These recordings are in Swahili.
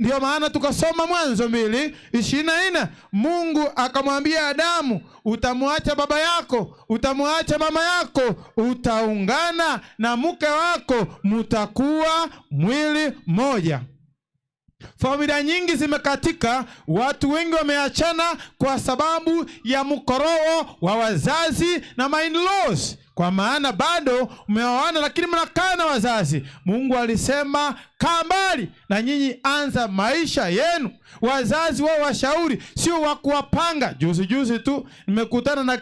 Ndiyo maana tukasoma Mwanzo 2:24, Mungu akamwambia Adamu, utamwacha baba yako, utamwacha mama yako, utaungana na mke wako, mutakuwa mwili mmoja. Familia nyingi zimekatika, watu wengi wameachana kwa sababu ya mkoroo wa wazazi na ma-in-laws. Kwa maana bado mmeoana, lakini mnakaa na wazazi. Mungu alisema kaa mbali na nyinyi, anza maisha yenu. Wazazi wao washauri, sio wa kuwapanga. Juzi juzi tu nimekutana na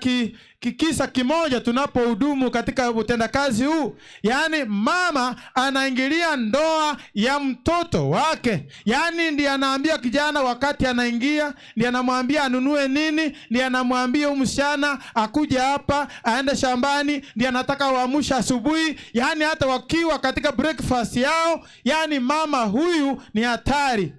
kisa kimoja tunapohudumu katika utendakazi huu, yaani mama anaingilia ndoa ya mtoto wake, yaani ndiye anaambia kijana wakati anaingia, ndiye anamwambia anunue nini, ndiye anamwambia huyu msichana akuja hapa aende shambani, ndiye anataka waamshe asubuhi, yaani hata wakiwa katika breakfast yao, yaani mama huyu ni hatari.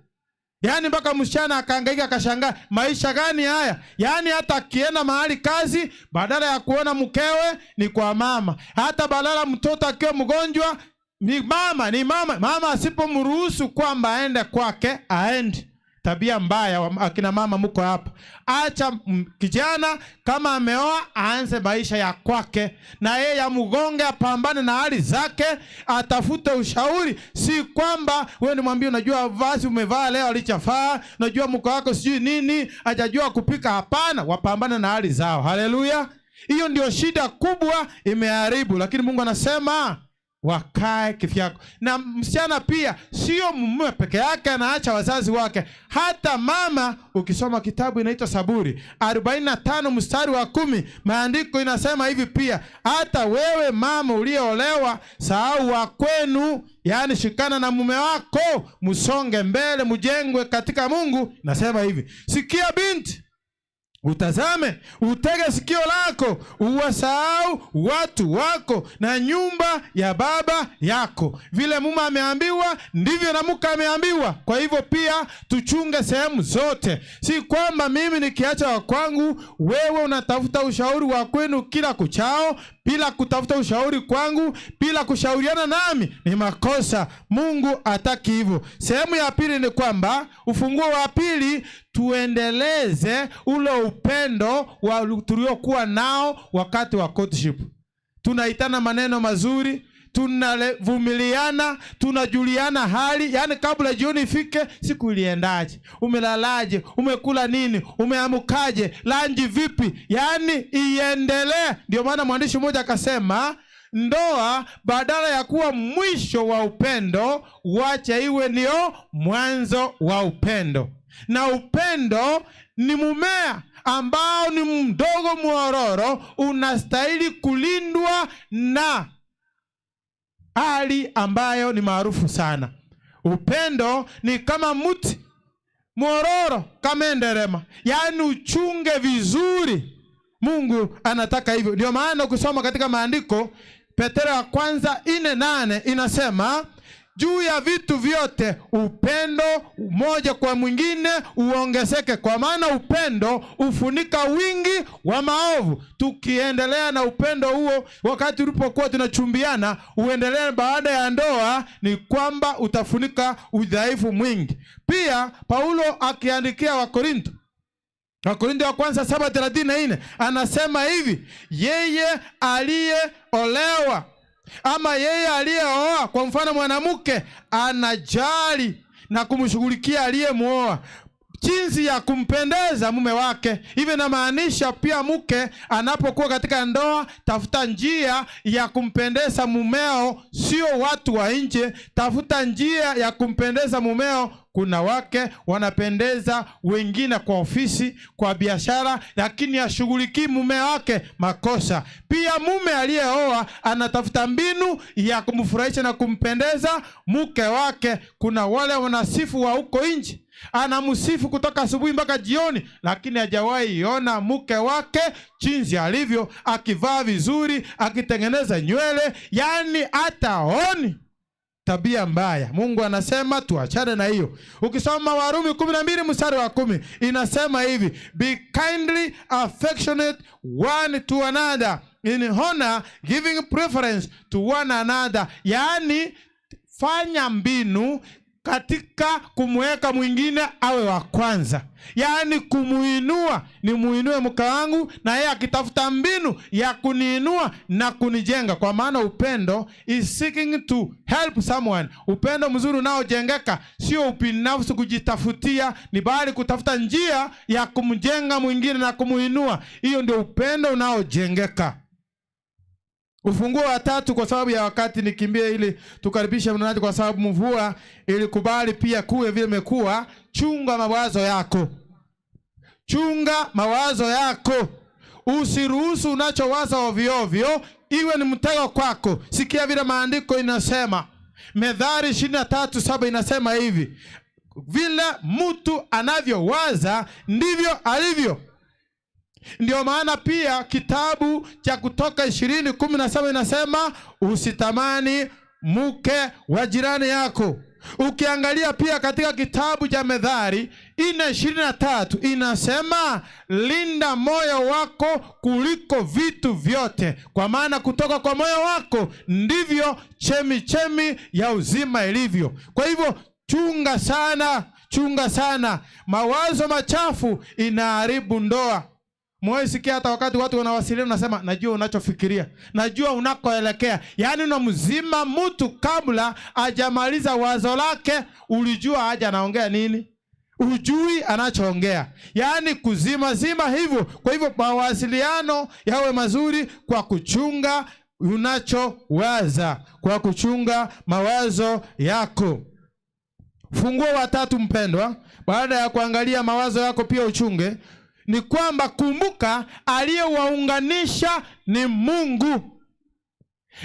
Yaani mpaka msichana akahangaika akashangaa, maisha gani haya? Yaani hata akienda mahali kazi, badala ya kuona mkewe ni kwa mama. Hata badala mtoto akiwa mgonjwa ni mama, ni mama. Mama asipomruhusu kwamba aende kwake, aende. Tabia mbaya, akina mama mko hapa. Acha kijana kama ameoa aanze maisha ya kwake, na yeye amgonge, apambane na hali zake, atafute ushauri. Si kwamba wewe ni mwambie, unajua vazi umevaa leo alichafaa, unajua mko wako sijui nini, hajajua kupika. Hapana, wapambane na hali zao. Haleluya! Hiyo ndio shida kubwa, imeharibu. Lakini Mungu anasema wakae kivyako. Na msichana pia, sio mume peke yake anaacha wazazi wake, hata mama. Ukisoma kitabu inaitwa Saburi 45 mstari wa 10, maandiko inasema hivi pia, hata wewe mama uliyeolewa, sahau wa kwenu, yaani shikana na mume wako, msonge mbele, mjengwe katika Mungu. Nasema hivi, sikia binti, utazame, utege sikio lako, uwasahau watu wako na nyumba ya baba yako. Vile mume ameambiwa ndivyo na mke ameambiwa. Kwa hivyo pia tuchunge sehemu zote, si kwamba mimi nikiacha wa kwangu, wewe unatafuta ushauri wa kwenu kila kuchao, bila kutafuta ushauri kwangu, bila kushauriana nami, ni makosa. Mungu hataki hivyo. Sehemu ya pili ni kwamba ufunguo wa pili, tuendeleze ule upendo wa tuliokuwa nao wakati wa courtship. Tunaitana maneno mazuri, tunavumiliana, tunajuliana hali, yaani kabla jioni ifike, siku iliendaje, umelalaje, umekula nini, umeamkaje, lunch vipi, yaani iendelee. Ndio maana mwandishi mmoja akasema ndoa badala ya kuwa mwisho wa upendo, wache iwe ndio mwanzo wa upendo. Na upendo ni mumea ambao ni mdogo mwororo, unastahili kulindwa na hali ambayo ni maarufu sana. Upendo ni kama mti mwororo, kama nderema, yaani uchunge vizuri. Mungu anataka hivyo. Ndio maana ukisoma katika maandiko Petero ya kwanza 4:8 inasema juu ya vitu vyote upendo mmoja kwa mwingine uongezeke, kwa maana upendo ufunika wingi wa maovu. Tukiendelea na upendo huo wakati tulipokuwa tunachumbiana, uendelee baada ya ndoa, ni kwamba utafunika udhaifu mwingi. Pia Paulo akiandikia Wakorinto, Wakorintho wa kwanza 7:34 anasema hivi, yeye aliyeolewa ama yeye aliyeoa, kwa mfano mwanamke anajali na kumshughulikia aliyemwoa jinsi ya kumpendeza mume wake. Hivyo inamaanisha pia mke anapokuwa katika ndoa, tafuta njia ya kumpendeza mumeo, sio watu wa nje. Tafuta njia ya kumpendeza mumeo. Kuna wake wanapendeza wengine kwa ofisi, kwa biashara, lakini ashughulikii mume wake, makosa. Pia mume aliyeoa anatafuta mbinu ya kumfurahisha na kumpendeza mke wake. Kuna wale wanasifu wa huko nje, anamsifu kutoka asubuhi mpaka jioni, lakini hajawahi ona mke wake jinsi alivyo, akivaa vizuri, akitengeneza nywele, yaani hataoni tabia mbaya. Mungu anasema tuachane na hiyo. Ukisoma Warumi 12 mstari wa 10 inasema hivi, be kindly affectionate one to another in honor giving preference to one another, yaani fanya mbinu katika kumweka mwingine awe wa kwanza, yaani kumuinua. Ni muinue mke wangu, na yeye akitafuta mbinu ya kuniinua na kunijenga, kwa maana upendo is seeking to help someone. Upendo mzuri unaojengeka sio ubinafsi kujitafutia, ni bali kutafuta njia ya kumjenga mwingine na kumuinua. Hiyo ndio upendo unaojengeka. Ufunguo wa tatu, kwa sababu ya wakati nikimbie ili tukaribishe mnenaji, kwa sababu mvua ilikubali pia kuwe vile imekuwa. Chunga mawazo yako, chunga mawazo yako, usiruhusu unachowaza ovyo ovyo iwe ni mtego kwako. Sikia vile maandiko inasema, Methali 23:7 inasema hivi, vile mtu anavyowaza ndivyo alivyo. Ndio maana pia kitabu cha Kutoka 20:17 inasema usitamani mke wa jirani yako. Ukiangalia pia katika kitabu cha Methali 4:23 inasema linda moyo wako kuliko vitu vyote, kwa maana kutoka kwa moyo wako ndivyo chemichemi ya uzima ilivyo. Kwa hivyo chunga sana, chunga sana. Mawazo machafu inaharibu ndoa. Mwesikia hata wakati watu wanawasiliana, nasema najua unachofikiria, najua unakoelekea. Yaani unamzima mtu kabla hajamaliza wazo lake, ulijua haja anaongea nini, ujui anachoongea, yaani kuzima zima hivyo. Kwa hivyo mawasiliano yawe mazuri kwa kuchunga unachowaza, kwa kuchunga mawazo yako. Funguo wa tatu, mpendwa, baada ya kuangalia mawazo yako pia uchunge, ni kwamba kumbuka, aliyewaunganisha ni Mungu,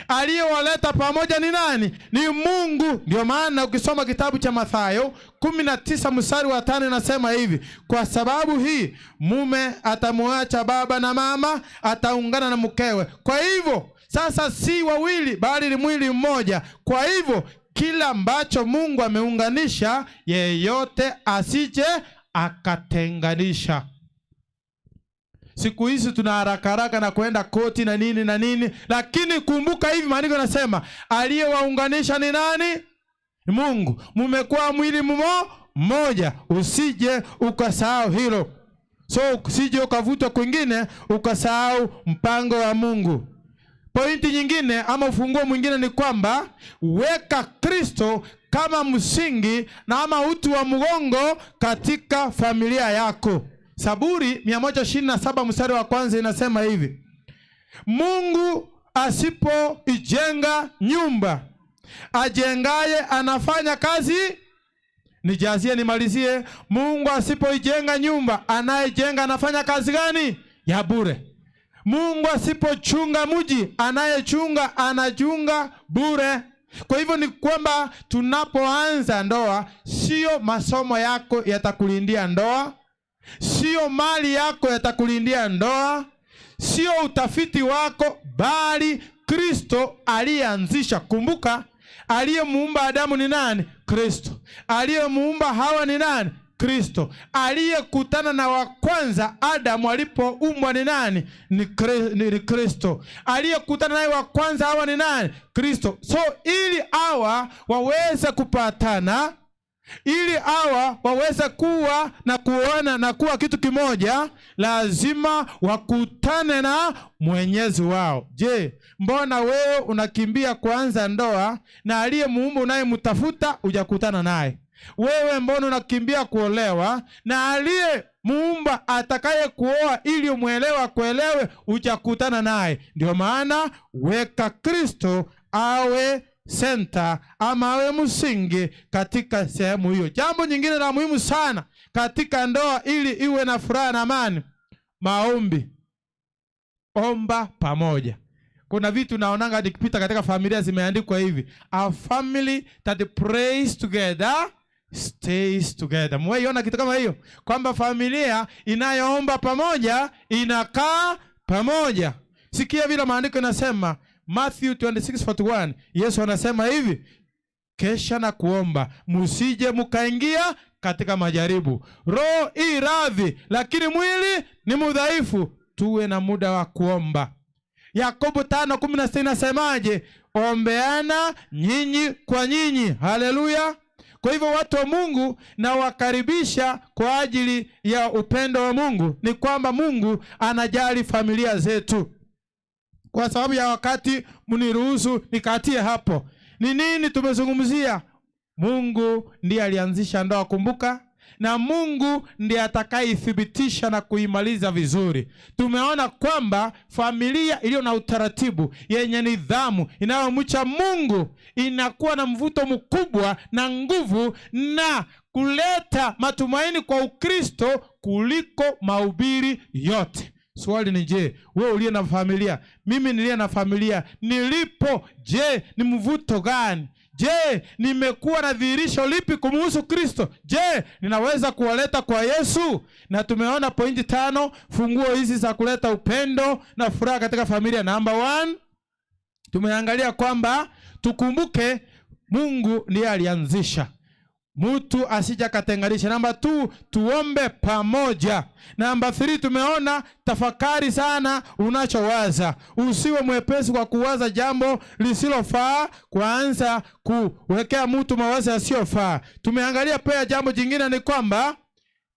aliyewaleta pamoja ni nani? Ni Mungu. Ndio maana ukisoma kitabu cha Mathayo 19 mstari wa 5 inasema hivi, kwa sababu hii mume atamuacha baba na mama, ataungana na mkewe. Kwa hivyo sasa si wawili, bali ni mwili mmoja. Kwa hivyo kila ambacho Mungu ameunganisha, yeyote asije akatenganisha. Siku hizi tuna haraka haraka na kwenda koti na nini na nini, lakini kumbuka hivi, maandiko yanasema aliyewaunganisha ni nani? Ni Mungu. Mumekuwa mwili mmoja, usije ukasahau hilo. So usije ukavutwa kwingine ukasahau mpango wa Mungu. Pointi nyingine ama ufunguo mwingine ni kwamba weka Kristo kama msingi na ama uti wa mgongo katika familia yako. Zaburi 127 mstari wa kwanza inasema hivi, Mungu asipoijenga nyumba, ajengaye anafanya kazi. Nijazie nimalizie. Mungu asipoijenga nyumba, anayejenga anafanya kazi gani? Ya bure. Mungu asipochunga mji, anayechunga anachunga bure. Kwa hivyo ni kwamba tunapoanza ndoa, sio masomo yako yatakulindia ndoa, sio mali yako yatakulindia ndoa, sio utafiti wako, bali Kristo aliyeanzisha. Kumbuka, aliyemuumba Adamu ni nani? Kristo. Aliyemuumba Hawa ni nani? Kristo. Aliyekutana na wa kwanza Adamu alipoumbwa ni nani? Ni Kristo. Aliyekutana naye wa kwanza Hawa ni nani? Kristo. So ili hawa waweze kupatana, ili hawa waweze kuwa na kuona na kuwa kitu kimoja, lazima wakutane na mwenyezi wao. Je, mbona wewe unakimbia kuanza ndoa na aliyemuumba unayemtafuta hujakutana naye? Wewe mbona unakimbia kuolewa na aliye muumba atakaye kuoa ili umwelewe akuelewe hujakutana naye? Ndio maana weka Kristo awe senta ama awe msingi katika sehemu hiyo. Jambo nyingine la muhimu sana katika ndoa ili iwe na furaha na amani, maombi. Omba pamoja. Kuna vitu naonanga nikipita katika familia zimeandikwa hivi, a family that prays together stays together. Mweiona kitu kama hiyo, kwamba familia inayoomba pamoja inakaa pamoja. Sikia vile maandiko inasema Matthew 26:41, Yesu anasema hivi, kesha na kuomba musije mukaingia katika majaribu. Roho i radhi, lakini mwili ni mudhaifu. Tuwe na muda wa kuomba. Yakobo 5:16 inasemaje? Ombeana nyinyi kwa nyinyi. Haleluya! Kwa Kwa hivyo watu wa Mungu na wakaribisha kwa ajili ya upendo wa Mungu, ni kwamba Mungu anajali familia zetu. Kwa sababu ya wakati, mniruhusu nikatie hapo. Ni nini tumezungumzia? Mungu ndiye alianzisha ndoa, kumbuka, na Mungu ndiye atakayeithibitisha na kuimaliza vizuri. Tumeona kwamba familia iliyo na utaratibu, yenye nidhamu, inayomcha Mungu inakuwa na mvuto mkubwa na nguvu na kuleta matumaini kwa Ukristo kuliko mahubiri yote. Swali ni je, wewe uliye na familia, mimi niliye na familia, nilipo, je, ni mvuto gani? Je, nimekuwa na dhihirisho lipi kumuhusu Kristo? Je, ninaweza kuwaleta kwa Yesu? Na tumeona pointi 5, funguo hizi za kuleta upendo na furaha katika familia. Namba 1, tumeangalia kwamba tukumbuke Mungu ndiye alianzisha, mtu asija katenganisha. Namba 2, tuombe pamoja. Namba 3, tumeona tafakari sana unachowaza, usiwe mwepesi kwa kuwaza jambo lisilofaa, kuanza kuwekea mtu mawazo yasiyofaa. Tumeangalia pia jambo jingine ni kwamba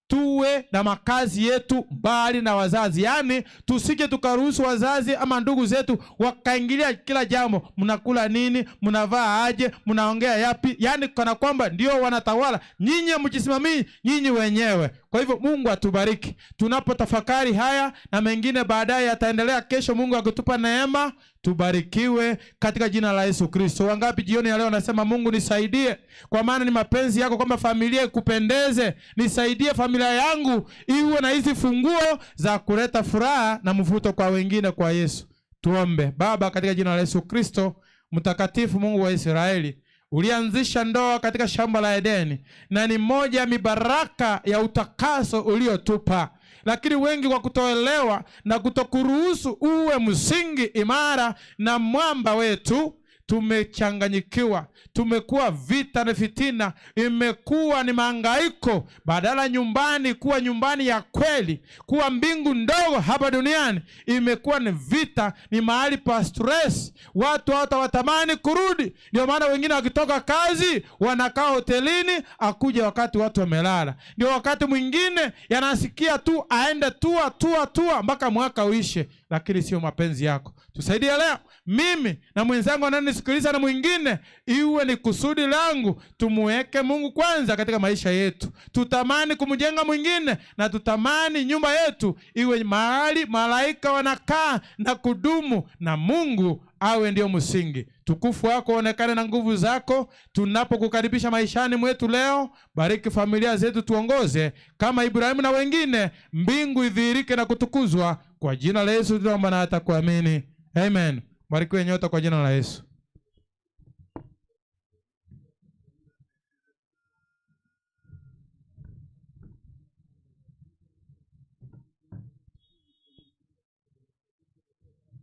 tuwe na makazi yetu mbali na wazazi, yaani tusije tukaruhusu wazazi ama ndugu zetu wakaingilia kila jambo. Mnakula nini? Mnavaa aje? Mnaongea yapi? Yaani kana kwamba ndio wanatawala, nyinyi mjisimamii nyinyi wenyewe. Kwa hivyo Mungu atubariki tunapotafakari haya na mengine baadaye yataendelea kesho, Mungu akitupa neema. Tubarikiwe katika jina la Yesu Kristo. Wangapi jioni ya leo nasema Mungu nisaidie, kwa maana ni mapenzi yako kwamba familia ikupendeze. Nisaidie familia yangu iwe na hizi funguo za kuleta furaha na mvuto kwa wengine kwa Yesu. Tuombe. Baba, katika jina la Yesu Kristo mtakatifu, Mungu wa Israeli, ulianzisha ndoa katika shamba la Edeni na ni moja ya mibaraka ya utakaso uliotupa, lakini wengi kwa kutoelewa na kutokuruhusu uwe msingi imara na mwamba wetu, tumechanganyikiwa, tumekuwa vita na fitina, imekuwa ni mahangaiko. Badala nyumbani kuwa nyumbani ya kweli, kuwa mbingu ndogo hapa duniani, imekuwa ni vita, ni mahali pa stress. Watu hata watamani kurudi. Ndio maana wengine wakitoka kazi wanakaa hotelini, akuja wakati watu wamelala. Ndio wakati mwingine yanasikia tu aende tua tua tua mpaka mwaka uishe, lakini sio mapenzi yako. Tusaidie leo, mimi na mwenzangu ananisikiliza na mwingine, iwe ni kusudi langu tumuweke Mungu kwanza katika maisha yetu. Tutamani kumjenga mwingine na tutamani nyumba yetu iwe mahali malaika wanakaa na kudumu, na Mungu awe ndio msingi. Tukufu wako onekane na nguvu zako tunapokukaribisha maishani mwetu leo. Bariki familia zetu, tuongoze kama Ibrahimu na wengine, mbingu idhihirike na kutukuzwa. Kwa jina la Yesu tunaomba na hata kuamini. Amen. Barikiwe nyote kwa jina la Yesu.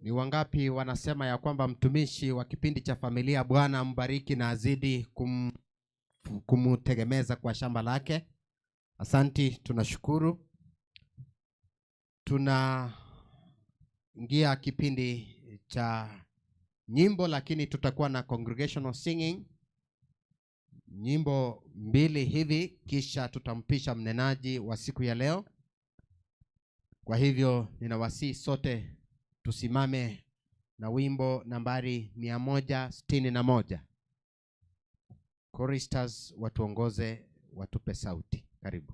Ni wangapi wanasema ya kwamba mtumishi wa kipindi cha familia Bwana ambariki na azidi kumutegemeza kwa shamba lake? Asanti, tunashukuru. Tunaingia kipindi cha nyimbo, lakini tutakuwa na congregational singing, nyimbo 2 hivi, kisha tutampisha mnenaji wa siku ya leo. Kwa hivyo ninawasihi sote tusimame na wimbo nambari 161. Choristers watuongoze, watupe sauti. Karibu.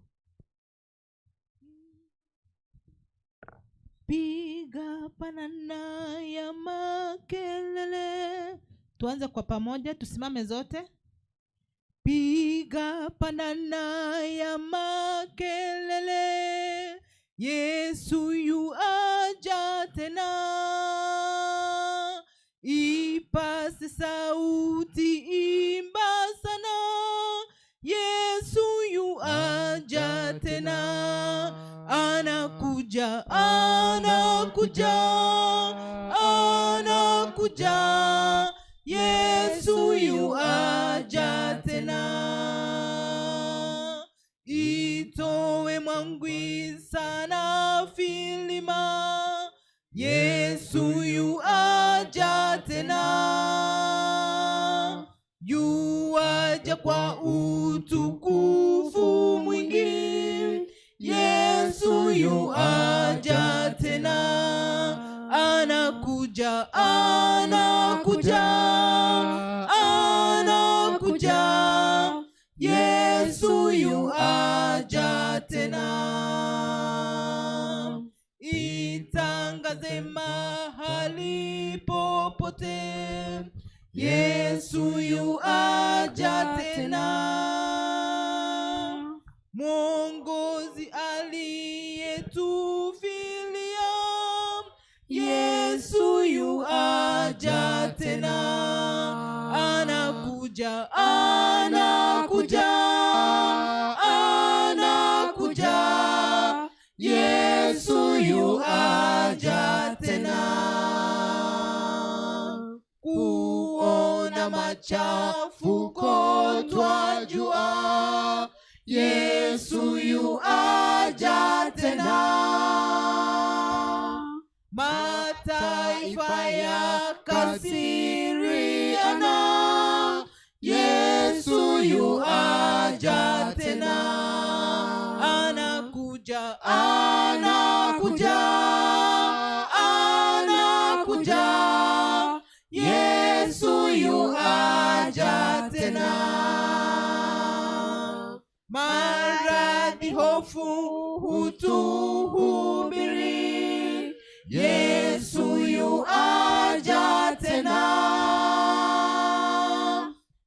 Piga panana ya makelele. Tuanze kwa pamoja, tusimame zote. Piga panana ya makelele, Yesu yu aja tena. Ipase sauti, imba sana, Yesu yu aja tena. Anakuja, anakuja, anakuja, Yesu yu aja tena. Itowe mwangwi sana filima, Yesu yu aja tena. Yu aja kwa utukufu mwingi. Yesu yuaja tena, anakuja, anakuja, anakuja. Yesu yuaja tena. Itangaze mahali popote, Yesu yuaja tena. Mwongozi aliyetufilia, Yesu yuaja tena. Anakuja, anakuja, anakuja. Yesu yuaja tena. Kuona machafuko twajua, Yesu yuaja tena. Mataifa yakasiriana, Yesu yuaja tena. Anakuja, anakuja, anakuja. Yesu yuaja tena. Maradhi, hofu hutuhubiri, Yesu yuaja tena.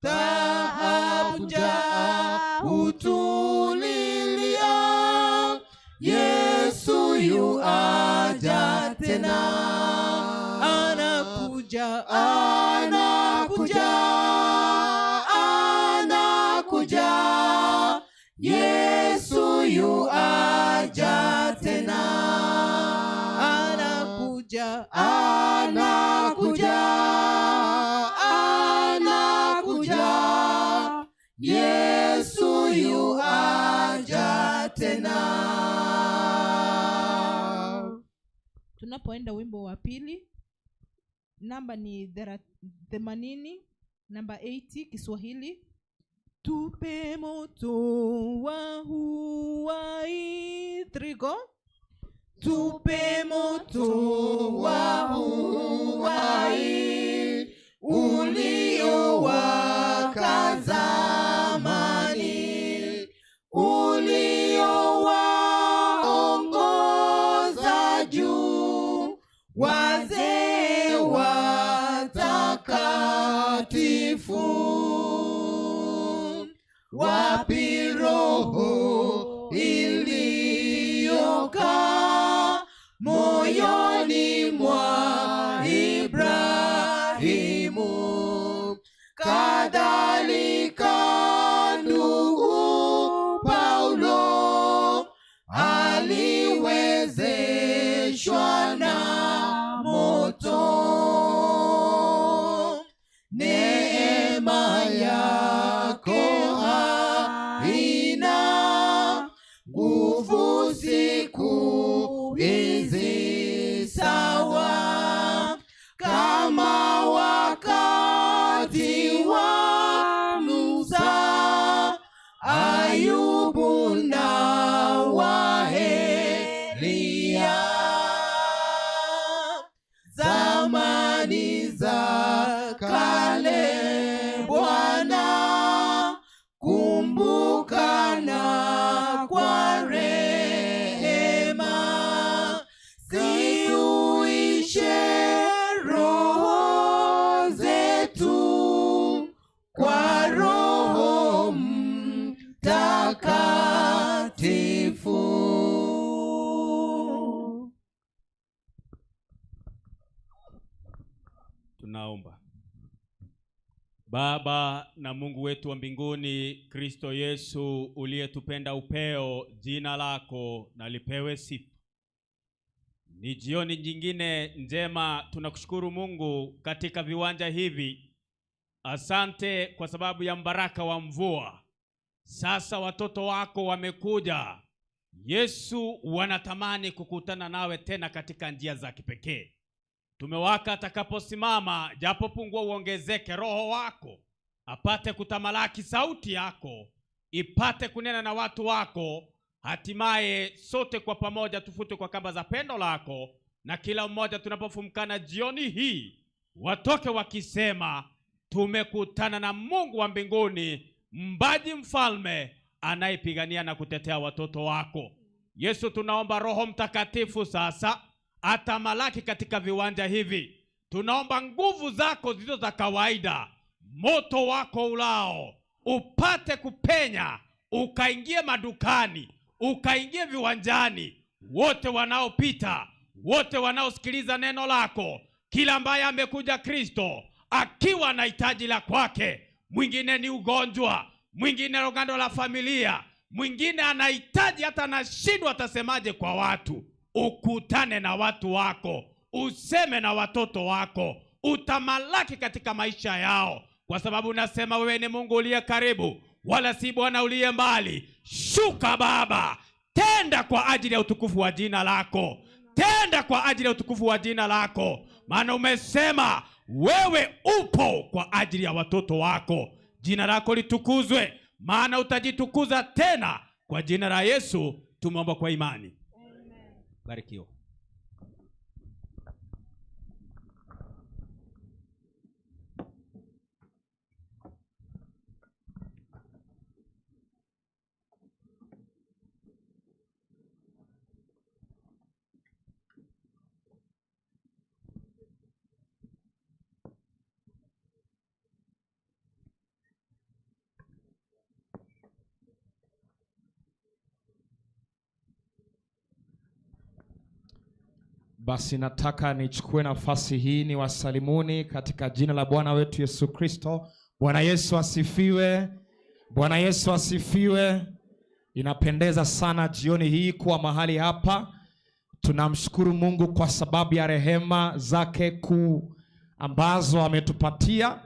Taabu, njaa hutulilia, Yesu yuaja tena. Anakuja, anakuja, anakuja. Yesu yuaja tena. Anakuja, anakuja, anakuja. Yesu yuaja tena. Tunapoenda wimbo wa pili, namba ni 80, namba 80, Kiswahili. Tupe moto wa uhai. Trigo. Tupe moto wa uhai uliowaka zamani, uliowaongoza juu wazee watakatifu. Wapi roho iliyokaa moyoni mwa Ibrahimu? Kadhalika ndugu Paulo aliwezeshwa na moto. Neema yako haina nguvu siku hizi sawa kama wakati wa Musa, Ayubu na wa Eliya. Zamani za kale, Bwana, kumbuka na kwa rehema, ziuishe roho zetu kwa Roho Mtakatifu. Tunaomba. Baba na Mungu wetu wa mbinguni, Kristo Yesu uliyetupenda upeo, jina lako na lipewe sifa. Ni jioni nyingine njema, tunakushukuru Mungu katika viwanja hivi. Asante kwa sababu ya mbaraka wa mvua. Sasa watoto wako wamekuja. Yesu, wanatamani kukutana nawe tena katika njia za kipekee. Tumewaka atakaposimama, japo pungua uongezeke, Roho wako apate kutamalaki sauti yako ipate kunena na watu wako, hatimaye sote kwa pamoja tufutwe kwa kamba za pendo lako, na kila mmoja tunapofumkana jioni hii watoke wakisema, tumekutana na Mungu wa mbinguni, mbaji mfalme anayepigania na kutetea watoto wako. Yesu, tunaomba Roho Mtakatifu sasa atamalaki katika viwanja hivi. Tunaomba nguvu zako zilizo za kawaida, moto wako ulao upate kupenya, ukaingie madukani, ukaingie viwanjani, wote wanaopita, wote wanaosikiliza neno lako, kila ambaye amekuja Kristo akiwa na hitaji la kwake, mwingine ni ugonjwa, mwingine rogando la familia, mwingine anahitaji hata anashindwa atasemaje kwa watu. Ukutane na watu wako, useme na watoto wako, utamalaki katika maisha yao, kwa sababu nasema wewe ni Mungu uliye karibu, wala si Bwana uliye mbali. Shuka Baba, tenda kwa ajili ya utukufu wa jina lako, tenda kwa ajili ya utukufu wa jina lako, maana umesema wewe upo kwa ajili ya watoto wako. Jina lako litukuzwe, maana utajitukuza tena. Kwa jina la Yesu tumeomba kwa imani. Barikiwa. Basi nataka nichukue nafasi hii niwasalimuni katika jina la Bwana wetu Yesu Kristo. Bwana Yesu asifiwe. Bwana Yesu asifiwe. Inapendeza sana jioni hii kuwa mahali hapa. Tunamshukuru Mungu kwa sababu ya rehema zake kuu ambazo ametupatia,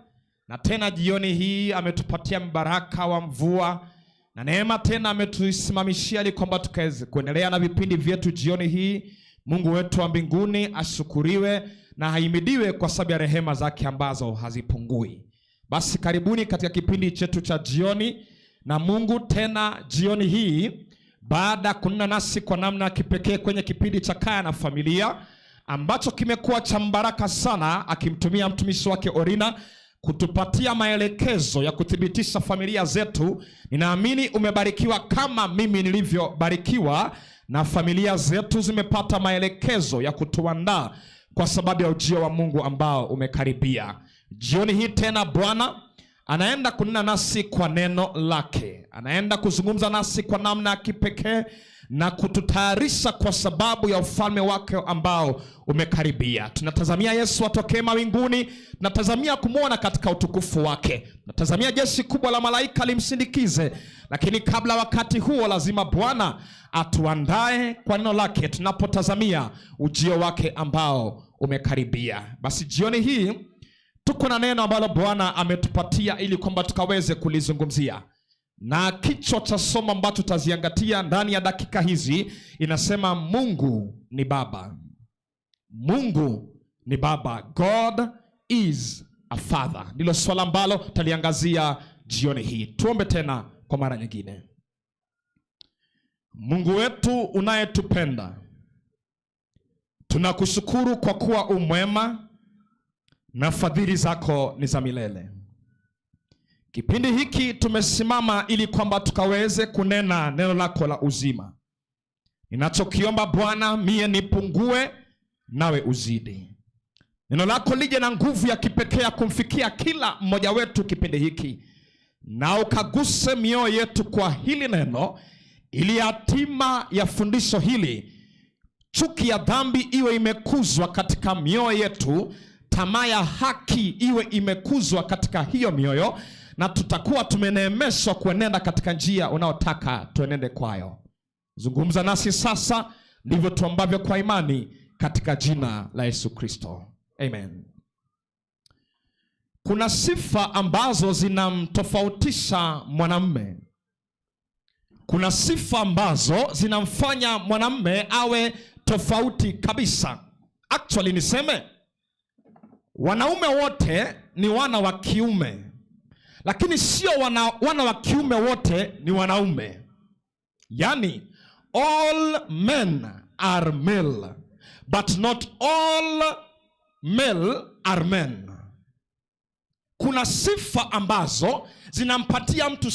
na tena jioni hii ametupatia mbaraka wa mvua na neema, tena ametusimamishia ili kwamba tukaweze kuendelea na vipindi vyetu jioni hii. Mungu wetu wa mbinguni ashukuriwe na ahimidiwe kwa sababu ya rehema zake ambazo hazipungui. Basi karibuni katika kipindi chetu cha jioni na Mungu tena jioni hii, baada ya kunena nasi kwa namna ya kipekee kwenye kipindi cha Kaya na Familia ambacho kimekuwa cha mbaraka sana, akimtumia mtumishi wake Orina kutupatia maelekezo ya kuthibitisha familia zetu. Ninaamini umebarikiwa kama mimi nilivyobarikiwa, na familia zetu zimepata maelekezo ya kutuandaa kwa sababu ya ujio wa Mungu ambao umekaribia. Jioni hii tena Bwana anaenda kunena nasi kwa neno lake, anaenda kuzungumza nasi kwa namna ya kipekee na kututayarisha kwa sababu ya ufalme wake ambao umekaribia. Tunatazamia Yesu atokee mawinguni, tunatazamia kumwona katika utukufu wake, tunatazamia jeshi kubwa la malaika limsindikize. Lakini kabla wakati huo, lazima Bwana atuandae kwa neno lake tunapotazamia ujio wake ambao umekaribia. Basi jioni hii tuko na neno ambalo Bwana ametupatia ili kwamba tukaweze kulizungumzia, na kichwa cha somo ambacho tutaziangatia ndani ya dakika hizi inasema Mungu ni Baba. Mungu ni Baba. God is a Father. Ndilo swala ambalo tutaliangazia jioni hii. Tuombe tena kwa mara nyingine. Mungu wetu unayetupenda, tunakushukuru kwa kuwa umwema na fadhili zako ni za milele. Kipindi hiki tumesimama ili kwamba tukaweze kunena neno lako la uzima. Ninachokiomba Bwana, mie nipungue nawe uzidi. Neno lako lije na nguvu ya kipekee ya kumfikia kila mmoja wetu kipindi hiki, na ukaguse mioyo yetu kwa hili neno, ili hatima ya fundisho hili, chuki ya dhambi iwe imekuzwa katika mioyo yetu, tamaa ya haki iwe imekuzwa katika hiyo mioyo, na tutakuwa tumeneemeshwa kuenenda katika njia unaotaka tuenende kwayo. Zungumza nasi sasa, ndivyo tuombavyo kwa imani katika jina la Yesu Kristo. Amen. Kuna sifa ambazo zinamtofautisha mwanamume. Kuna sifa ambazo zinamfanya mwanamume awe tofauti kabisa. Actually niseme wanaume wote ni wana wa kiume, Lakini sio wana wa kiume wote ni wanaume. Yaani, all men are male, but not all male are men. Kuna sifa ambazo zinampatia mtu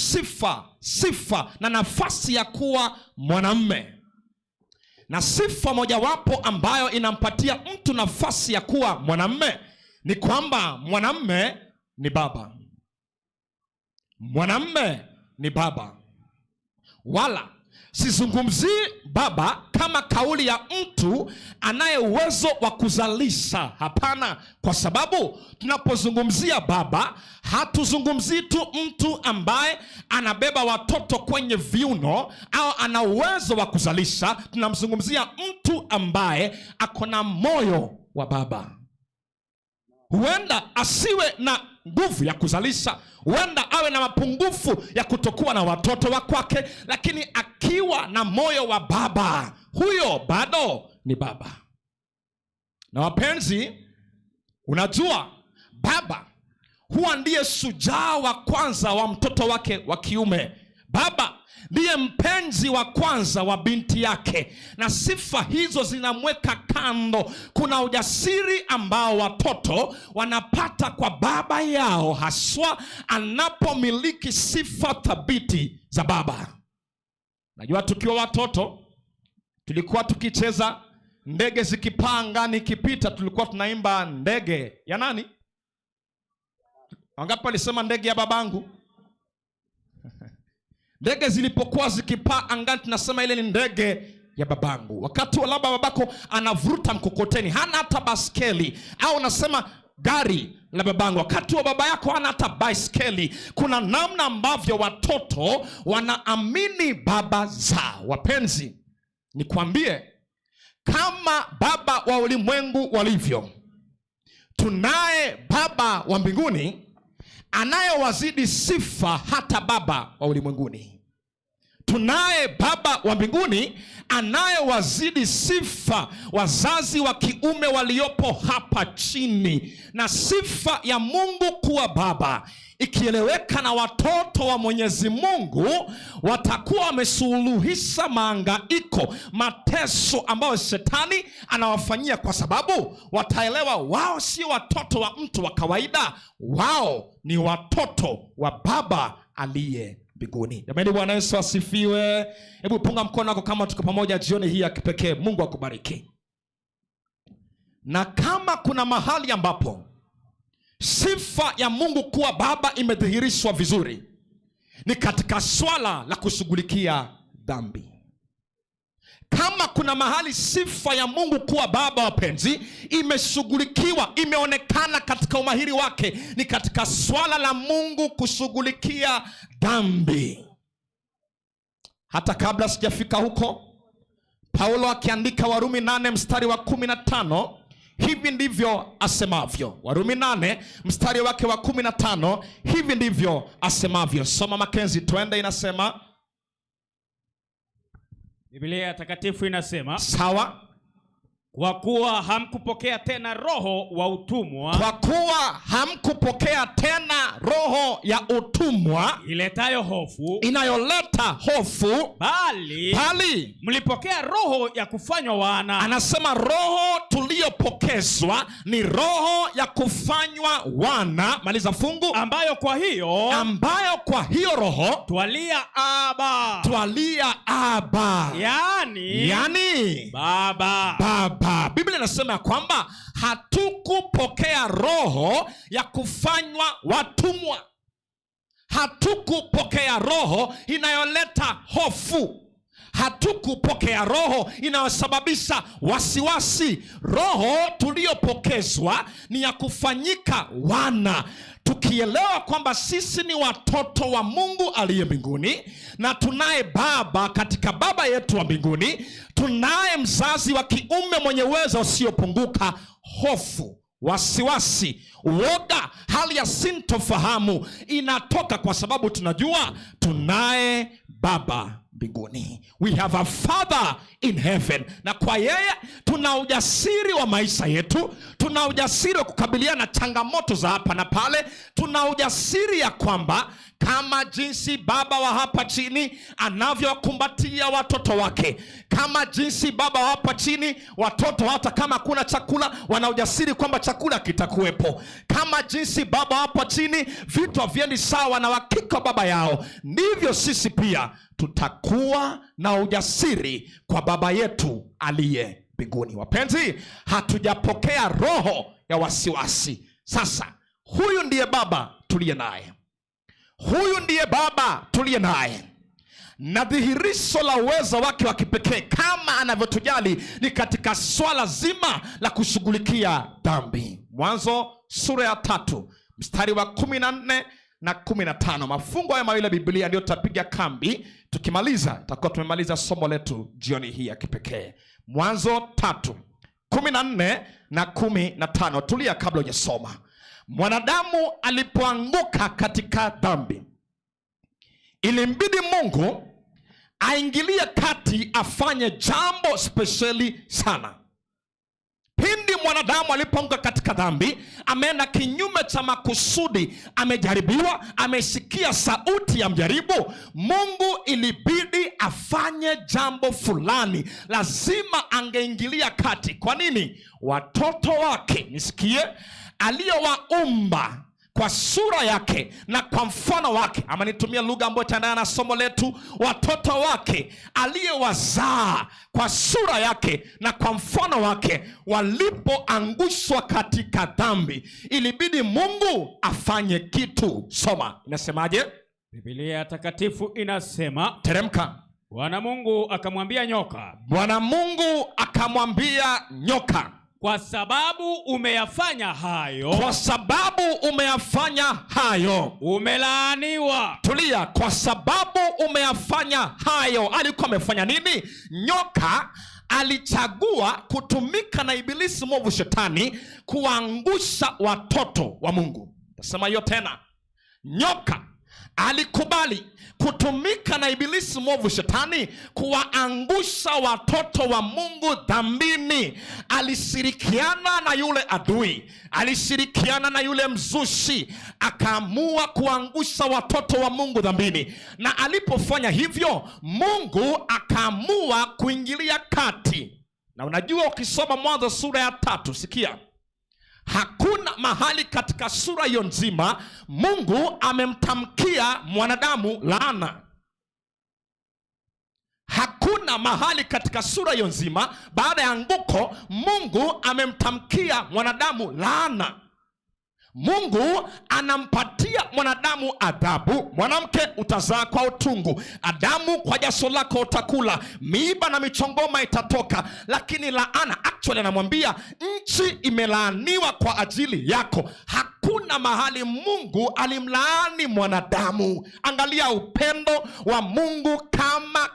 sifa na nafasi ya kuwa mwanamme. Na sifa mojawapo ambayo inampatia mtu nafasi ya kuwa mwanamme ni kwamba mwanamme ni baba. Mwanamme ni baba. Wala sizungumzii baba kama kauli ya mtu anaye uwezo wa kuzalisha. Hapana, kwa sababu tunapozungumzia baba hatuzungumzii tu mtu ambaye anabeba watoto kwenye viuno au ana uwezo wa kuzalisha. Tunamzungumzia mtu ambaye ako na moyo wa baba. Huenda asiwe na nguvu ya kuzalisha, huenda awe na mapungufu ya kutokuwa na watoto wa kwake, lakini akiwa na moyo wa baba, huyo bado ni baba. Na wapenzi, unajua baba huwa ndiye shujaa wa kwanza wa mtoto wake wa kiume. Baba ndiye mpenzi wa kwanza wa binti yake, na sifa hizo zinamweka kando. Kuna ujasiri ambao watoto wanapata kwa baba yao, haswa anapomiliki sifa thabiti za baba. Najua tukiwa watoto tulikuwa tukicheza ndege zikipaa angani ikipita, tulikuwa tunaimba ndege ya nani? Wangapi walisema ndege ya babangu? Ndege zilipokuwa zikipaa angani tunasema ile ni ndege ya babangu. Wakati wa labda babako anavuruta mkokoteni, hana hata baskeli, au unasema gari la babangu. Wakati wa baba yako hana hata baiskeli. Kuna namna ambavyo watoto wanaamini baba zao. Wapenzi, nikwambie, kama baba wa ulimwengu walivyo, tunaye baba wa mbinguni anayewazidi sifa hata baba wa ulimwenguni. Tunaye baba wa mbinguni anayewazidi sifa wazazi wa kiume waliopo hapa chini. Na sifa ya Mungu kuwa baba ikieleweka na watoto wa Mwenyezi Mungu, watakuwa wamesuluhisha mahangaiko, mateso ambayo shetani anawafanyia, kwa sababu wataelewa wao sio watoto wa mtu wa kawaida, wao ni watoto wa baba aliye mbinguni. Jamani, Bwana Yesu asifiwe. Hebu punga mkono wako kama tuko pamoja jioni hii ya kipekee. Mungu akubariki. Na kama kuna mahali ambapo sifa ya Mungu kuwa baba imedhihirishwa vizuri, ni katika swala la kushughulikia dhambi. Kama kuna mahali sifa ya Mungu kuwa baba, wapenzi, imeshughulikiwa, imeonekana katika umahiri wake, ni katika swala la Mungu kushughulikia dhambi. Hata kabla sijafika huko, Paulo akiandika Warumi 8 mstari wa 15, hivi ndivyo asemavyo. Warumi 8 mstari wake wa 15, hivi ndivyo asemavyo. Soma Makenzi, twende. Inasema Biblia takatifu inasema, sawa, kwa kuwa hamkupokea tena roho wa utumwa, kwa kuwa hamkupokea tena roho ya utumwa iletayo hofu, inayoleta hofu, bali mlipokea roho ya kufanywa wana. Anasema roho tuliyopokezwa ni roho ya kufanywa wana. Maliza fungu. Ambayo kwa hiyo, ambayo kwa hiyo roho twalia Aba, twalia Aba, yani Baba. Baba. Biblia inasema ya kwamba hatukupokea roho ya kufanywa watumwa, hatukupokea roho inayoleta hofu, hatukupokea roho inayosababisha wasiwasi. Roho tuliyopokezwa ni ya kufanyika wana, tukielewa kwamba sisi ni watoto wa Mungu aliye mbinguni na tunaye Baba katika Baba yetu wa mbinguni, tunaye mzazi wa kiume mwenye uwezo usiopunguka. Hofu, wasiwasi, uoga, hali ya sintofahamu inatoka kwa sababu tunajua tunaye Baba mbinguni. We have a father in heaven, na kwa yeye tuna ujasiri wa maisha yetu, tuna ujasiri wa kukabiliana na changamoto za hapa na pale, tuna ujasiri ya kwamba kama jinsi baba wa hapa chini anavyowakumbatia watoto wake, kama jinsi baba wa hapa chini watoto hata kama hakuna chakula wana ujasiri kwamba chakula kitakuwepo, kama jinsi baba wa hapa chini vitu haviendi sawa na uhakika wa baba yao, ndivyo sisi pia tutakuwa na ujasiri kwa baba yetu aliye mbinguni. Wapenzi, hatujapokea roho ya wasiwasi. Sasa huyu ndiye baba tuliye naye, huyu ndiye baba tuliye naye, na dhihirisho la uwezo wake wa kipekee kama anavyotujali ni katika swala zima la kushughulikia dhambi. Mwanzo sura ya 3 mstari wa 14 na 15. Mafungo haya mawili ya Biblia ndio tutapiga kambi. Tukimaliza tutakuwa tumemaliza somo letu jioni hii ya kipekee. Mwanzo 3:14 na 15. Tulia kabla hujasoma. Mwanadamu alipoanguka katika dhambi, ilimbidi Mungu aingilie kati, afanye jambo spesheli sana. Pindi mwanadamu alipoanguka katika dhambi, ameenda kinyume cha makusudi, amejaribiwa, amesikia sauti ya mjaribu, Mungu ilibidi afanye jambo fulani, lazima angeingilia kati. Kwa nini? Watoto wake, nisikie, aliyowaumba kwa sura yake na kwa mfano wake, ama nitumie lugha ambayo itaendana na somo letu, watoto wake aliyewazaa kwa sura yake na kwa mfano wake, walipoangushwa katika dhambi, ilibidi Mungu afanye kitu. Soma, inasemaje? Biblia takatifu inasema, Teremka. Bwana Mungu akamwambia nyoka, Bwana Mungu akamwambia nyoka, kwa sababu umeyafanya hayo, kwa sababu umeyafanya hayo, umelaaniwa. Tulia, kwa sababu umeyafanya hayo. Alikuwa amefanya nini? Nyoka alichagua kutumika na ibilisi mwovu shetani kuangusha watoto wa Mungu. Tasema hiyo tena. Nyoka alikubali kutumika na ibilisi mwovu shetani kuwaangusha watoto wa Mungu dhambini. Alishirikiana na yule adui, alishirikiana na yule mzushi, akaamua kuangusha watoto wa Mungu dhambini. Na alipofanya hivyo, Mungu akaamua kuingilia kati. Na unajua ukisoma Mwanzo sura ya 3, sikia, hakuna mahali katika sura hiyo nzima Mungu amemtamkia mwanadamu laana. Hakuna mahali katika sura hiyo nzima baada ya anguko Mungu amemtamkia mwanadamu laana. Mungu anampatia mwanadamu adhabu. Mwanamke utazaa kwa utungu, Adamu kwa jasho lako utakula, miiba na michongoma itatoka. Lakini laana, actually anamwambia nchi imelaaniwa kwa ajili yako. Hakuna mahali Mungu alimlaani mwanadamu. Angalia upendo wa Mungu kama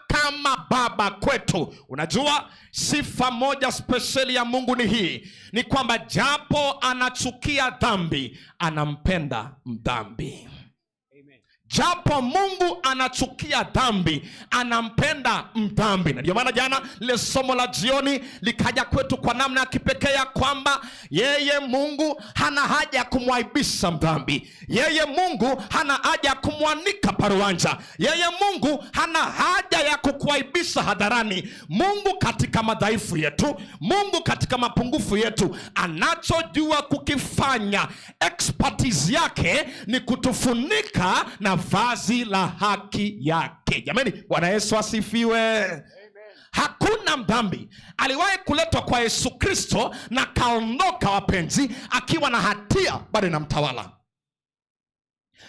baba kwetu. Unajua sifa moja spesheli ya Mungu ni hii, ni kwamba japo anachukia dhambi, anampenda mdhambi. Amen. Japo Mungu anachukia dhambi, anampenda mdhambi. Na ndio maana jana lile somo la jioni likaja kwetu kwa namna ya kipekee ya kwamba yeye Mungu hana haja ya kumwaibisha mdhambi. Yeye Mungu hana haja ya kumwanika paruanja. Yeye Mungu hana haja ya kukuaibisha hadharani. Mungu katika madhaifu yetu, Mungu katika mapungufu yetu, anachojua kukifanya, expertise yake ni kutufunika na vazi la haki yake. Jamani, Bwana Yesu asifiwe. Amen. Hakuna mdhambi aliwahi kuletwa kwa Yesu Kristo na kaondoka, wapenzi, akiwa na hatia bado inamtawala.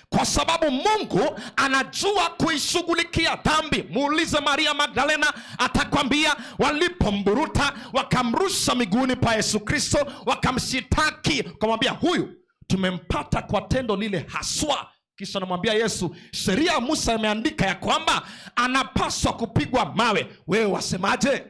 Kwa sababu Mungu anajua kuishughulikia dhambi. Muulize Maria Magdalena, atakwambia walipomburuta wakamrusha miguuni pa Yesu Kristo, wakamshitaki, wakamwambia huyu tumempata kwa tendo lile haswa. Kisha anamwambia Yesu, sheria ya Musa imeandika ya kwamba anapaswa kupigwa mawe, wewe wasemaje?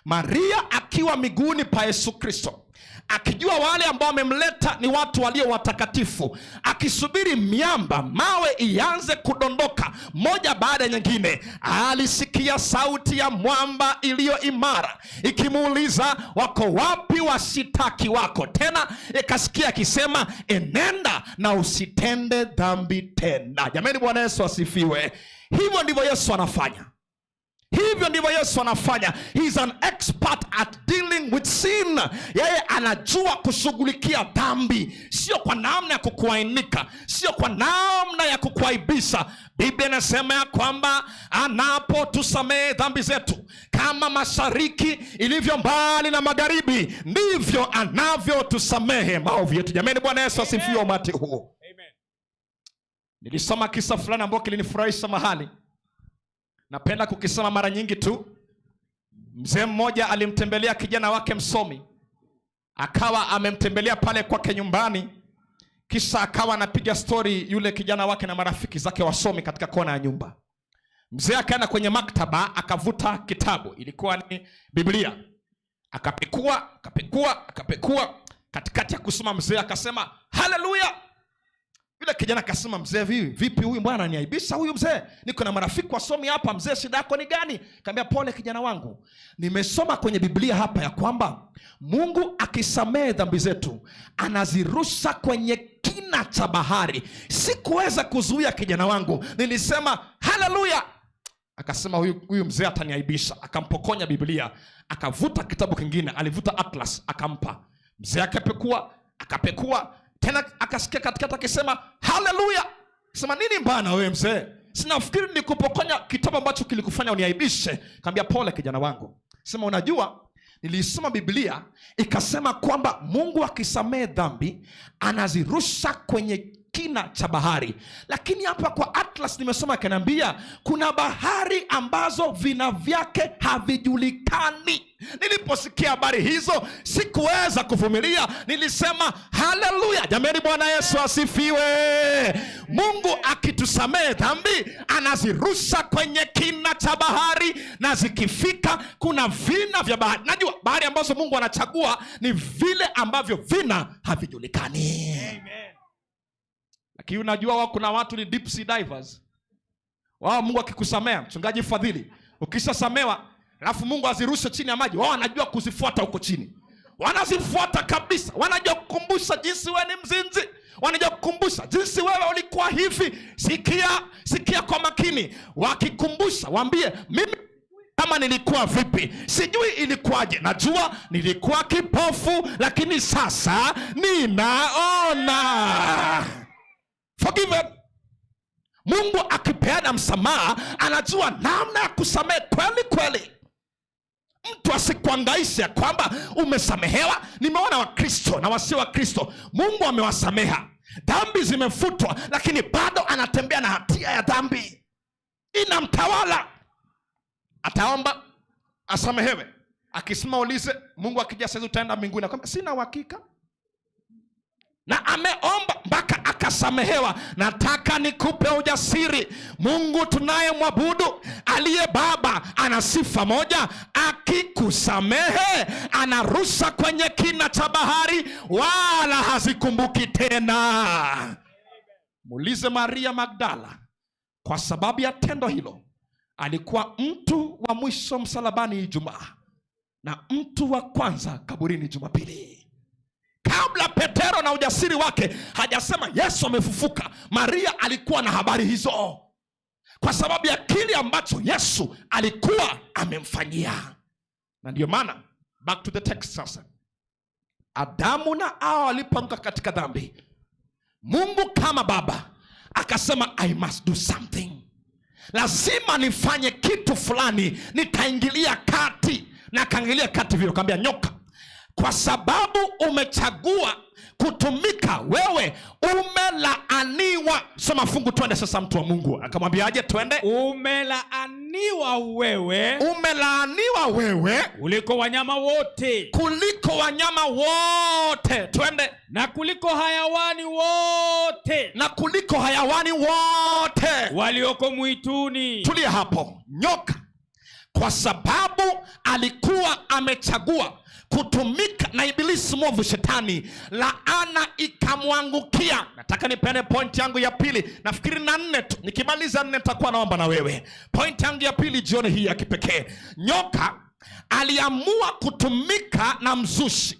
Maria akiwa miguuni pa Yesu Kristo, akijua wale ambao wamemleta ni watu walio watakatifu, akisubiri miamba mawe ianze kudondoka moja baada ya nyingine, alisikia sauti ya mwamba iliyo imara ikimuuliza, wako wapi wasitaki wako? Tena ikasikia akisema, enenda na usitende dhambi tena. Jamani, Bwana Yesu asifiwe. Hivyo ndivyo Yesu anafanya. Hivyo ndivyo Yesu anafanya. He is an expert at dealing with sin. Yeye anajua kushughulikia dhambi, sio kwa namna ya kukuainika, sio kwa namna ya kukuaibisha. Biblia inasema ya kwamba anapotusamehe dhambi zetu, kama mashariki ilivyo mbali na magharibi, ndivyo anavyotusamehe maovu yetu. Jamani, Bwana Yesu asifiwe. Umati huu, Amen. Nilisoma kisa fulani ambacho kilinifurahisha mahali napenda kukisoma mara nyingi tu. Mzee mmoja alimtembelea kijana wake msomi, akawa amemtembelea pale kwake nyumbani, kisha akawa anapiga stori yule kijana wake na marafiki zake wasomi katika kona ya nyumba. Mzee akaenda kwenye maktaba akavuta kitabu, ilikuwa ni Biblia, akapekua akapekua akapekua. Katikati ya kusoma mzee akasema haleluya. Yule kijana akasema, mzee, vipi huyu bwana ananiaibisha huyu mzee, niko na marafiki wasomi hapa. Mzee, shida yako ni gani? Kaambia, pole kijana wangu, nimesoma kwenye Biblia hapa ya kwamba Mungu akisamehe dhambi zetu anazirusha kwenye kina cha bahari. Sikuweza kuzuia kijana wangu, nilisema haleluya. Akasema huyu mzee ataniaibisha. Akampokonya Biblia, akavuta kitabu kingine, alivuta Atlas akampa mzee, akapekua akapekua tena, akasikia katikati akisema haleluya. Sema nini mbana wewe mzee, sinafikiri nikupokonya kitabu ambacho kilikufanya uniaibishe. Kaambia pole kijana wangu, sema unajua nilisoma Biblia ikasema kwamba Mungu akisamehe dhambi anazirusha kwenye kina cha bahari, lakini hapa kwa Atlas nimesoma akaniambia kuna bahari ambazo vina vyake havijulikani. Niliposikia habari hizo sikuweza kuvumilia, nilisema haleluya. Jamani, Bwana Yesu asifiwe. Mungu akitusamehe dhambi anazirusha kwenye kina cha bahari, na zikifika kuna vina vya bahari. Najua bahari ambazo Mungu anachagua ni vile ambavyo vina havijulikani. Amen. Lakini unajua wao kuna watu ni deep sea divers. Wao Mungu akikusamea, mchungaji Fadhili, ukishasamewa alafu Mungu azirushe chini ya maji, wao wanajua kuzifuata huko chini. Wanazifuata kabisa, wanajua kukumbusha jinsi wewe ni mzinzi, wanajua kukumbusha jinsi wewe ulikuwa hivi. Sikia, sikia kwa makini, wakikumbusha waambie mimi kama nilikuwa vipi, sijui ilikuwaje, najua nilikuwa kipofu, lakini sasa ninaona. Forgiven. Mungu akipeana msamaha anajua namna ya kusamehe kweli kweli. Mtu asikuangaishe kwamba umesamehewa. Nimeona Wakristo na wasio Wakristo, Mungu amewasameha, dhambi zimefutwa, lakini bado anatembea na hatia ya dhambi inamtawala. Ataomba asamehewe, akisema ulize Mungu, akija sasa utaenda mbinguni, akwambia sina uhakika, na ameomba mpaka akasamehewa. Nataka nikupe ujasiri. Mungu tunayemwabudu aliye Baba ana sifa moja, akikusamehe anarusha kwenye kina cha bahari, wala hazikumbuki tena. Muulize Maria Magdala, kwa sababu ya tendo hilo alikuwa mtu wa mwisho msalabani Ijumaa na mtu wa kwanza kaburini Jumapili. Kabla Petero na ujasiri wake hajasema Yesu amefufuka, Maria alikuwa na habari hizo kwa sababu ya kile ambacho Yesu alikuwa amemfanyia. Na ndiyo maana back to the text sasa, Adamu na Hawa walipoanguka katika dhambi, Mungu kama baba akasema I must do something, lazima nifanye kitu fulani, nitaingilia kati. Na akaingilia kati vile, akamwambia nyoka, kwa sababu umechagua kutumika wewe umelaaniwa. Soma fungu twende sasa, mtu wa Mungu. Akamwambiaje? Twende. Umelaaniwa wewe Umelaaniwa wewe kuliko wanyama wote kuliko wanyama wote. Twende. na kuliko hayawani wote Na kuliko hayawani wote walioko mwituni. Tulia hapo. Nyoka, kwa sababu sababu alikuwa amechagua kutumika na ibilisi mwovu shetani, laana ikamwangukia. Nataka nipeane point yangu ya pili, nafikiri na nne tu. Nikimaliza nne nitakuwa naomba na wewe. Point yangu ya pili jioni hii ya kipekee, nyoka aliamua kutumika na mzushi,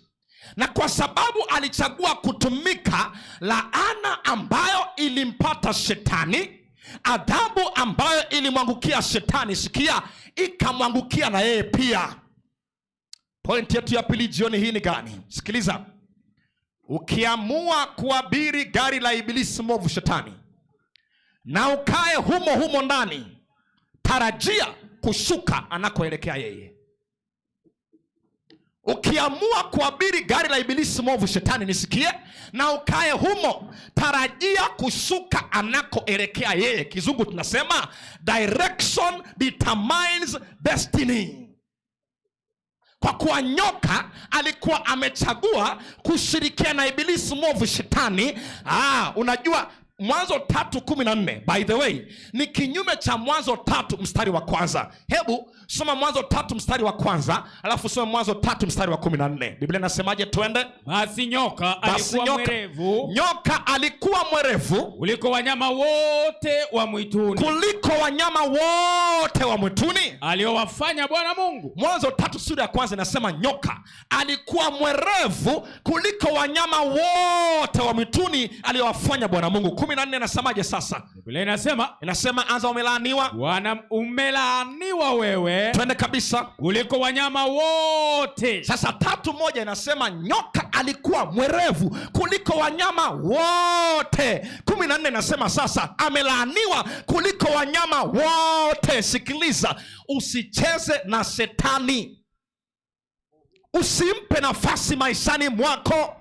na kwa sababu alichagua kutumika, laana ambayo ilimpata shetani, adhabu ambayo ilimwangukia shetani, sikia, ikamwangukia na yeye pia. Pointi yetu ya pili jioni hii ni gani? Sikiliza, ukiamua kuabiri gari la ibilisi mwovu shetani na ukae humo humo ndani, tarajia kushuka anakoelekea yeye. Ukiamua kuabiri gari la ibilisi mwovu shetani, nisikie, na ukae humo, tarajia kushuka anakoelekea yeye. Kizungu tunasema direction determines destiny. Kwa kuwa nyoka alikuwa amechagua kushirikiana na ibilisi mwovu shetani. Unajua Mwanzo 3:14, by the way, ni kinyume cha Mwanzo 3 mstari wa 1. Hebu soma Mwanzo 3 mstari wa 1, alafu soma Mwanzo 3 mstari wa 14. Biblia inasemaje? Twende. Basi nyoka Basi alikuwa nyoka, mwerevu nyoka alikuwa mwerevu kuliko wanyama wote wa mwituni kuliko wanyama wote wa mwituni aliowafanya Bwana Mungu. Mwanzo 3 sura ya 1 inasema nyoka alikuwa mwerevu kuliko wanyama wote wa mwituni aliyowafanya Bwana Mungu. 14 inasemaje sasa? Biblia inasema, Inasema anza, umelaaniwa. Bwana, umelaaniwa wewe Twende kabisa. kuliko wanyama wote. Sasa 3:1 inasema nyoka alikuwa mwerevu kuliko wanyama wote. 14 inasema sasa amelaaniwa kuliko wanyama wote. Sikiliza, usicheze na shetani, usimpe nafasi maishani mwako,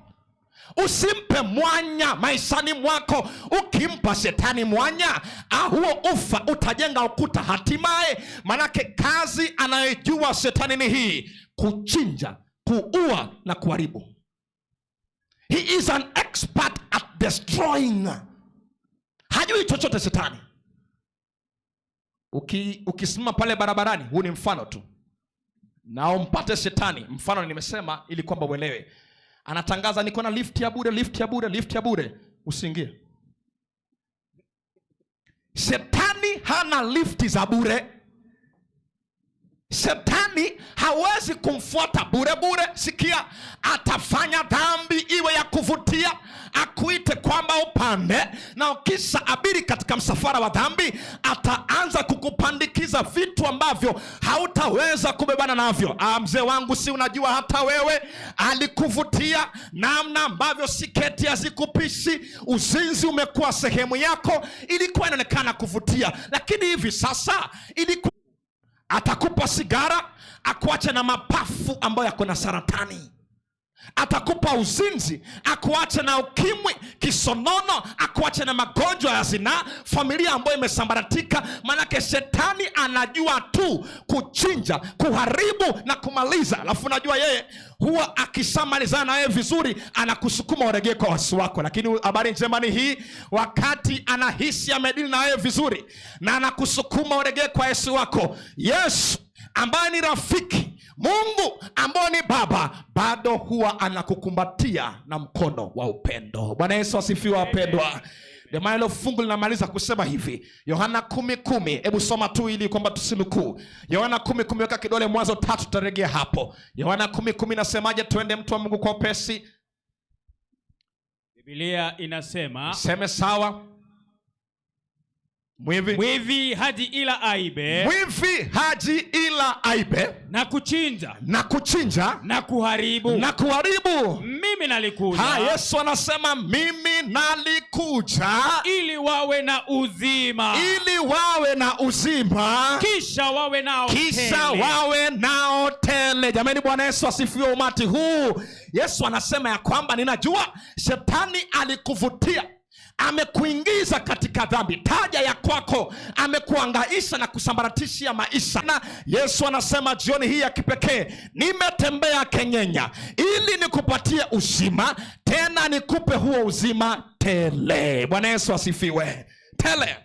usimpe mwanya maishani mwako. Ukimpa shetani mwanya, huo ufa utajenga ukuta hatimaye. Manake kazi anayojua shetani ni hii: kuchinja, kuua na kuharibu. He is an expert at destroying. Hajui chochote shetani. Ukisimama pale barabarani, huu ni mfano tu, na umpate shetani, mfano nimesema ili kwamba uelewe. Anatangaza, niko na lift ya bure, lift ya bure, lift ya bure. Usiingie. Shetani hana lifti za bure. Shetani hawezi kumfuata bure bure. Sikia, atafanya dhambi iwe ya kuvutia, akuite kwamba upande, na ukisha abiri katika msafara wa dhambi, ataanza kukupandikiza vitu ambavyo hautaweza kubebana navyo. Mzee wangu, si unajua hata wewe alikuvutia namna ambavyo siketi hazikupishi, uzinzi umekuwa sehemu yako, ilikuwa inaonekana kuvutia, lakini hivi sasa ilikuwa atakupa sigara akuache na mapafu ambayo yako na saratani, atakupa uzinzi akuache na ukimwi, kisonono, akuache na magonjwa ya zinaa, familia ambayo imesambaratika. Maanake shetani anajua tu kuchinja, kuharibu na kumaliza. Alafu unajua yeye huwa akishamalizana na wewe vizuri, anakusukuma uregee kwa wasi wako. Lakini habari njema ni hii, wakati anahisi amedili na wewe vizuri na anakusukuma uregee kwa Yesu wako, Yesu ambaye ni rafiki, Mungu ambaye ni Baba, bado huwa anakukumbatia na mkono wa upendo. Bwana Yesu asifiwe, wapendwa. Ndio maana hilo fungu linamaliza kusema hivi, Yohana 10:10. Hebu soma tu ili kwamba tusinukuu. Yohana 10:10, weka kidole Mwanzo 3, tutarejea hapo. Yohana 10:10 nasemaje? Tuende mtu wa Mungu kwa upesi. Biblia inasema, Seme sawa. Mwivi, mwivi haji ila aibe mwivi haji ila aibe na kuchinja na kuchinja na kuharibu. na kuharibu. Mimi nalikuja Ha, Yesu anasema mimi nalikuja ili wawe na uzima, ili wawe na uzima, kisha wawe nao kisha tele. Wawe nao tele. Jamani, Bwana Yesu asifiwe. Umati huu, Yesu anasema ya kwamba ninajua shetani alikuvutia, amekuingiza katika dhambi, taja ya kwako, amekuangaisha na kusambaratishia maisha. Na Yesu anasema jioni hii ya kipekee, nimetembea Kenyenya ili nikupatie uzima, tena nikupe huo uzima tele. Bwana Yesu asifiwe. Tele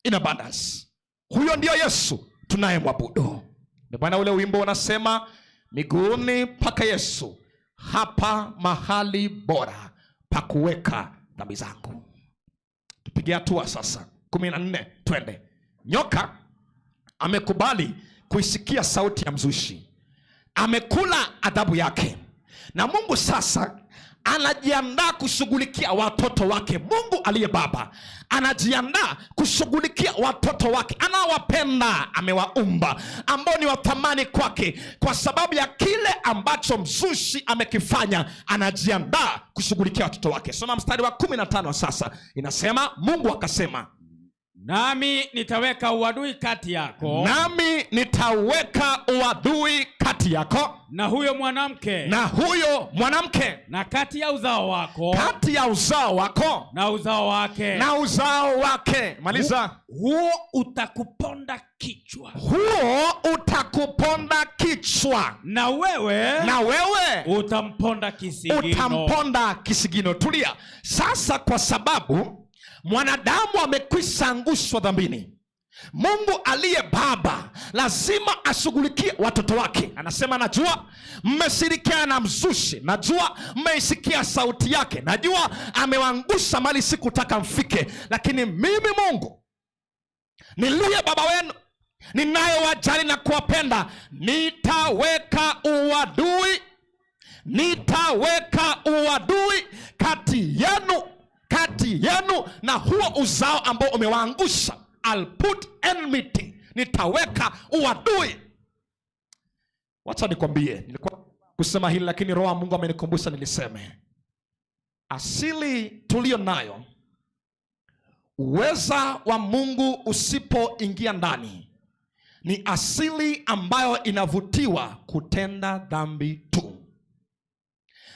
in abundance. Huyo ndiyo Yesu tunayemwabudu. Ndio maana ule wimbo unasema, miguuni paka Yesu, hapa mahali bora pa kuweka dhambi zangu. Tupige hatua sasa, 14, twende. Nyoka amekubali kuisikia sauti ya mzushi, amekula adhabu yake, na Mungu sasa anajiandaa kushughulikia watoto wake. Mungu aliye Baba anajiandaa kushughulikia watoto wake anawapenda, amewaumba, ambao ni wa thamani kwake. Kwa sababu ya kile ambacho mzushi amekifanya, anajiandaa kushughulikia watoto wake. Soma mstari wa 15 sasa, inasema Mungu akasema, nami nitaweka uadui kati yako, nami nitaweka uadui kati yako na huyo mwanamke, na huyo mwanamke, na kati ya uzao wako, kati ya uzao wako na uzao wake, na uzao wake. Maliza. Huo utakuponda kichwa, huo utakuponda kichwa, na wewe, na wewe utamponda kisigino, utamponda kisigino. Tulia sasa, kwa sababu mwanadamu amekwisha angushwa dhambini, Mungu aliye Baba lazima ashughulikie watoto wake. Anasema, najua mmeshirikiana na mzushi, najua mmeisikia sauti yake, najua amewaangusha mali sikutaka mfike, lakini mimi Mungu niliye Baba wenu ninayewajali na kuwapenda, nitaweka uadui, nitaweka uadui kati yenu, kati yenu na huo uzao ambao umewaangusha. I'll put enmity, nitaweka uadui. Wacha nikwambie, nilikuwa kusema hili lakini Roho wa Mungu amenikumbusha niliseme. Asili tuliyo nayo, uweza wa Mungu usipoingia ndani, ni asili ambayo inavutiwa kutenda dhambi tu.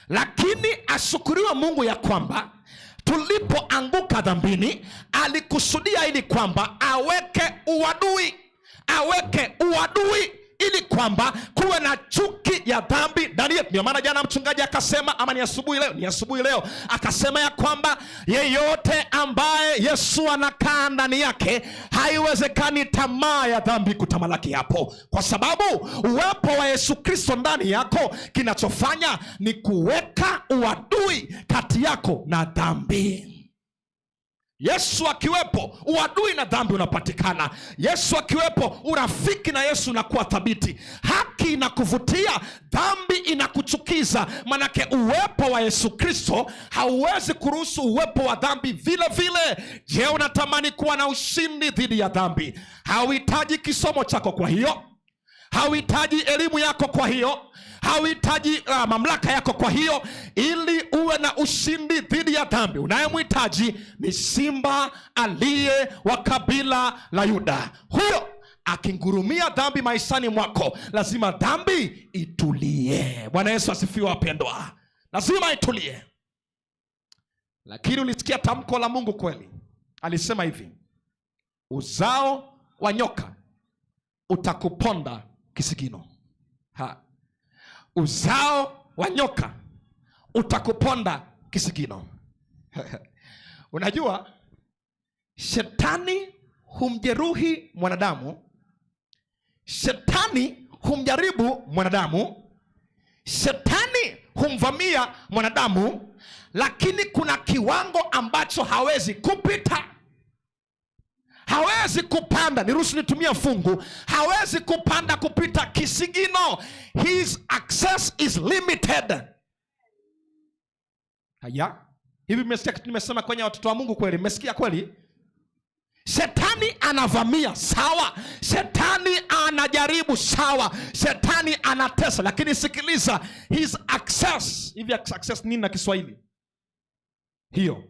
Lakini ashukuriwe Mungu ya kwamba tulipoanguka dhambini alikusudia ili kwamba aweke uadui, aweke uadui ili kwamba kuwe na chuki ya dhambi ndani yetu. Ndio maana jana mchungaji akasema, ama ni asubuhi leo, ni asubuhi leo akasema ya kwamba yeyote ambaye Yesu anakaa ndani yake haiwezekani tamaa ya dhambi kutamalaki hapo, kwa sababu uwepo wa Yesu Kristo ndani yako kinachofanya ni kuweka uadui kati yako na dhambi. Yesu akiwepo, uadui na dhambi unapatikana. Yesu akiwepo, urafiki na Yesu unakuwa thabiti. Haki inakuvutia, dhambi inakuchukiza. Manake uwepo wa Yesu Kristo hauwezi kuruhusu uwepo wa dhambi vile vile. Je, unatamani kuwa na ushindi dhidi ya dhambi? Hauhitaji kisomo chako kwa hiyo, hauhitaji elimu yako kwa hiyo, hauhitaji mamlaka yako kwa hiyo. Ili uwe na ushindi dhidi ya dhambi, unayemhitaji ni simba aliye wa kabila la Yuda. Huyo akingurumia dhambi maishani mwako, lazima dhambi itulie. Bwana Yesu asifiwe wapendwa, lazima itulie. Lakini ulisikia tamko la Mungu kweli, alisema hivi, uzao wa nyoka utakuponda kisigino. Ha. Uzao wa nyoka utakuponda kisigino. Unajua shetani humjeruhi mwanadamu, shetani humjaribu mwanadamu, shetani humvamia mwanadamu, lakini kuna kiwango ambacho hawezi kupita. Hawezi kupanda, niruhusu nitumie fungu, hawezi kupanda kupita kisigino. His access is limited. Haya, hivi mmesikia kitu nimesema kwenye watoto wa Mungu kweli? Mmesikia kweli? Shetani anavamia, sawa. Shetani anajaribu, sawa. Shetani anatesa, lakini sikiliza, his access. Hivi access nini na Kiswahili hiyo?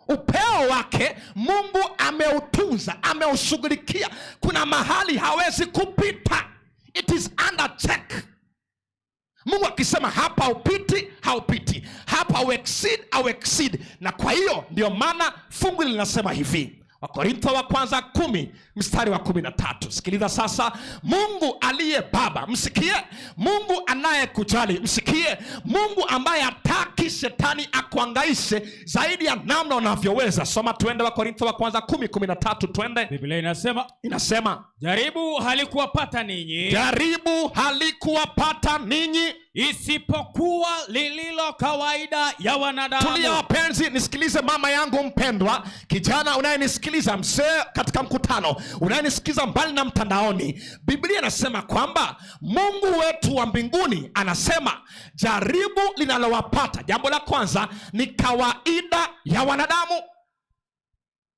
Upeo wake Mungu ameutunza, ameushughulikia. Kuna mahali hawezi kupita, it is under check. Mungu akisema hapa upiti, haupiti, hapa au exceed, au exceed. Na kwa hiyo ndio maana fungu linasema hivi, Wakorintho wa kwanza 10 mstari wa 13. Sikiliza sasa, Mungu aliye Baba, msikie. Mungu anayekujali, msikie. Mungu ambaye hataki shetani akuangaishe zaidi ya namna unavyoweza. Soma tuende, Wakorintho wa kwanza 10:13, twende. Biblia inasema, Inasema, jaribu halikuwapata ninyi jaribu halikuwapata ninyi isipokuwa lililo kawaida ya wanadamu. Tulia wapenzi, nisikilize mama yangu mpendwa, kijana unayenisikiliza, mzee katika mkutano, unayenisikiliza mbali na mtandaoni. Biblia inasema kwamba Mungu wetu wa mbinguni anasema jaribu linalowapata, jambo la kwanza ni kawaida ya wanadamu.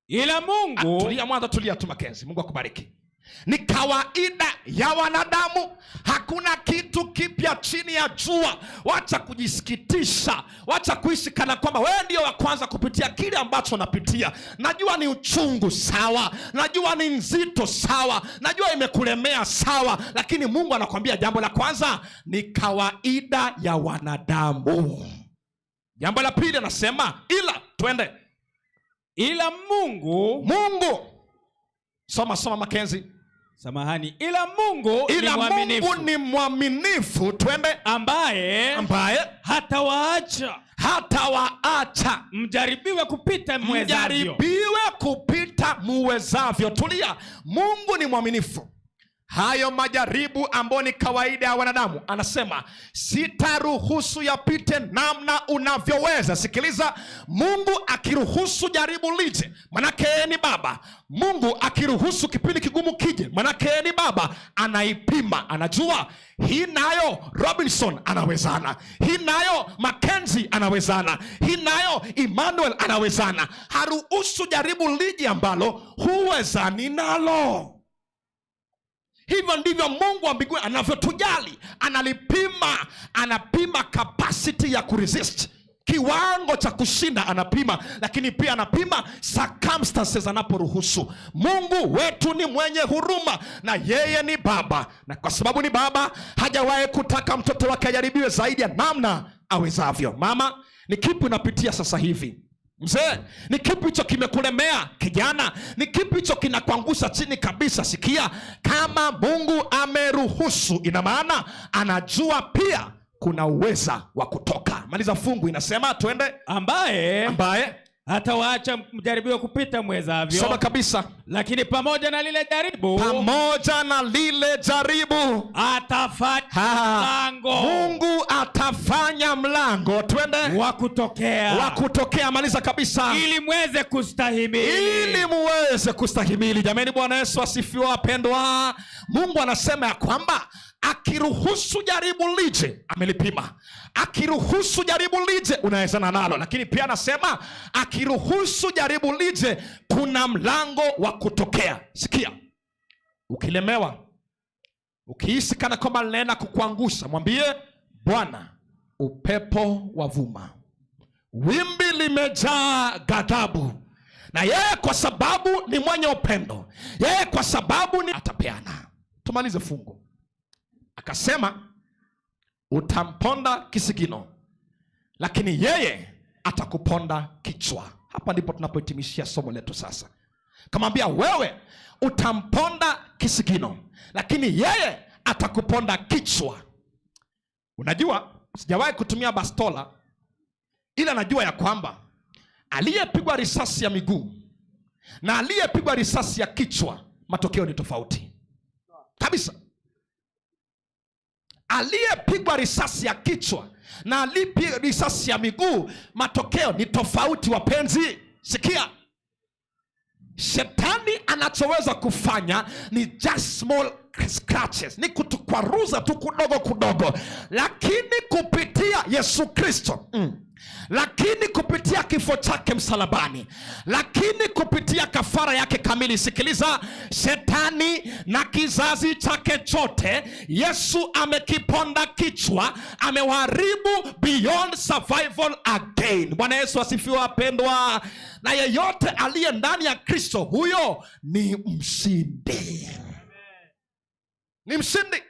Ila Mungu Tulia mwanzo, tulia tu Makenzi, Mungu akubariki. Ni kawaida ya wanadamu, hakuna kitu kipya chini ya jua. Wacha kujisikitisha, wacha kuishi kana kwamba wewe ndio wa kwanza kupitia kile ambacho unapitia. Najua ni uchungu, sawa, najua ni nzito, sawa, najua imekulemea, sawa, lakini Mungu anakwambia jambo la kwanza ni kawaida ya wanadamu. Jambo la pili anasema ila, twende. Ila Mungu, Mungu, soma, soma Makenzi. Samahani, ila Mungu Ila ni mwaminifu, Mungu ni mwaminifu, twende, ambaye ambaye hatawaacha hatawaacha mjaribiwe kupita mwezavyo. Mjaribiwe kupita muwezavyo. Tulia, Mungu ni mwaminifu. Hayo majaribu ambayo ni kawaida ya wanadamu, anasema sitaruhusu yapite namna unavyoweza. Sikiliza, Mungu akiruhusu jaribu lije, manake yeye ni Baba. Mungu akiruhusu kipindi kigumu kije, manake yeye ni Baba. Anaipima, anajua hii nayo Robinson anawezana, hii nayo Mackenzie anawezana, hii nayo Emmanuel anawezana. Haruhusu jaribu lije ambalo huwezani nalo. Hivyo ndivyo Mungu wa mbinguni anavyotujali. Analipima, anapima capacity ya kuresist, kiwango cha kushinda anapima, lakini pia anapima circumstances anaporuhusu. Mungu wetu ni mwenye huruma na yeye ni Baba, na kwa sababu ni Baba hajawahi kutaka mtoto wake ajaribiwe zaidi ya namna awezavyo. Mama, ni kipi unapitia sasa hivi? Mzee, ni kipi hicho kimekulemea? Kijana, ni kipi hicho kinakuangusha chini kabisa? Sikia, kama Mungu ameruhusu, ina maana anajua pia kuna uweza wa kutoka. Maliza fungu, inasema twende. Ambaye Ambaye hatawaacha mjaribiwe kupita mwezavyo, Soma kabisa. Lakini pamoja na lile jaribu, Pamoja na lile jaribu, atafanya mlango Mungu atafanya mlango, twende, wa kutokea, wa kutokea. Maliza kabisa. Ili muweze kustahimili, ili muweze kustahimili. Jamani, Bwana Yesu asifiwe wapendwa. Mungu anasema ya kwamba akiruhusu jaribu lije, amelipima. Akiruhusu jaribu lije, unawezana nalo. Lakini pia anasema akiruhusu jaribu lije, kuna mlango wa kutokea. Sikia, ukilemewa, ukihisi kana kwamba linaenda kukuangusha, mwambie Bwana, upepo wavuma, wimbi limejaa ghadhabu. Na yeye kwa sababu ni mwenye upendo, yeye kwa sababu ni atapeana. Tumalize fungu. Akasema utamponda kisigino, lakini yeye atakuponda kichwa. Hapa ndipo tunapohitimishia somo letu sasa. Kamwambia wewe utamponda kisigino, lakini yeye atakuponda kichwa. Unajua, sijawahi kutumia bastola, ila najua ya kwamba aliyepigwa risasi ya miguu na aliyepigwa risasi ya kichwa, matokeo ni tofauti kabisa. Aliyepigwa risasi ya kichwa na aliyepigwa risasi ya miguu, matokeo ni tofauti. Wapenzi, sikia, shetani anachoweza kufanya ni just small scratches, ni kutukwaruza tu kudogo kudogo, lakini kupitia Yesu Kristo, lakini kupitia kifo chake msalabani, lakini kupitia kafara yake kamili. Sikiliza, shetani na kizazi chake chote Yesu amekiponda kichwa, amewaharibu beyond survival again. Bwana Yesu asifiwe wapendwa. Na yeyote aliye ndani ya Kristo huyo ni mshindi, ni mshindi.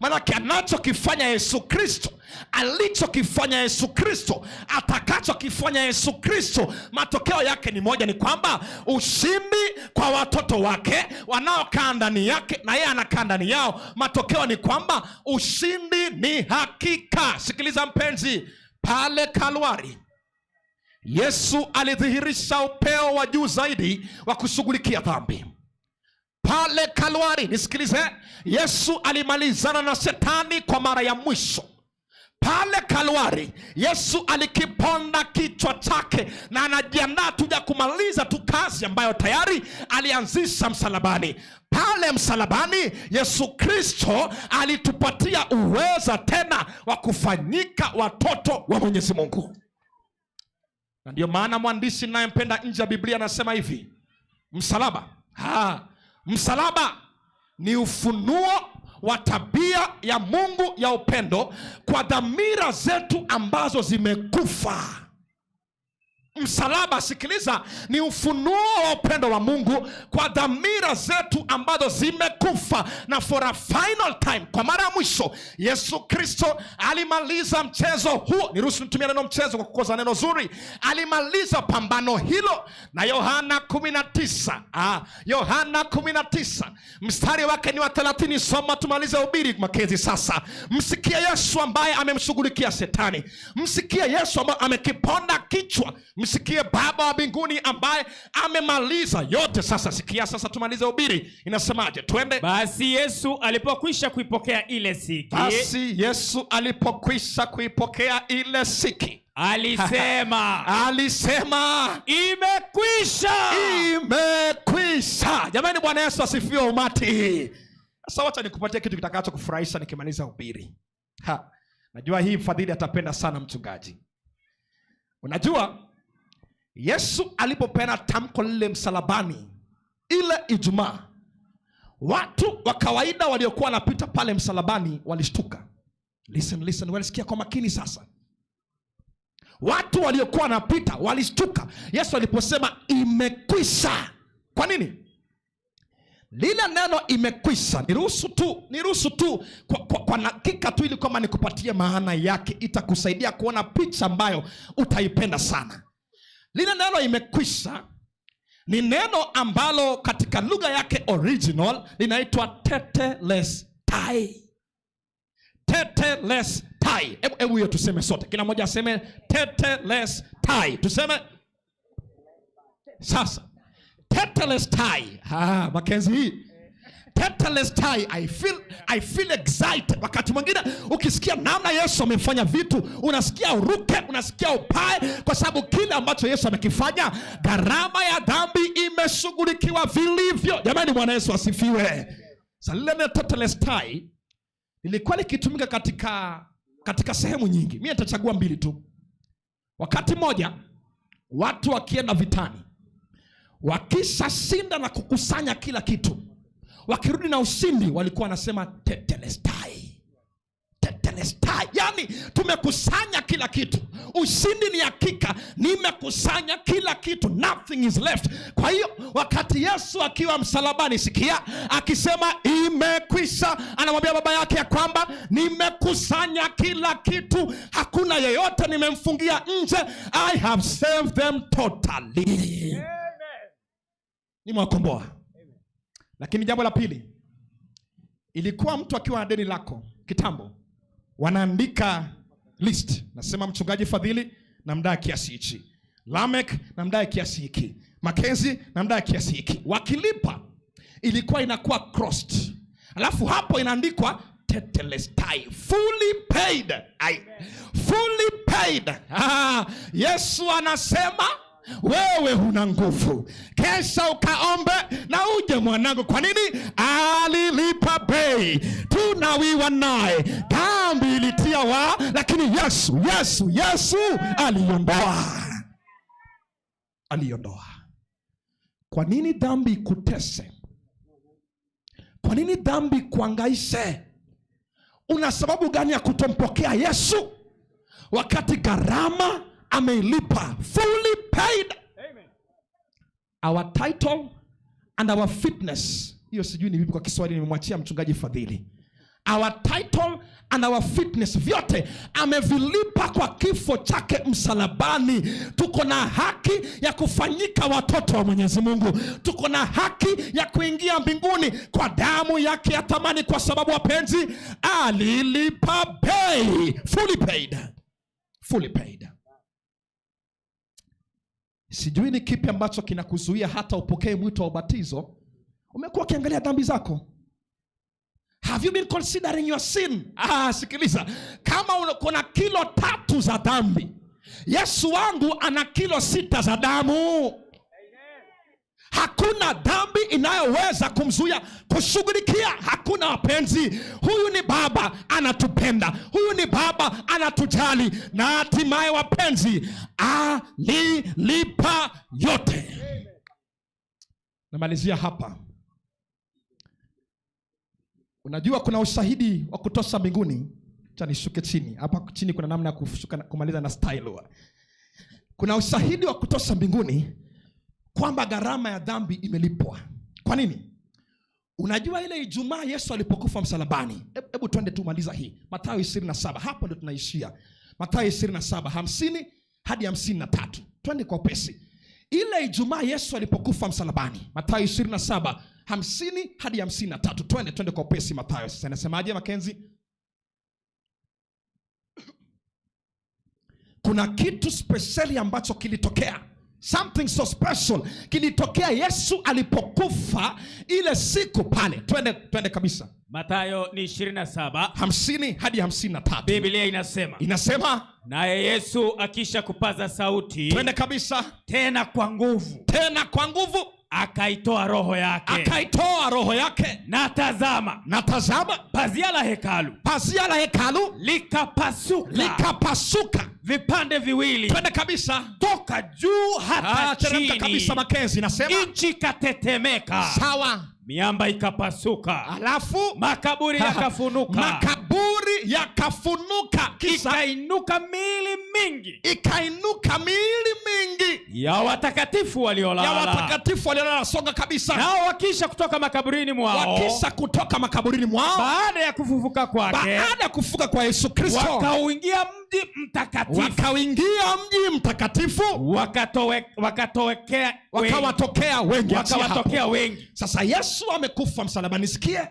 Maanake anachokifanya Yesu Kristo, alichokifanya Yesu Kristo, atakachokifanya Yesu Kristo, matokeo yake ni moja, ni kwamba ushindi kwa watoto wake wanaokaa ndani yake na yeye anakaa ndani yao. Matokeo ni kwamba ushindi ni hakika. Sikiliza mpenzi, pale Kalwari Yesu alidhihirisha upeo wa juu zaidi wa kushughulikia dhambi. Pale Kalwari, nisikilize, Yesu alimalizana na shetani kwa mara ya mwisho. Pale Kalwari Yesu alikiponda kichwa chake na anajiandaa tuja kumaliza tu kazi ambayo tayari alianzisha msalabani. Pale msalabani Yesu Kristo alitupatia uweza tena wa kufanyika watoto wa Mwenyezi Mungu. Na ndiyo maana mwandishi ninayempenda nje ya Biblia anasema hivi, msalaba, msalaba ni ufunuo wa tabia ya Mungu ya upendo kwa dhamira zetu ambazo zimekufa. Msalaba, sikiliza, ni ufunuo wa upendo wa Mungu kwa dhamira zetu ambazo zimekufa. Na for a final time, kwa mara ya mwisho, Yesu Kristo alimaliza mchezo huo. Niruhusu nitumie neno mchezo kwa kukosa neno zuri. Alimaliza pambano hilo na Yohana 19. Yohana 19 mstari wake ni wa 30. Soma tumalize ubiri Makezi sasa. Msikie Yesu ambaye amemshughulikia shetani. Msikie Yesu ambaye amekiponda kichwa. Msikie Baba wa mbinguni ambaye amemaliza yote. Sasa sikia, sasa tumalize ubiri. Inasemaje? Twende. Basi Yesu alipokwisha kuipokea ile siki, Basi Yesu alipokwisha kuipokea ile siki, alisema, alisema, imekwisha. Imekwisha. Jamani, Bwana Yesu asifiwe. Umati. Sasa wacha nikupatie kitu kitakacho kufurahisha nikimaliza ubiri. Najua hii mfadhili atapenda sana mchungaji. Unajua Yesu alipopeana tamko lile msalabani ile Ijumaa, watu wa kawaida waliokuwa wanapita pale msalabani walishtuka. Listen, listen, walisikia kwa makini sasa. Watu waliokuwa wanapita walishtuka Yesu aliposema imekwisha. Kwa nini? Lile neno imekwisha, niruhusu tu kwa dakika tu, ili kwamba nikupatie maana yake, itakusaidia kuona picha ambayo utaipenda sana. Lile neno imekwisha ni neno ambalo katika lugha yake original linaitwa tetelestai. Tetelestai. Hebu hiyo tuseme sote, kila mmoja aseme tetelestai. Tuseme sasa tetelestai. Makenzi hii tetelestai. I feel excited. Wakati mwingine ukisikia namna Yesu amefanya vitu, unasikia uruke, unasikia upae, kwa sababu kile ambacho Yesu amekifanya, gharama ya dhambi imeshughulikiwa vilivyo. Jamani, Bwana Yesu asifiwe. Sasa lile neno tetelestai lilikuwa likitumika katika sehemu nyingi. Mimi nitachagua mbili tu. Wakati mmoja watu wakienda vitani, wakishashinda na kukusanya kila kitu, wakirudi na ushindi, walikuwa wanasema tetelestai, tetelestai, yani tumekusanya kila kitu, ushindi ni hakika, nimekusanya kila kitu, nothing is left. Kwa hiyo wakati Yesu akiwa msalabani, sikia akisema imekwisha, anamwambia baba yake ya kwamba nimekusanya kila kitu, hakuna yeyote nimemfungia nje, I have saved them totally, nimewakomboa. Lakini jambo la pili, ilikuwa mtu akiwa na deni lako kitambo, wanaandika list, nasema mchungaji Fadhili namdai kiasi hichi, Lamek namdai kiasi hiki, Makenzi namdai kiasi hiki. Wakilipa ilikuwa inakuwa crossed, alafu hapo inaandikwa tetelestai, fully paid. Ai, fully paid. Yesu anasema wewe huna nguvu, kesha ukaombe na uje mwanangu. Kwa nini? Alilipa bei, tunawiwa naye. Dhambi ilitia wa, lakini Yesu, Yesu, Yesu aliondoa, aliondoa. Kwa nini dhambi ikutese? Kwa nini dhambi kuangaishe? Una sababu gani ya kutompokea Yesu wakati gharama ameilipa, fully paid? Our title and our fitness, hiyo sijui ni vipi kwa Kiswahili, nimemwachia mchungaji Fadhili. our title and our fitness, vyote amevilipa kwa kifo chake msalabani. Tuko na haki ya kufanyika watoto wa Mwenyezi Mungu, tuko na haki ya kuingia mbinguni kwa damu yake ya thamani, kwa sababu wapenzi, alilipa bei, fully paid, fully paid. Sijui ni kipi ambacho kinakuzuia hata upokee mwito wa ubatizo. Umekuwa ukiangalia dhambi zako. Have you been considering your sin? Ah, sikiliza, kama kuna kilo 3 za dhambi, Yesu wangu ana kilo 6 za damu. Hakuna dhambi inayoweza kumzuia kushughulikia. Hakuna wapenzi. Huyu ni Baba anatupenda, huyu ni Baba anatujali, na hatimaye wapenzi, alilipa yote. Namalizia hapa. Unajua kuna ushahidi wa kutosha mbinguni. Acha nishuke chini. Hapa chini kuna namna ya kushuka kumaliza na style. Kuna ushahidi wa kutosha mbinguni kwamba gharama ya dhambi imelipwa. Kwa nini? Unajua ile Ijumaa Yesu alipokufa msalabani. Hebu twende tu maliza hii. Mathayo 27, hapo ndio tunaishia. Mathayo 27, 50 hadi 53. Twende kwa upesi. Ile Ijumaa Yesu alipokufa msalabani. Mathayo 27, 50 hadi 53. Twende kwa upesi Mathayo. Sasa inasemaje Makenzi? Kuna kitu speciali ambacho kilitokea. Something so special kilitokea Yesu alipokufa ile siku pale. Twende kabisa. Mathayo ni 27, 50 hadi 53. Biblia inasema. Inasema, naye Yesu akisha kupaza sauti, twende kabisa, tena kwa nguvu, tena kwa nguvu, akaitoa roho yake, akaitoa roho yake. Na tazama, na tazama, pazia la hekalu, pazia la hekalu likapasuka, likapasuka vipande viwili, twende kabisa, toka juu hata chini kabisa. Makenzi nasema nchi ikatetemeka, sawa, miamba ikapasuka, alafu makaburi yakafunuka, makaburi yakafunuka, kisha ikainuka miili mingi, ikainuka miili mingi ya watakatifu waliolala, ya watakatifu waliolala. Songa kabisa. Nao wakisha kutoka makaburini mwao, wakisha kutoka makaburini mwao, baada ya kufufuka kwake, baada ya kufufuka kwa Yesu Kristo, wakauingia mji mtakatifu, wakauingia mji mtakatifu, wakatowekea, wakawatokea wengi, wakawatokea wengi. Sasa Yesu amekufa msalabani, sikie.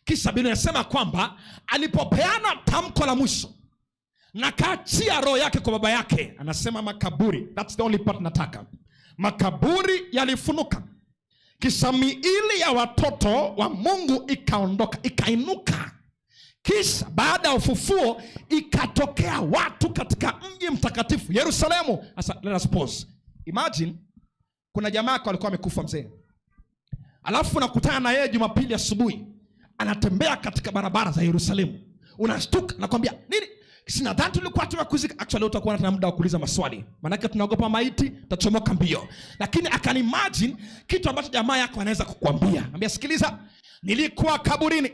Kisha Biblia inasema kwamba alipopeana tamko la mwisho na kaachia roho yake kwa baba yake, anasema makaburi, that's the only part nataka, makaburi yalifunuka, kisha miili ya watoto wa Mungu ikaondoka, ikainuka. Kisha baada ya ufufuo ikatokea watu katika mji mtakatifu Yerusalemu. Sasa let us pause. Imagine kuna jamaa yako alikuwa amekufa mzee, alafu unakutana na yeye Jumapili asubuhi anatembea katika barabara za Yerusalemu. Unashtuka, nakwambia nini? Sina dhani tulikuwa tumekuzika. Actually utakuwa na muda wa kuuliza maswali, maana tunaogopa maiti, tachomoka mbio. Lakini I can imagine kitu ambacho jamaa yako anaweza kukuambia. Anambia sikiliza, nilikuwa kaburini,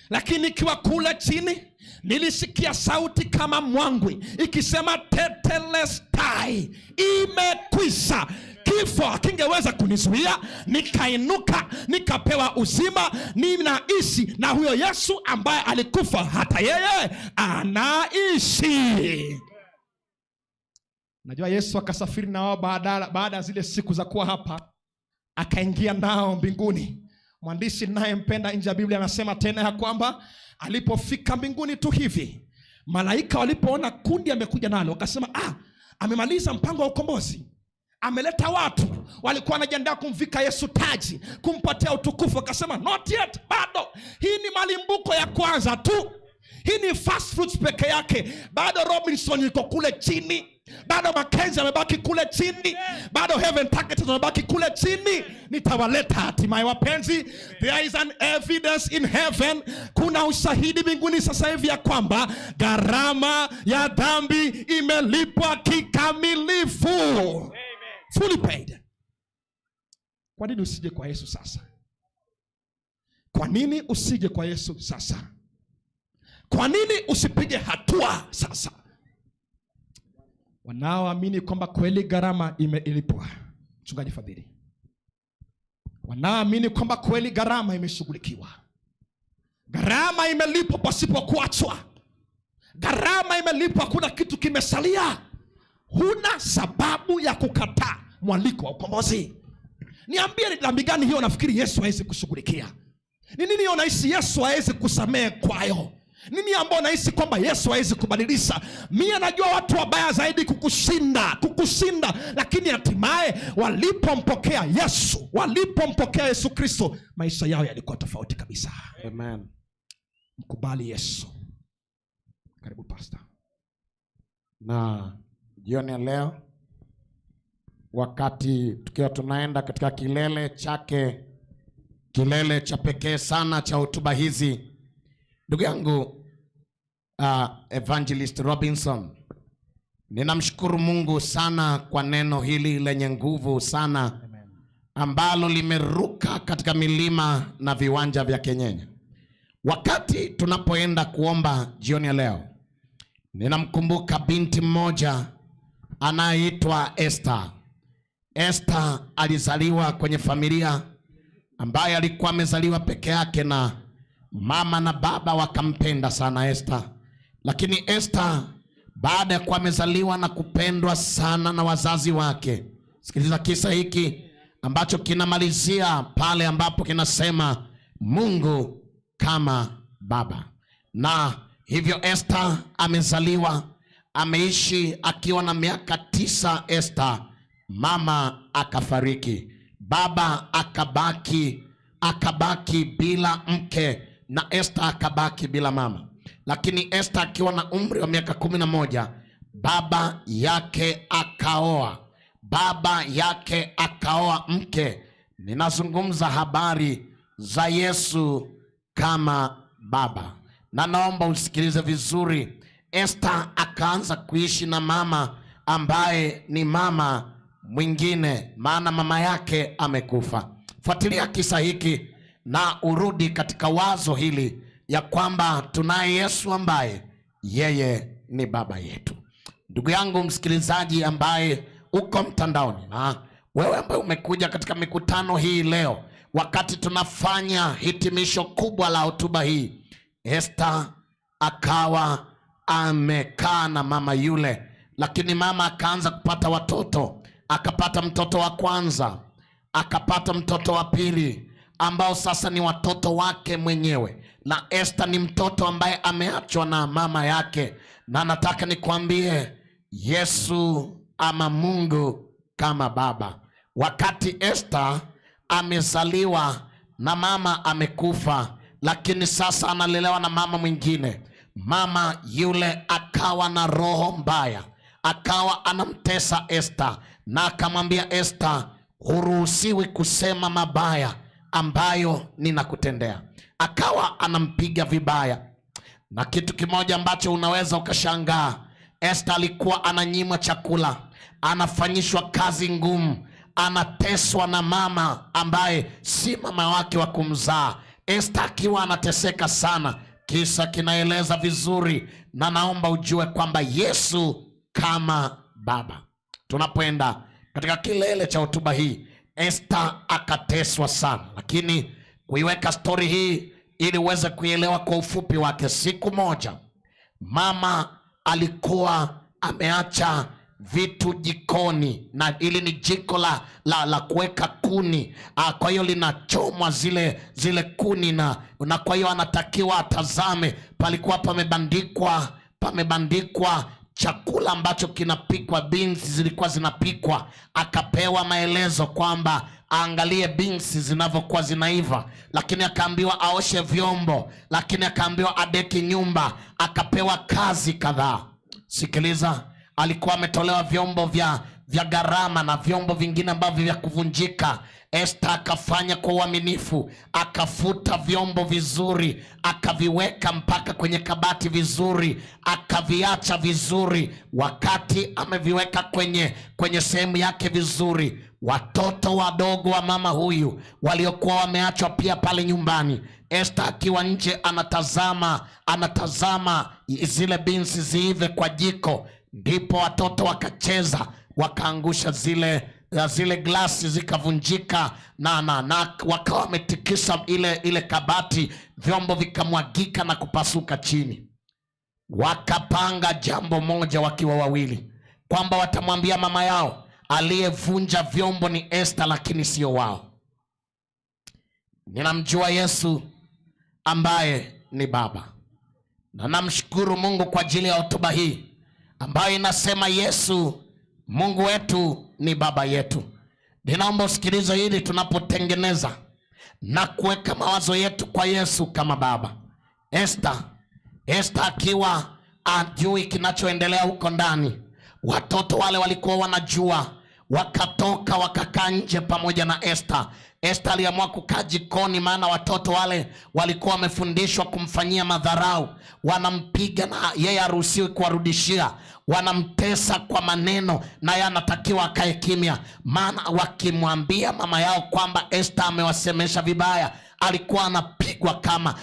lakini nikiwa kule chini nilisikia sauti kama mwangwi ikisema tetelestai, imekwisha. Kifo hakingeweza kunizuia, nikainuka, nikapewa uzima, ninaishi na huyo Yesu ambaye alikufa hata yeye anaishi. Najua Yesu akasafiri na wao baada ya zile siku za kuwa hapa, akaingia nao mbinguni. Mwandishi ninayempenda nje ya Biblia anasema tena ya kwamba alipofika mbinguni tu hivi, malaika walipoona kundi amekuja nalo wakasema, amemaliza mpango wa ukombozi, ameleta watu walikuwa wanajiandaa kumvika Yesu taji, kumpatia utukufu. Akasema not yet, bado. Hii ni malimbuko ya kwanza tu, hii ni first fruits peke yake. Bado Robinson yuko kule chini, bado Mackenzie amebaki kule chini, bado Heaven Target amebaki kule chini. Nitawaleta hatimaye wapenzi. There is an evidence in heaven. Kuna ushahidi mbinguni sasa hivi ya kwamba gharama ya dhambi imelipwa kikamilifu. Fully paid. Kwa nini usije kwa Yesu sasa? Kwa nini usije kwa Yesu sasa? Kwa nini usipige hatua sasa? Wanaoamini kwamba kweli gharama imelipwa, Mchungaji Fadhili, wanaoamini kwamba kweli gharama imeshughulikiwa, gharama Gharama imelipwa pasipo kuachwa, gharama imelipwa, hakuna kitu kimesalia. Huna sababu ya kukataa mwaliko wa ukombozi. Niambie, ni dhambi gani hiyo nafikiri Yesu hawezi kushughulikia? Ni nini hiyo nahisi Yesu hawezi kusamehe kwayo? Nini ambao nahisi kwamba Yesu hawezi kubadilisha? Mie najua watu wabaya zaidi kukushinda, lakini hatimaye walipompokea Yesu, walipompokea Yesu Kristo, maisha yao yalikuwa tofauti kabisa. Amen. Mkubali Yesu. Karibu Pastor. Na jioni ya leo, wakati tukiwa tunaenda katika kilele chake, kilele cha pekee sana cha hotuba hizi, ndugu yangu Evangelist Robinson, ninamshukuru Mungu sana kwa neno hili lenye nguvu sana ambalo limeruka katika milima na viwanja vya Kenyenya. Wakati tunapoenda kuomba jioni ya leo, ninamkumbuka binti mmoja anayeitwa Esther. Esther alizaliwa kwenye familia ambaye alikuwa amezaliwa peke yake, na mama na baba wakampenda sana Esther. Lakini Esther baada ya kuwa amezaliwa na kupendwa sana na wazazi wake, sikiliza kisa hiki ambacho kinamalizia pale ambapo kinasema Mungu kama baba. Na hivyo Esther amezaliwa, ameishi akiwa na miaka 9. Esther, mama akafariki, baba akabaki bila mke, na Esther akabaki bila mama. Lakini Esther akiwa na umri wa miaka 11, baba yake akaoa. Baba yake akaoa mke. Ninazungumza habari za Yesu kama baba, na naomba usikilize vizuri. Esther akaanza kuishi na mama ambaye ni mama mwingine, maana mama yake amekufa. Fuatilia kisa hiki na urudi katika wazo hili ya kwamba tunaye Yesu ambaye yeye ni baba yetu. Ndugu yangu msikilizaji ambaye uko mtandaoni, na wewe ambaye umekuja katika mikutano hii leo, wakati tunafanya hitimisho kubwa la hotuba hii, Esther akawa amekaa na mama yule, lakini mama akaanza kupata watoto. Akapata mtoto wa kwanza, akapata mtoto wa pili, ambao sasa ni watoto wake mwenyewe. Na Esther ni mtoto ambaye ameachwa na mama yake. Na nataka nikwambie, Yesu ama Mungu kama baba. Wakati Esther amezaliwa na mama amekufa, lakini sasa analelewa na mama mwingine. Mama yule akawa na roho mbaya, akawa anamtesa Esther, na akamwambia Esther, huruhusiwi kusema mabaya ambayo ninakutendea. Akawa anampiga vibaya. Na kitu kimoja ambacho unaweza ukashangaa, Esther alikuwa ananyimwa chakula, anafanyishwa kazi ngumu, anateswa na mama ambaye si mama wake wa kumzaa. Esther akiwa anateseka sana. Kisa kinaeleza vizuri, na naomba ujue kwamba Yesu kama baba. Tunapoenda katika kilele cha hotuba hii, Esther akateswa sana, lakini kuiweka stori hii ili uweze kuielewa kwa ufupi wake, siku moja mama alikuwa ameacha vitu jikoni, na ili ni jiko la kuweka kuni. Kwa hiyo linachomwa zile kuni, na kwa hiyo anatakiwa atazame, palikuwa pamebandikwa chakula ambacho kinapikwa, beans zilikuwa zinapikwa. Akapewa maelezo kwamba aangalie beans zinavyokuwa zinaiva, lakini akaambiwa aoshe vyombo, lakini akaambiwa adeki nyumba, akapewa kazi kadhaa. Sikiliza, alikuwa ametolewa vyombo vya gharama na vyombo vingine ambavyo vya kuvunjika. Esther akafanya kwa uaminifu, akafuta vyombo vizuri, akaviweka mpaka kwenye kabati vizuri, akaviacha vizuri. Wakati ameviweka kwenye sehemu yake vizuri, watoto wadogo wa mama huyu waliokuwa wameachwa pia pale nyumbani, Esther akiwa nje anatazama zile beans ziive kwa jiko, ndipo watoto wakacheza, wakaangusha zile Zile glasi zikavunjika na wakawa wametikisa ile kabati, vyombo vikamwagika na kupasuka chini. Wakapanga jambo moja wakiwa wawili, kwamba watamwambia mama yao aliyevunja vyombo ni Esther, lakini sio wao. Ninamjua Yesu ambaye ni Baba, na namshukuru Mungu kwa ajili ya hotuba hii ambayo inasema Yesu Mungu wetu ni Baba yetu. Ninaomba usikilize hili tunapotengeneza na kuweka mawazo yetu kwa Yesu kama Baba. Esther akiwa ajui kinachoendelea huko ndani, watoto wale walikuwa wanajua, wakatoka wakakaa nje pamoja na Esther. Esther aliamua kukaa jikoni, maana watoto wale walikuwa wamefundishwa kumfanyia madharau, wanampiga na yeye haruhusiwi kuwarudishia, wanamtesa kwa maneno na yeye anatakiwa akae kimya, maana wakimwambia mama yao kwamba Esther amewasemesha vibaya, alikuwa anapigwa kama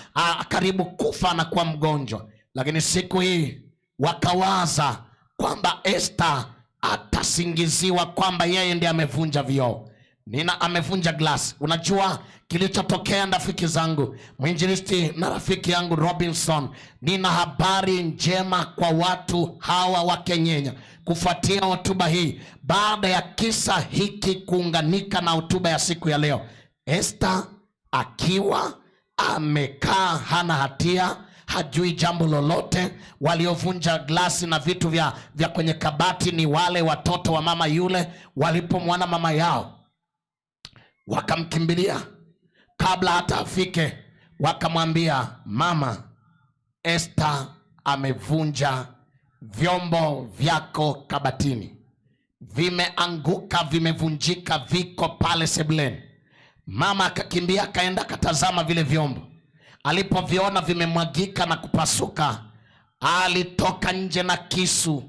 karibu kufa, anakuwa mgonjwa. Lakini siku hii wakawaza kwamba Esther atasingiziwa kwamba yeye ndiye amevunja vioo, nina amevunja glasi. Unajua kilichotokea, rafiki zangu, mwinjilisti na rafiki yangu Robinson, nina habari njema kwa watu hawa wa Kenyenya kufuatia hotuba hii, baada ya kisa hiki kuunganika na hotuba ya siku ya leo. Esther akiwa amekaa hana hatia, hajui jambo lolote. Waliovunja glasi na vitu vya kwenye kabati ni wale watoto wa mama yule. Walipomwona mama yao wakamkimbilia, kabla hata afike wakamwambia, mama, Esther amevunja vyombo vyako kabatini, vimeanguka, vimevunjika, viko pale sebuleni. Mama akakimbia akaenda akatazama vile vyombo. Alipoviona vimemwagika na kupasuka, alitoka nje na kisu,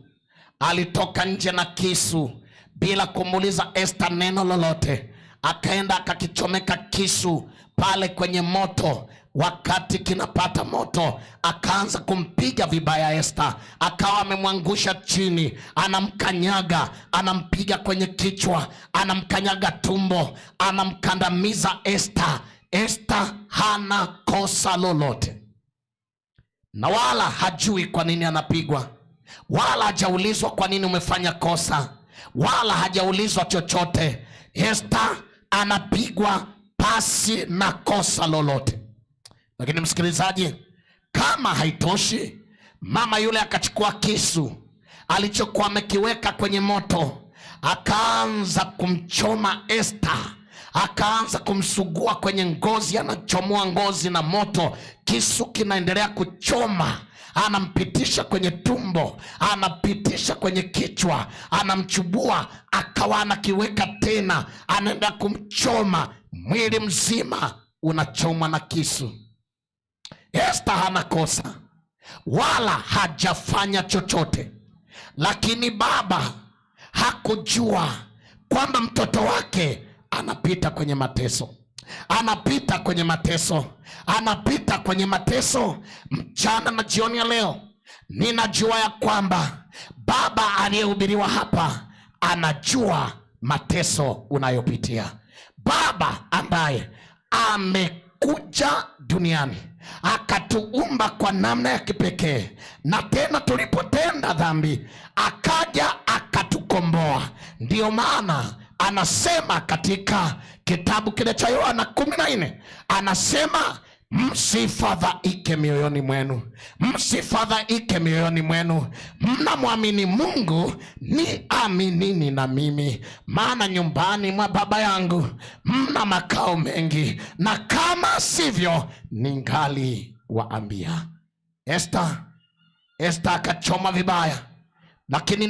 alitoka nje na kisu bila kumuuliza Esther neno lolote. Akaenda akakichomeka kisu pale kwenye moto. Wakati kinapata moto, akaanza kumpiga vibaya Esther, akawa amemwangusha chini, anamkanyaga, anampiga kwenye kichwa, anamkanyaga tumbo, anamkandamiza Esther. Esther hana kosa lolote, na wala hajui kwa nini anapigwa, wala hajaulizwa kwa nini umefanya kosa, wala hajaulizwa chochote. Esther anapigwa pasi na kosa lolote. Lakini msikilizaji, kama haitoshi, mama yule akachukua kisu alichokuwa amekiweka kwenye moto, akaanza kumchoma Esther, akaanza kumsugua kwenye ngozi, anachomoa ngozi na moto, kisu kinaendelea kuchoma, anampitisha kwenye tumbo, anapitisha kwenye kichwa, anamchubua, akawa anakiweka tena, anaenda kumchoma, mwili mzima unachomwa na kisu. Esther hana kosa wala hajafanya chochote, lakini baba hakujua kwamba mtoto wake anapita kwenye mateso, anapita kwenye mateso, anapita kwenye mateso. Mchana na jioni ya leo, ninajua ya kwamba baba aliyehubiriwa hapa anajua mateso unayopitia. Baba ambaye amekuja duniani akatuumba kwa namna ya kipekee, na tena tulipotenda dhambi akaja akatukomboa. Ndiyo maana anasema katika kitabu kile cha Yohana 14, anasema msifadhaike mioyoni mwenu, msifadhaike mioyoni mwenu, mnamwamini Mungu, ni aminini na mimi, maana nyumbani mwa Baba yangu mna makao mengi, na kama sivyo ningali waambia. Esther akachoma vibaya. Lakini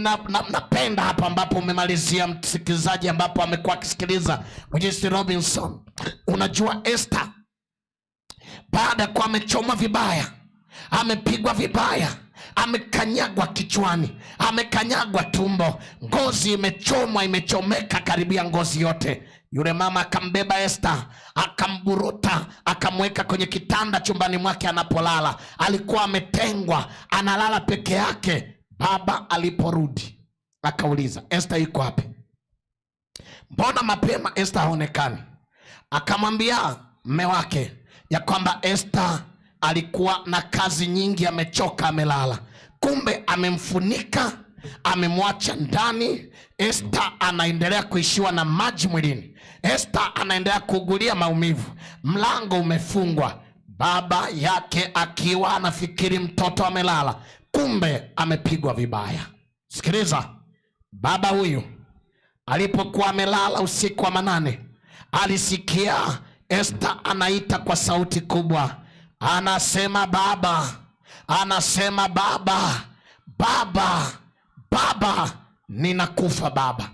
napenda hapa ambapo umemalizia msikilizaji, ambapo amekuwa akisikiliza Mwinjilisti Robinson. Unajua Esther baada ya kuwa amechomwa vibaya, amepigwa vibaya, amekanyagwa kichwani, amekanyagwa tumbo, ngozi imechomwa, imechomeka karibia ngozi yote. Yule mama akambeba Esther, akamburuta, akamweka kwenye kitanda chumbani mwake anapolala. Alikuwa ametengwa, analala peke yake. Baba aliporudi akauliza, Esther yuko wapi? Mbona mapema Esther haonekani? Akamwambia mme wake ya kwamba Esther alikuwa na kazi nyingi, amechoka, amelala. Kumbe amemfunika, amemwacha ndani. Esther anaendelea kuishiwa na maji mwilini. Esther anaendelea kuugulia maumivu, mlango umefungwa. Baba yake akiwa anafikiri mtoto amelala, kumbe amepigwa vibaya. Sikiliza, baba huyu alipokuwa amelala usiku wa manane, alisikia Esther anaita kwa sauti kubwa, anasema baba, anasema baba, baba, baba, ninakufa baba,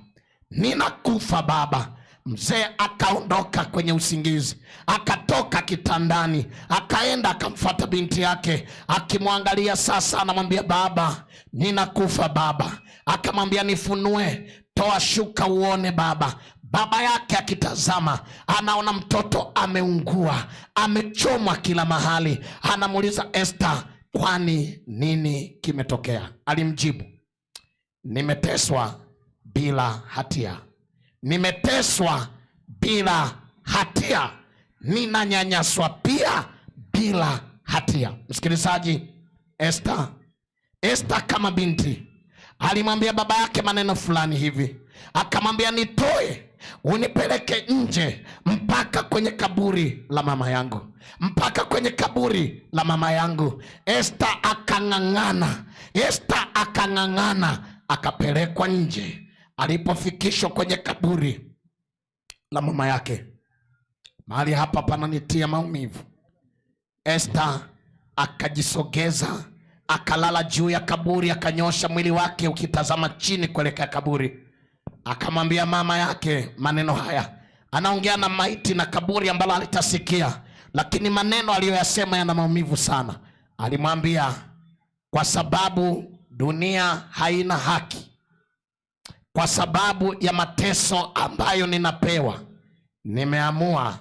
ninakufa baba. Mzee akaondoka kwenye usingizi, akatoka kitandani, akaenda akamfuata binti yake, akimwangalia sasa, anamwambia baba, ninakufa baba. Akamwambia nifunue, toa shuka uone baba. Baba yake akitazama, anaona mtoto ameungua, amechomwa kila mahali. Anamuuliza Esther, kwani nini kimetokea? Alimjibu, nimeteswa bila hatia, nimeteswa bila hatia, ninanyanyaswa pia bila hatia. Msikilizaji, Esther kama binti alimwambia baba yake maneno fulani hivi, akamwambia nitoe unipeleke nje mpaka kwenye kaburi la mama yangu, mpaka kwenye kaburi la mama yangu. Esther akang'ang'ana, Esther akang'ang'ana, akapelekwa nje. Alipofikishwa kwenye kaburi la mama yake, mahali hapa pananitia maumivu. Esther akajisogeza akalala juu ya kaburi, akanyosha mwili wake ukitazama chini kuelekea kaburi. Akamwambia mama yake maneno haya. Anaongea na maiti na kaburi ambalo alitasikia, lakini maneno aliyoyasema yana maumivu sana. Alimwambia, kwa sababu dunia haina haki, kwa sababu ya mateso ambayo ninapewa, nimeamua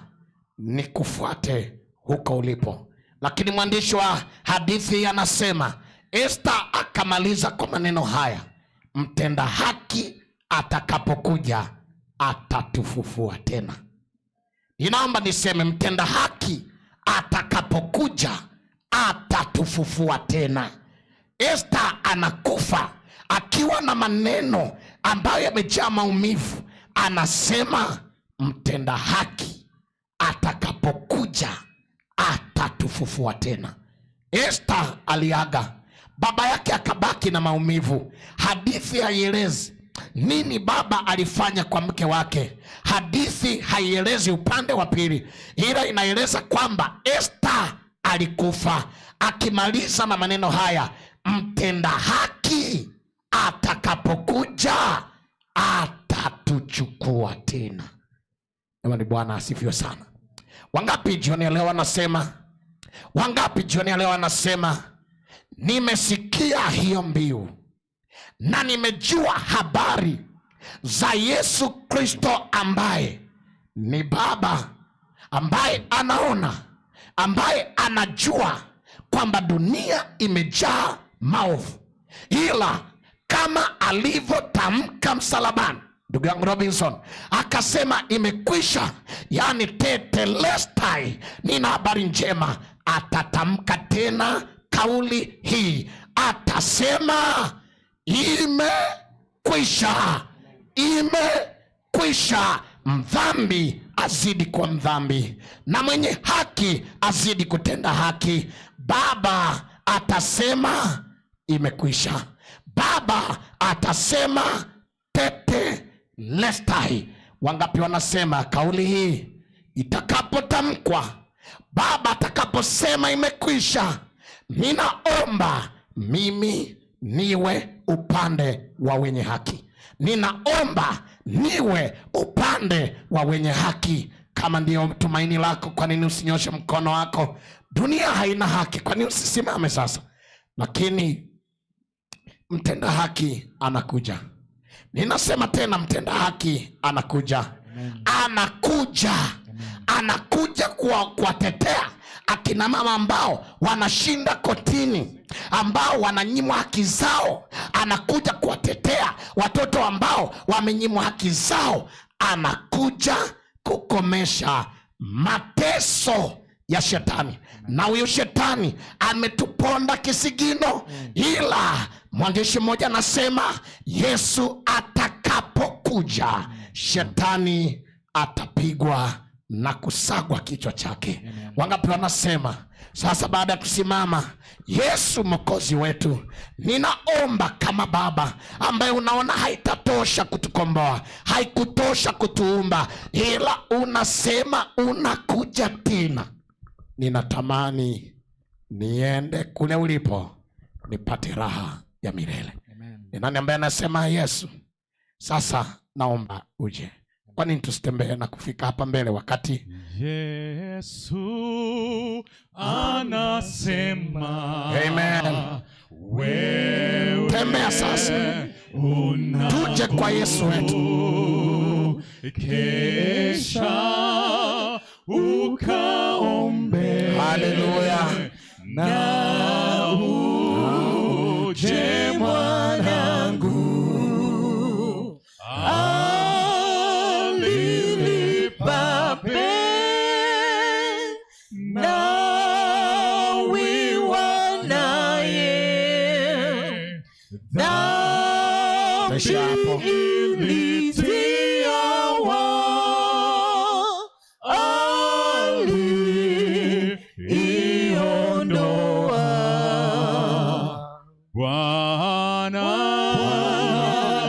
nikufuate huko ulipo. Lakini mwandishi wa hadithi anasema Esther akamaliza kwa maneno haya, mtenda haki atakapokuja atatufufua tena. Ninaomba niseme, mtenda haki atakapokuja atatufufua tena. Esther anakufa akiwa na maneno ambayo yamejaa maumivu. Anasema mtenda haki atakapokuja atatufufua tena. Esther aliaga, baba yake akabaki na maumivu. Hadithi haielezi nini baba alifanya kwa mke wake. Hadithi haielezi upande wa pili, ila inaeleza kwamba Esther alikufa akimaliza na maneno haya, mtenda haki atakapokuja atatuchukua tena. Jamani, Bwana asifiwe sana. Wangapi jioni ya leo wanasema, wangapi jioni ya leo wanasema, nimesikia hiyo mbiu na nimejua habari za Yesu Kristo ambaye ni Baba, ambaye anaona, ambaye anajua kwamba dunia imejaa maovu, ila kama alivyotamka msalabani, ndugu yangu Robinson akasema imekwisha, yani tetelestai, nina habari njema. Atatamka tena kauli hii, atasema imekwisha, imekwisha. Mdhambi azidi kuwa mdhambi na mwenye haki azidi kutenda haki. Baba atasema imekwisha. Baba atasema tetelestai. Wangapi wanasema kauli hii itakapotamkwa, Baba atakaposema imekwisha, ninaomba mimi niwe upande wa wenye haki. Ninaomba niwe upande wa wenye haki. Kama ndiyo tumaini lako, kwa nini usinyoshe mkono wako? Dunia haina haki, kwa nini usisimame sasa? Lakini mtenda haki anakuja. Ninasema tena, mtenda haki anakuja. Anakuja. Anakuja kuwatetea akina mama ambao wanashinda kotini, ambao wananyimwa haki zao. Anakuja kuwatetea watoto ambao wamenyimwa haki zao. Anakuja kukomesha mateso ya shetani, na huyu shetani ametuponda kisigino, ila mwandishi mmoja anasema Yesu atakapokuja shetani atapigwa na kusagwa kichwa chake. Wangapi wanasema sasa, baada ya kusimama, Yesu Mwokozi wetu, ninaomba kama Baba ambaye unaona haitatosha kutukomboa, haikutosha kutuumba, ila unasema unakuja tena, ninatamani niende kule ulipo nipate raha ya milele. Ni nani ambaye anasema Yesu, sasa naomba uje? Kwa nini tusitembee na kufika hapa mbele wakati Yesu anasema? Amen. Wewe Tembea sasa. Tuje kwa Yesu wetu. Kesha ukaombe. Haleluya. Na uje mwanangu, alilipa nawiwa naye dhambi Taisha hapo. Ilitiawa aliiondoa. Bwana,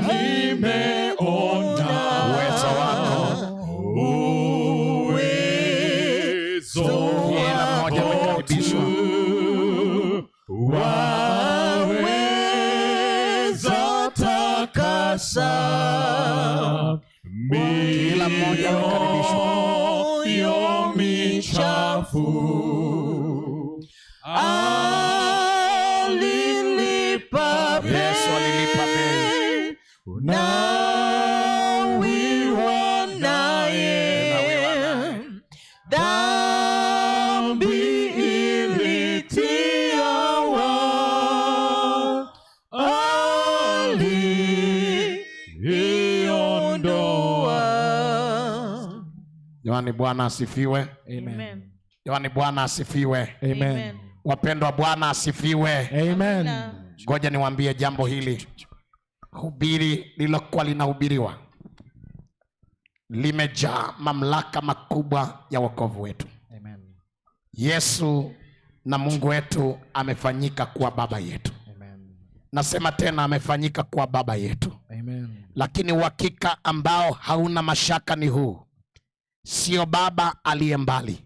nimeona uwezo wako, uwezo Kila mmoja wako amekaribishwa. tu waweza takasa Kila mmoja amekaribishwa. mioyo michafu. Alilipa Yesu alilipa bei. Nawiwa naye Nawiwa naye. Dhambi ilitiawa aliiondoa. Jamani, Bwana asifiwe. Amen. Jamani, Bwana asifiwe. Amen. Wapendwa, Bwana asifiwe. Amen. Ngoja niwaambie jambo hili. Hubiri lilokuwa linahubiriwa limejaa mamlaka makubwa ya wokovu wetu. Amen. Yesu na Mungu wetu amefanyika kuwa baba yetu. Amen. Nasema tena, amefanyika kuwa baba yetu. Amen. Lakini uhakika ambao hauna mashaka ni huu: sio baba aliye mbali.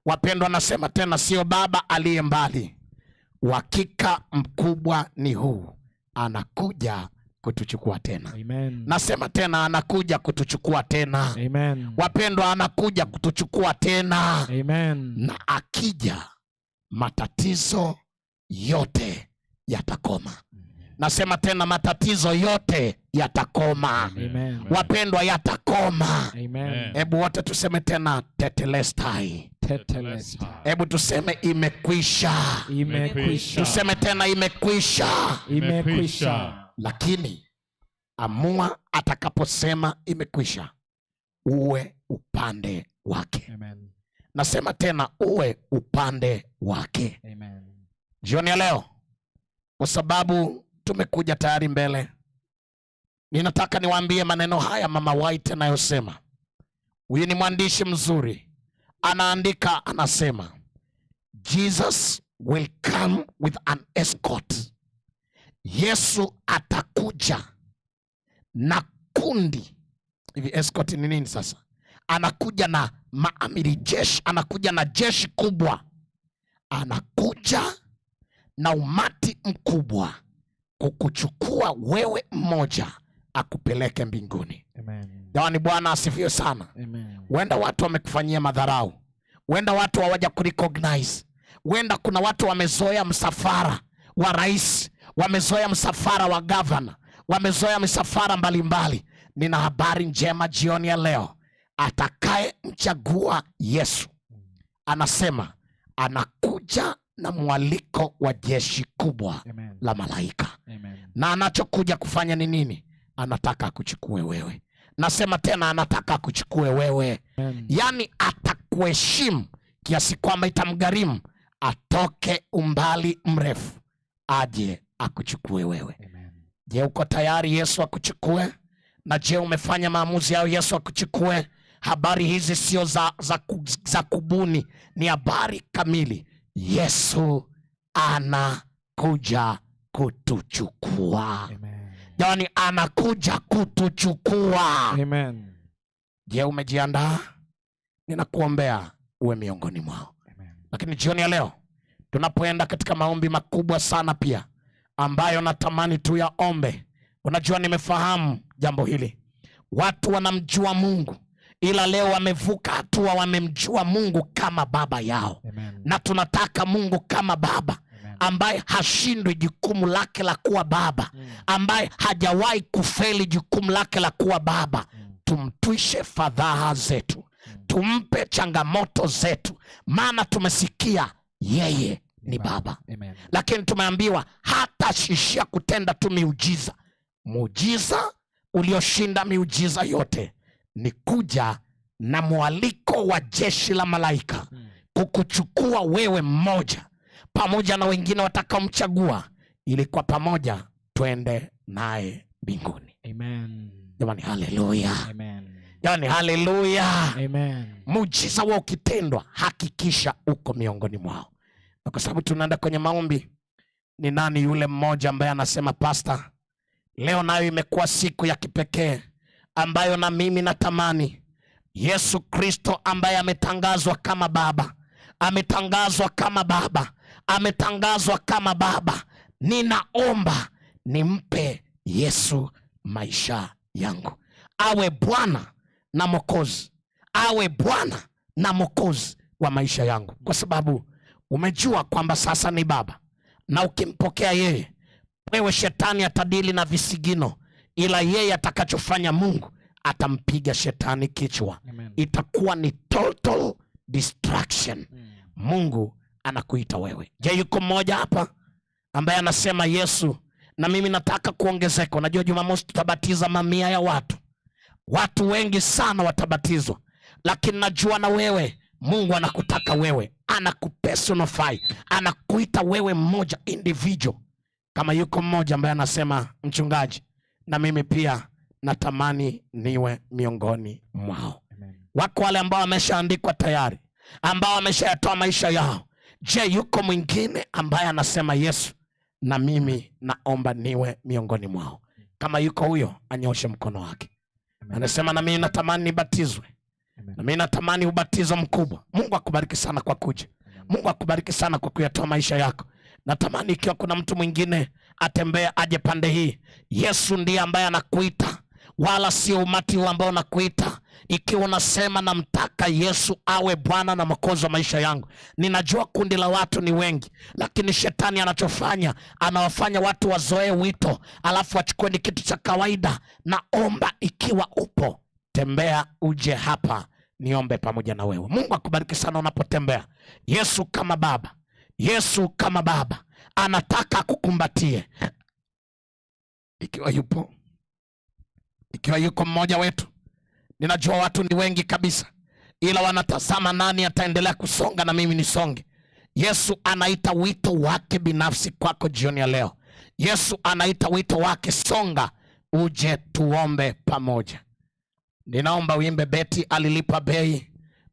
Wapendwa, nasema tena, sio baba aliye mbali. Uhakika mkubwa ni huu, anakuja kutuchukua tena. Amen. Nasema tena, anakuja kutuchukua tena. Amen. Wapendwa, anakuja kutuchukua tena. Amen. Na akija, matatizo yote yatakoma. Nasema tena, matatizo yote yatakoma. Amen. Wapendwa, yatakoma. Amen. Hebu wote tuseme tena, tetelestai. Tetelestai. Hebu tuseme imekwisha. Imekwisha. Tuseme tena, imekwisha. Imekwisha. Lakini amua atakaposema imekwisha, uwe upande wake. Amen. Nasema tena, uwe upande wake. Amen. Jioni ya leo, kwa sababu tumekuja tayari mbele, ninataka niwaambie maneno haya Mama White anayosema. Huyu ni mwandishi mzuri, anaandika, anasema Jesus will come with an escort. Yesu atakuja na kundi. Hivi escort ni nini sasa? Anakuja na maamiri jeshi, anakuja na jeshi kubwa, anakuja na umati mkubwa kukuchukua wewe mmoja akupeleke mbinguni. Amen. Jamani, Bwana asifiwe sana. Amen. Huenda watu wamekufanyia madharau, huenda watu hawaja kurecognize, huenda kuna watu wamezoea msafara wa rais, wamezoea msafara wa gavana, wamezoea misafara mbalimbali. Nina habari njema jioni ya leo, atakaye mchagua Yesu anasema anakuja na mwaliko wa jeshi kubwa Amen. la malaika. Amen. Na anachokuja kufanya ni nini? Anataka akuchukue wewe. Nasema tena, anataka akuchukue wewe. Yaani atakuheshimu kiasi kwamba itamgharimu atoke umbali mrefu aje akuchukue wewe. Je, uko tayari Yesu akuchukue? Na je, umefanya maamuzi hayo Yesu akuchukue? Habari hizi sio za kubuni, ni habari kamili. Yesu anakuja kutuchukua. Yaani anakuja kutuchukua. Amen. Je, umejiandaa? Ninakuombea uwe miongoni mwao. Lakini jioni ya leo tunapoenda katika maombi makubwa sana pia ambayo natamani tu yaombe. Unajua, nimefahamu jambo hili. Watu wanamjua Mungu, ila leo wamevuka hatua, wamemjua Mungu kama baba yao. Amen. Na tunataka Mungu kama baba ambaye hashindwi jukumu lake la kuwa baba, ambaye hajawahi kufeli jukumu lake la kuwa baba. Tumtwishe fadhaha zetu, tumpe changamoto zetu, maana tumesikia yeye ni baba. Amen. Lakini tumeambiwa hatashishia kutenda tu miujiza. Muujiza ulioshinda miujiza yote ni kuja na mwaliko wa jeshi la malaika kukuchukua wewe mmoja pamoja na wengine watakaomchagua, ili kwa pamoja twende naye mbinguni. Amen. Jamani, haleluya. Amen. Jamani, haleluya. Amen. Muujiza wao ukitendwa, hakikisha uko miongoni mwao. Na kwa sababu tunaenda kwenye maombi, ni nani yule mmoja ambaye anasema, Pastor, leo nayo imekuwa siku ya kipekee ambayo na mimi natamani Yesu Kristo ambaye ametangazwa kama baba, ametangazwa kama baba, ametangazwa kama baba, ninaomba nimpe Yesu maisha yangu, awe Bwana na Mwokozi, awe Bwana na Mwokozi wa maisha yangu. Kwa sababu umejua kwamba sasa ni baba, na ukimpokea yeye, wewe shetani atadili na visigino, ila yeye atakachofanya Mungu atampiga shetani kichwa. Amen. Itakuwa ni total destruction. Mungu anakuita wewe. Je, yuko mmoja hapa ambaye anasema Yesu, na mimi nataka kuongezeka? Unajua Jumamosi tutabatiza mamia ya watu, watu wengi sana watabatizwa, lakini najua na wewe Mungu anakutaka wewe, anakupersonify, anakuita wewe mmoja individual. Kama yuko mmoja ambaye anasema, mchungaji, na mimi pia natamani niwe miongoni mwao. Wako wale ambao wameshaandikwa tayari, ambao wameshayatoa maisha yao. Je, yuko mwingine ambaye anasema Yesu, na mimi naomba niwe miongoni mwao? Kama yuko huyo, anyoshe mkono wake. Anasema na mimi natamani nibatizwe, na mimi natamani ubatizo mkubwa. Mungu akubariki sana kwa kuja. Mungu akubariki sana kwa kuyatoa maisha yako. Natamani ikiwa kuna mtu mwingine atembee aje pande hii. Yesu ndiye ambaye anakuita, wala sio umati huu ambao unakuita. Ikiwa unasema namtaka Yesu awe Bwana na Mwokozi wa maisha yangu, ninajua kundi la watu ni wengi, lakini shetani anachofanya, anawafanya watu wazoee wito, alafu wachukue ni kitu cha kawaida. Naomba ikiwa upo, tembea uje hapa niombe pamoja na wewe. Mungu akubariki sana unapotembea. Yesu kama baba, Yesu kama baba anataka akukumbatie. Ikiwa yupo, ikiwa yuko mmoja wetu, ninajua watu ni wengi kabisa, ila wanatazama nani ataendelea kusonga na mimi nisonge. Yesu anaita wito wake binafsi kwako jioni ya leo. Yesu anaita wito wake, songa uje tuombe pamoja. Ninaomba uimbe beti alilipa bei,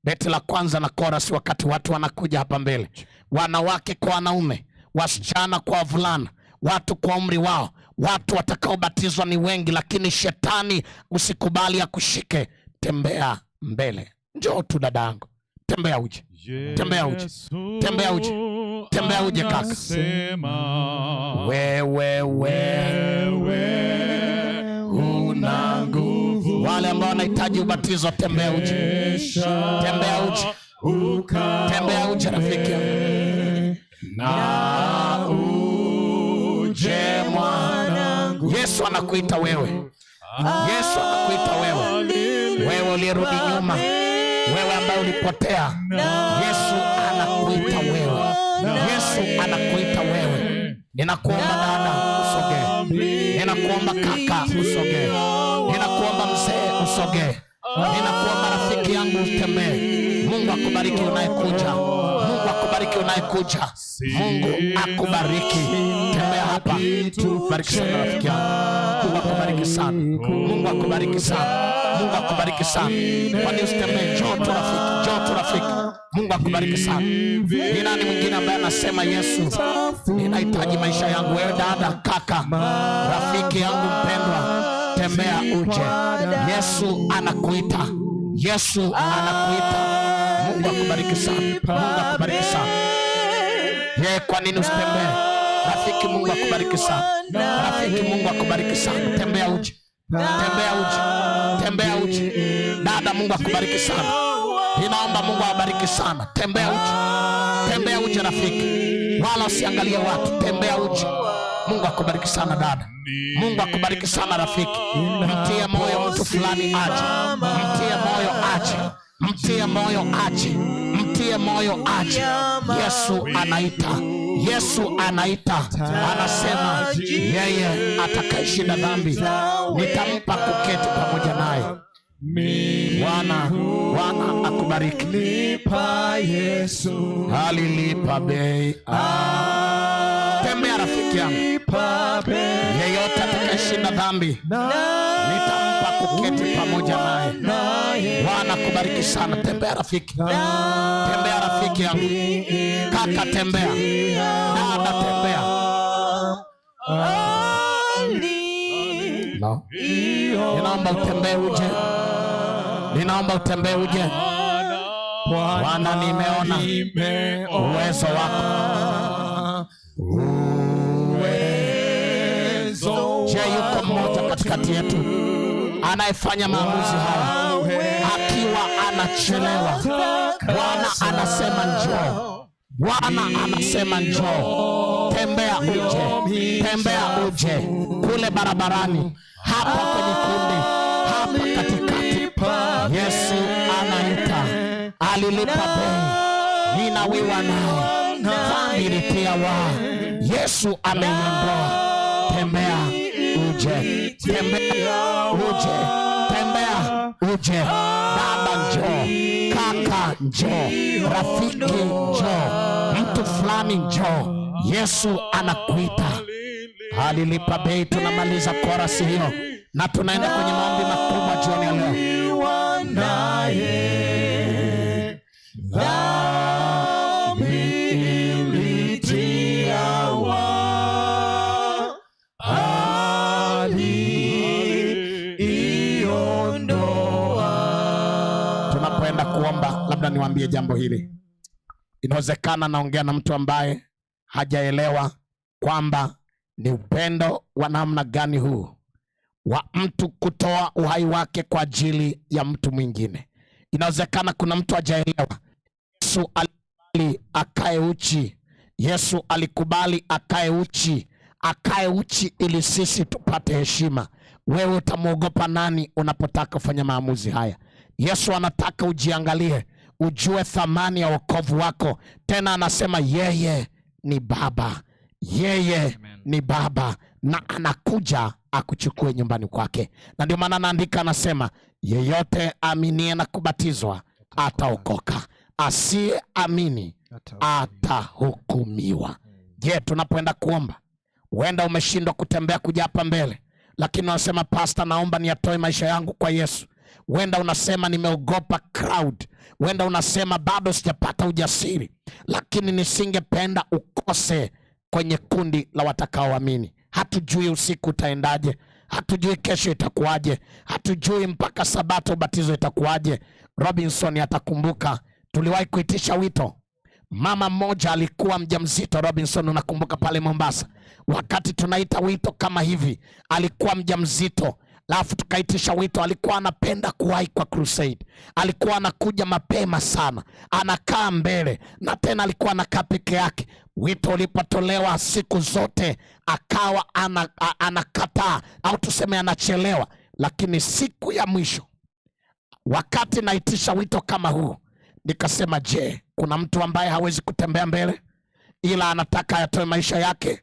beti la kwanza na chorus, wakati watu wanakuja hapa mbele, wanawake kwa wanaume, wasichana kwa wavulana, watu kwa umri wao. Watu watakaobatizwa ni wengi, lakini shetani usikubali akushike. Tembea mbele, njoo tu dadangu, tembea uje, tembea uje, tembea uje, tembea uje kaka. Wewe, wewe una nguvu. Wale ambao wanahitaji ubatizo, tembea uje, tembea uje, tembea uje rafiki yangu. Na uje mwanangu. Yesu anakuita wewe, Yesu anakuita wewe, wewe uliyerudi nyuma, wewe ambaye ulipotea. Yesu anakuita wewe, Yesu anakuita wewe. Ninakuomba dada usogee, ninakuomba kaka usogee, ninakuomba mzee usogee. usogee. Ninakuomba rafiki yangu utembee. Mungu akubariki unayekuja. Mungu akubariki unayekuja. Mungu akubariki. Tembea hapa. Bariki sana rafiki yangu. Mungu akubariki sana. Mungu akubariki sana. Mungu akubariki sana. Kwani usitembee? Njoo tu rafiki, njoo tu rafiki. Mungu akubariki sana. Ni nani mwingine ambaye anasema Yesu, ninahitaji maisha yangu? Wewe dada, kaka, rafiki yangu mpendwa, tembea uje. Yesu anakuita. Yesu anakuita. Mungu akubariki sana. Mungu akubariki sana. Ye, kwa nini usitembee? Rafiki, Mungu akubariki sana. Rafiki, Mungu akubariki sana. Tembea uje. Tembea uje. Tembea uje. Dada, Mungu akubariki sana. Ninaomba Mungu awabariki sana. Tembea uje. Tembea uje rafiki. Wala usiangalie watu. Tembea uje. Mungu akubariki sana dada. Mungu akubariki sana rafiki. Mtie moyo mtu fulani aje. Mtie moyo aje. Mtie moyo aje. Mtie moyo aje. Yesu anaita. Yesu anaita, anasema yeye atakayeshinda dhambi nitampa kuketi pamoja naye. Bwana, Bwana akubariki. Lipa Yesu, Alilipa bei. Tembea rafiki yangu, lipa bei, yeyote atakayeshinda dhambi nitampa kuketi pamoja naye. naye Bwana akubariki sana. Tembea rafiki, tembea rafiki yangu, kaka tembea, dada tembea. No. Ninaomba utembee uje, ninaomba utembee uje. Bwana, nimeona uwezo wako. Uwezo Je, yuko mmoja katikati yetu anayefanya maamuzi haya akiwa anachelewa? Bwana anasema njoo, Bwana anasema njoo. Tembea uje, tembea uje, kule barabarani, hapa kwenye kundi, hapa katikati. Yesu anaita, alilipa bei, ninawiwa naye, dhambi ilitia wa, Yesu ameiondoa. Tembea uje, tembea uje, tembea uje. Baba njoo, kaka njoo, rafiki njoo, mtu fulani njoo. Yesu anakuita. Alilipa bei. Tunamaliza korasi hiyo na tunaenda kwenye maombi makubwa jioni ya leo. Naye dhambi ilitia wa aliondoa. Tunapoenda kuomba, labda niwaambie jambo hili. Inawezekana naongea na mtu ambaye hajaelewa kwamba ni upendo wa namna gani huu wa mtu kutoa uhai wake kwa ajili ya mtu mwingine. Inawezekana kuna mtu hajaelewa. Yesu alikubali akae uchi. Yesu alikubali akae uchi, akae uchi ili sisi tupate heshima. Wewe utamwogopa nani unapotaka kufanya maamuzi haya? Yesu anataka ujiangalie, ujue thamani ya wokovu wako. Tena anasema yeye ni Baba, yeye ni Baba na anakuja akuchukue nyumbani kwake. Na ndio maana anaandika, anasema yeyote aaminie na kubatizwa ataokoka, asiyeamini atahukumiwa. Je, tunapoenda kuomba, huenda umeshindwa kutembea kuja hapa mbele, lakini unasema pasta, naomba niyatoe maisha yangu kwa Yesu. Huenda unasema nimeogopa crowd, huenda unasema bado sijapata ujasiri, lakini nisingependa ukose kwenye kundi la watakaoamini. Hatujui usiku utaendaje, hatujui kesho itakuwaje, hatujui mpaka sabato ubatizo itakuwaje. Robinson atakumbuka tuliwahi kuitisha wito. Mama mmoja alikuwa mjamzito, Robinson, unakumbuka pale Mombasa, wakati tunaita wito kama hivi, alikuwa mjamzito, alafu tukaitisha wito. Alikuwa anapenda kuwahi kwa crusade, alikuwa anakuja mapema sana, anakaa mbele, na tena alikuwa anakaa peke yake. Wito ulipotolewa siku zote akawa anakataa au tuseme anachelewa, lakini siku ya mwisho wakati naitisha wito kama huu, nikasema, je, kuna mtu ambaye hawezi kutembea mbele ila anataka ayatoe maisha yake?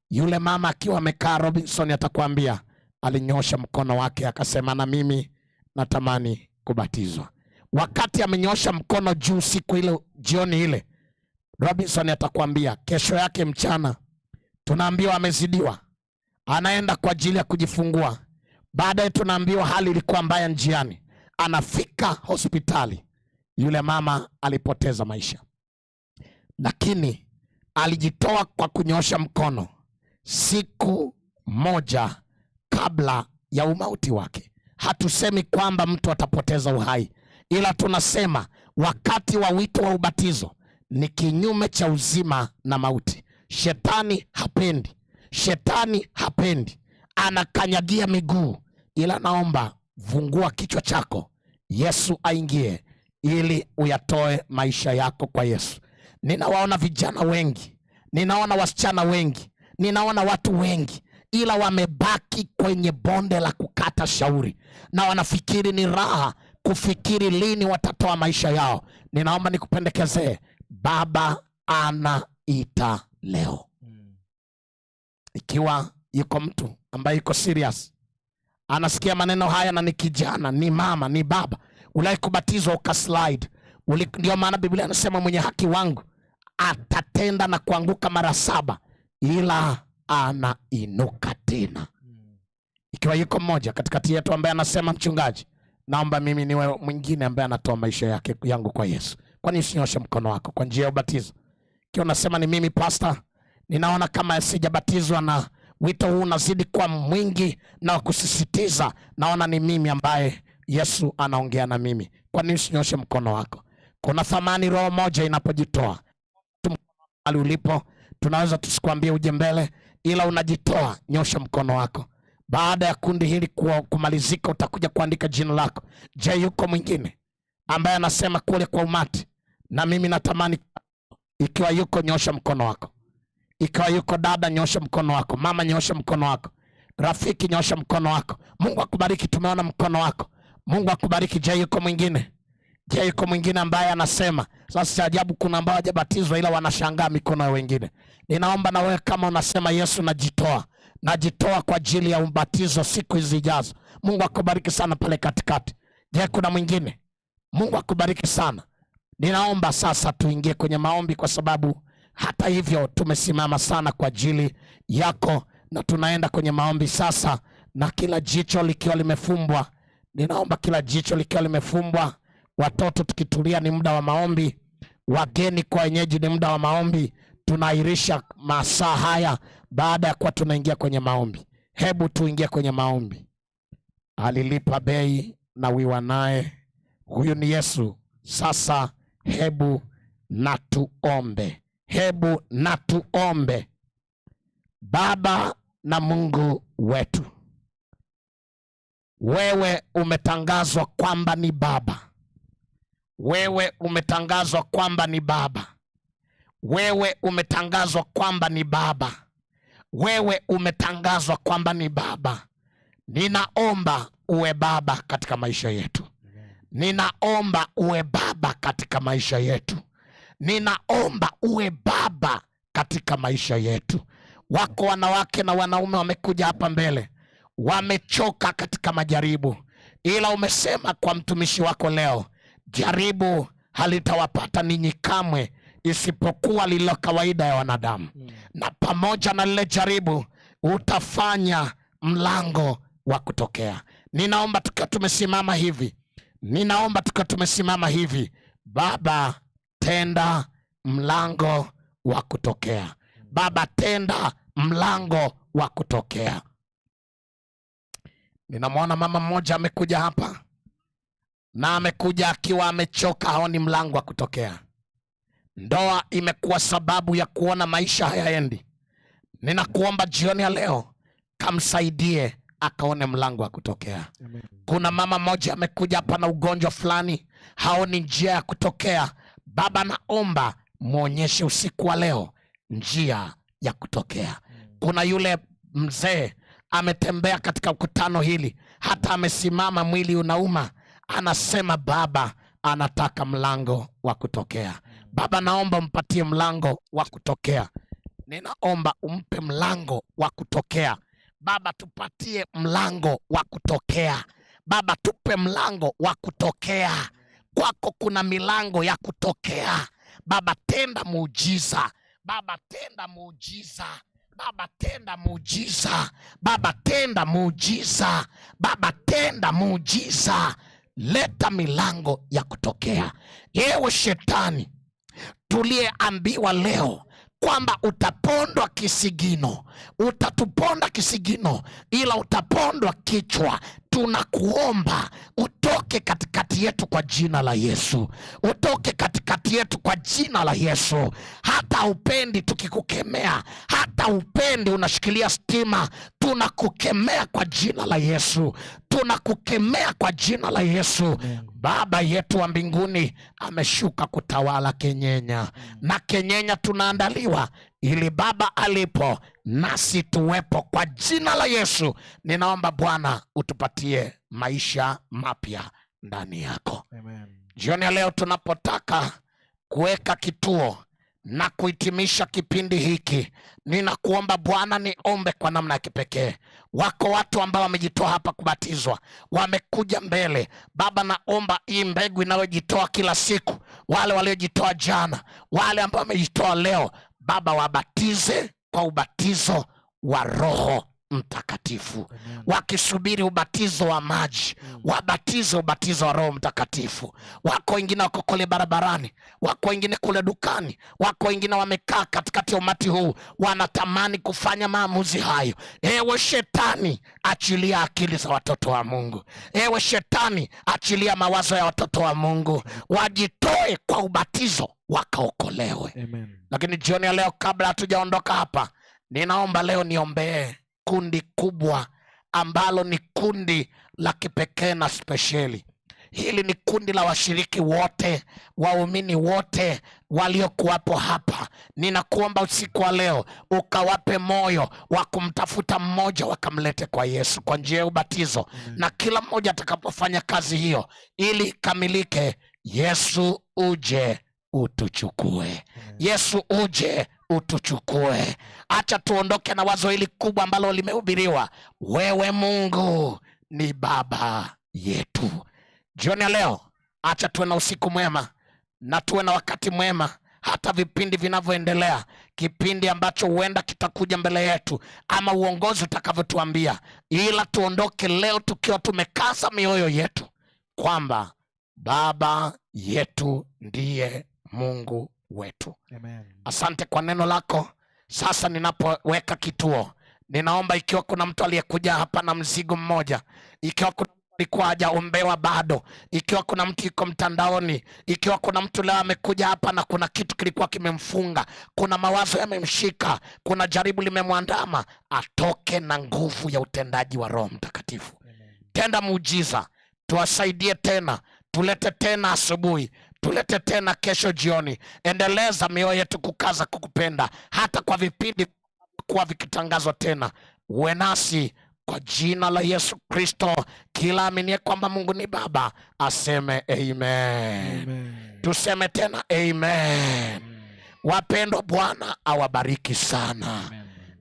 Yule mama akiwa amekaa, Robinson atakwambia, alinyosha mkono wake akasema, na mimi natamani kubatizwa. Wakati amenyoosha mkono juu siku ile, jioni ile, Robinson atakwambia kesho yake mchana tunaambiwa amezidiwa, anaenda kwa ajili ya kujifungua. Baadaye tunaambiwa hali ilikuwa mbaya njiani, anafika hospitali, yule mama alipoteza maisha, lakini alijitoa kwa kunyoosha mkono siku moja kabla ya umauti wake. Hatusemi kwamba mtu atapoteza uhai, ila tunasema wakati wa wito wa ubatizo ni kinyume cha uzima na mauti. Shetani hapendi, shetani hapendi, anakanyagia miguu, ila naomba vungua kichwa chako, Yesu aingie ili uyatoe maisha yako kwa Yesu. Ninawaona vijana wengi, ninaona wasichana wengi, ninaona watu wengi, ila wamebaki kwenye bonde la kukata shauri, na wanafikiri ni raha kufikiri lini watatoa maisha yao. Ninaomba nikupendekezee, Baba anaita leo. Ikiwa yuko mtu ambaye yuko serious, anasikia maneno haya na ni kijana, ni mama, ni baba, ulai kubatizwa ukaslide. Ndio maana Biblia anasema mwenye haki wangu atatenda na kuanguka mara saba, ila anainuka tena. Ikiwa yuko mmoja katikati yetu ambaye anasema, mchungaji, naomba mimi niwe mwingine ambaye anatoa maisha yake yangu kwa Yesu, kwani usinyoshe mkono wako kwa njia ya ubatizo? Ikiwa unasema ni mimi pastor, ninaona kama sijabatizwa na wito huu unazidi kuwa mwingi na wa kusisitiza, naona ni mimi ambaye Yesu anaongea na mimi, kwa nini usinyoshe mkono wako? Kuna thamani roho moja inapojitoa. Mahali ulipo, tunaweza tusikwambie uje mbele, ila unajitoa, nyosha mkono wako. Baada ya kundi hili kumalizika, utakuja kuandika jina lako. Je, yuko mwingine ambaye anasema kule kwa umati, na mimi natamani? Ikiwa yuko, nyosha mkono wako. Ikiwa yuko dada, nyosha mkono wako. Mama, nyosha mkono wako. Rafiki, nyosha mkono wako. Mungu akubariki, tumeona mkono wako. Mungu akubariki. Je, yuko mwingine? Je, yuko mwingine ambaye anasema? Sasa cha ajabu, kuna ambao hawajabatizwa ila wanashangaa mikono ya wengine. Ninaomba na wewe kama unasema Yesu, najitoa, najitoa kwa ajili ya ubatizo siku hizi zijazo. Mungu akubariki sana pale katikati. Je, kuna mwingine? Mungu akubariki sana. Ninaomba sasa tuingie kwenye maombi, kwa sababu hata hivyo tumesimama sana kwa ajili yako, na tunaenda kwenye maombi sasa, na kila jicho likiwa limefumbwa. Ninaomba kila jicho likiwa limefumbwa, watoto tukitulia, ni muda wa maombi. Wageni kwa wenyeji, ni muda wa maombi. Tunaahirisha masaa haya baada ya kuwa tunaingia kwenye maombi. Hebu tuingie kwenye maombi. Alilipa bei na wiwa naye, huyu ni Yesu. Sasa hebu na tuombe, hebu na tuombe. Baba na Mungu wetu, wewe umetangazwa kwamba ni Baba. Wewe umetangazwa kwamba ni Baba. Wewe umetangazwa kwamba ni Baba. Wewe umetangazwa kwamba ni Baba. Ninaomba uwe Baba katika maisha yetu. Ninaomba uwe Baba katika maisha yetu. Ninaomba uwe Baba katika maisha yetu. Wako wanawake na wanaume wamekuja hapa mbele, wamechoka katika majaribu, ila umesema kwa mtumishi wako leo, jaribu halitawapata ninyi kamwe, isipokuwa lililo kawaida ya wanadamu. Na pamoja na lile jaribu utafanya mlango wa kutokea. Ninaomba tukiwa tumesimama hivi, ninaomba tukiwa tumesimama hivi, Baba tenda mlango wa kutokea. Baba tenda mlango wa kutokea. Ninamwona mama mmoja amekuja hapa na amekuja akiwa amechoka, haoni mlango wa kutokea. Ndoa imekuwa sababu ya kuona maisha hayaendi. Ninakuomba jioni ya leo, kamsaidie akaone mlango wa kutokea. Amen. Kuna mama mmoja amekuja hapa na ugonjwa fulani, haoni njia ya kutokea. Baba, naomba mwonyeshe usiku wa leo njia ya kutokea. Kuna yule mzee ametembea katika mkutano hili, hata amesimama, mwili unauma, anasema Baba anataka mlango wa kutokea. Baba, naomba umpatie mlango wa kutokea. Ninaomba umpe mlango wa kutokea. Baba, tupatie mlango wa kutokea. Baba, tupe mlango wa kutokea. Kwako kuna milango ya kutokea. Baba, tenda muujiza. Baba, tenda muujiza. Baba, tenda muujiza. Baba, tenda muujiza. Baba, tenda muujiza. Leta milango ya kutokea. Ewe shetani tuliyeambiwa leo kwamba utapondwa kisigino, utatuponda kisigino, ila utapondwa kichwa, tunakuomba utoke katikati yetu kwa jina la Yesu, utoke katikati yetu kwa jina la Yesu. Hata upendi tukikukemea, hata upendi unashikilia stima, tunakukemea kwa jina la Yesu, tunakukemea kwa jina la Yesu. Baba yetu wa mbinguni ameshuka kutawala Kenyenya, na Kenyenya tunaandaliwa ili Baba alipo nasi tuwepo kwa jina la Yesu. Ninaomba Bwana utupatie maisha mapya ndani yako. Jioni ya leo tunapotaka kuweka kituo na kuhitimisha kipindi hiki, ninakuomba Bwana, niombe kwa namna ya kipekee. Wako watu ambao wamejitoa hapa kubatizwa, wamekuja mbele. Baba, naomba hii mbegu inayojitoa kila siku, wale waliojitoa jana, wale ambao wamejitoa leo, Baba, wabatize kwa ubatizo wa Roho Mtakatifu. Wakisubiri ubatizo wa maji, wabatize ubatizo wa Roho Mtakatifu. Wako wengine wako kule barabarani, wako wengine kule dukani, wako wengine wamekaa katikati ya umati huu, wanatamani kufanya maamuzi hayo. Ewe shetani, achilia akili za watoto wa Mungu. Ewe shetani, achilia mawazo ya watoto wa Mungu, wajitoe kwa ubatizo wakaokolewe. Lakini jioni ya leo, kabla hatujaondoka hapa, ninaomba leo niombee kundi kubwa ambalo ni kundi la kipekee na spesheli. Hili ni kundi la washiriki wote, waumini wote waliokuwapo hapa. Ninakuomba usiku wa leo ukawape moyo wa kumtafuta mmoja wakamlete kwa Yesu kwa njia ya ubatizo. Na kila mmoja atakapofanya kazi hiyo ili ikamilike, Yesu uje utuchukue. Yesu uje utuchukue. Acha tuondoke na wazo hili kubwa ambalo limehubiriwa. Wewe Mungu ni Baba yetu. Jioni ya leo, acha tuwe na usiku mwema na tuwe na wakati mwema, hata vipindi vinavyoendelea, kipindi ambacho huenda kitakuja mbele yetu ama uongozi utakavyotuambia, ila tuondoke leo tukiwa tumekaza mioyo yetu kwamba Baba yetu ndiye Mungu wetu. Amen. Asante kwa neno lako. Sasa ninapoweka kituo, ninaomba ikiwa kuna mtu aliyekuja hapa na mzigo mmoja, ikiwa kuna mtu alikuwa hajaombewa bado, ikiwa kuna mtu yuko mtandaoni, ikiwa kuna mtu leo amekuja hapa na kuna kitu kilikuwa kimemfunga, kuna mawazo yamemshika, kuna jaribu limemwandama, atoke na nguvu ya utendaji wa Roho Mtakatifu. Tenda muujiza, tuwasaidie tena, tulete tena asubuhi, tulete tena kesho jioni. Endeleza mioyo yetu kukaza kukupenda, hata kwa vipindi kuwa vikitangazwa tena. Uwe nasi kwa jina la Yesu Kristo. Kila aminie kwamba Mungu ni Baba aseme amen. Amen. Tuseme tena amen. Wapendwa, Bwana awabariki sana.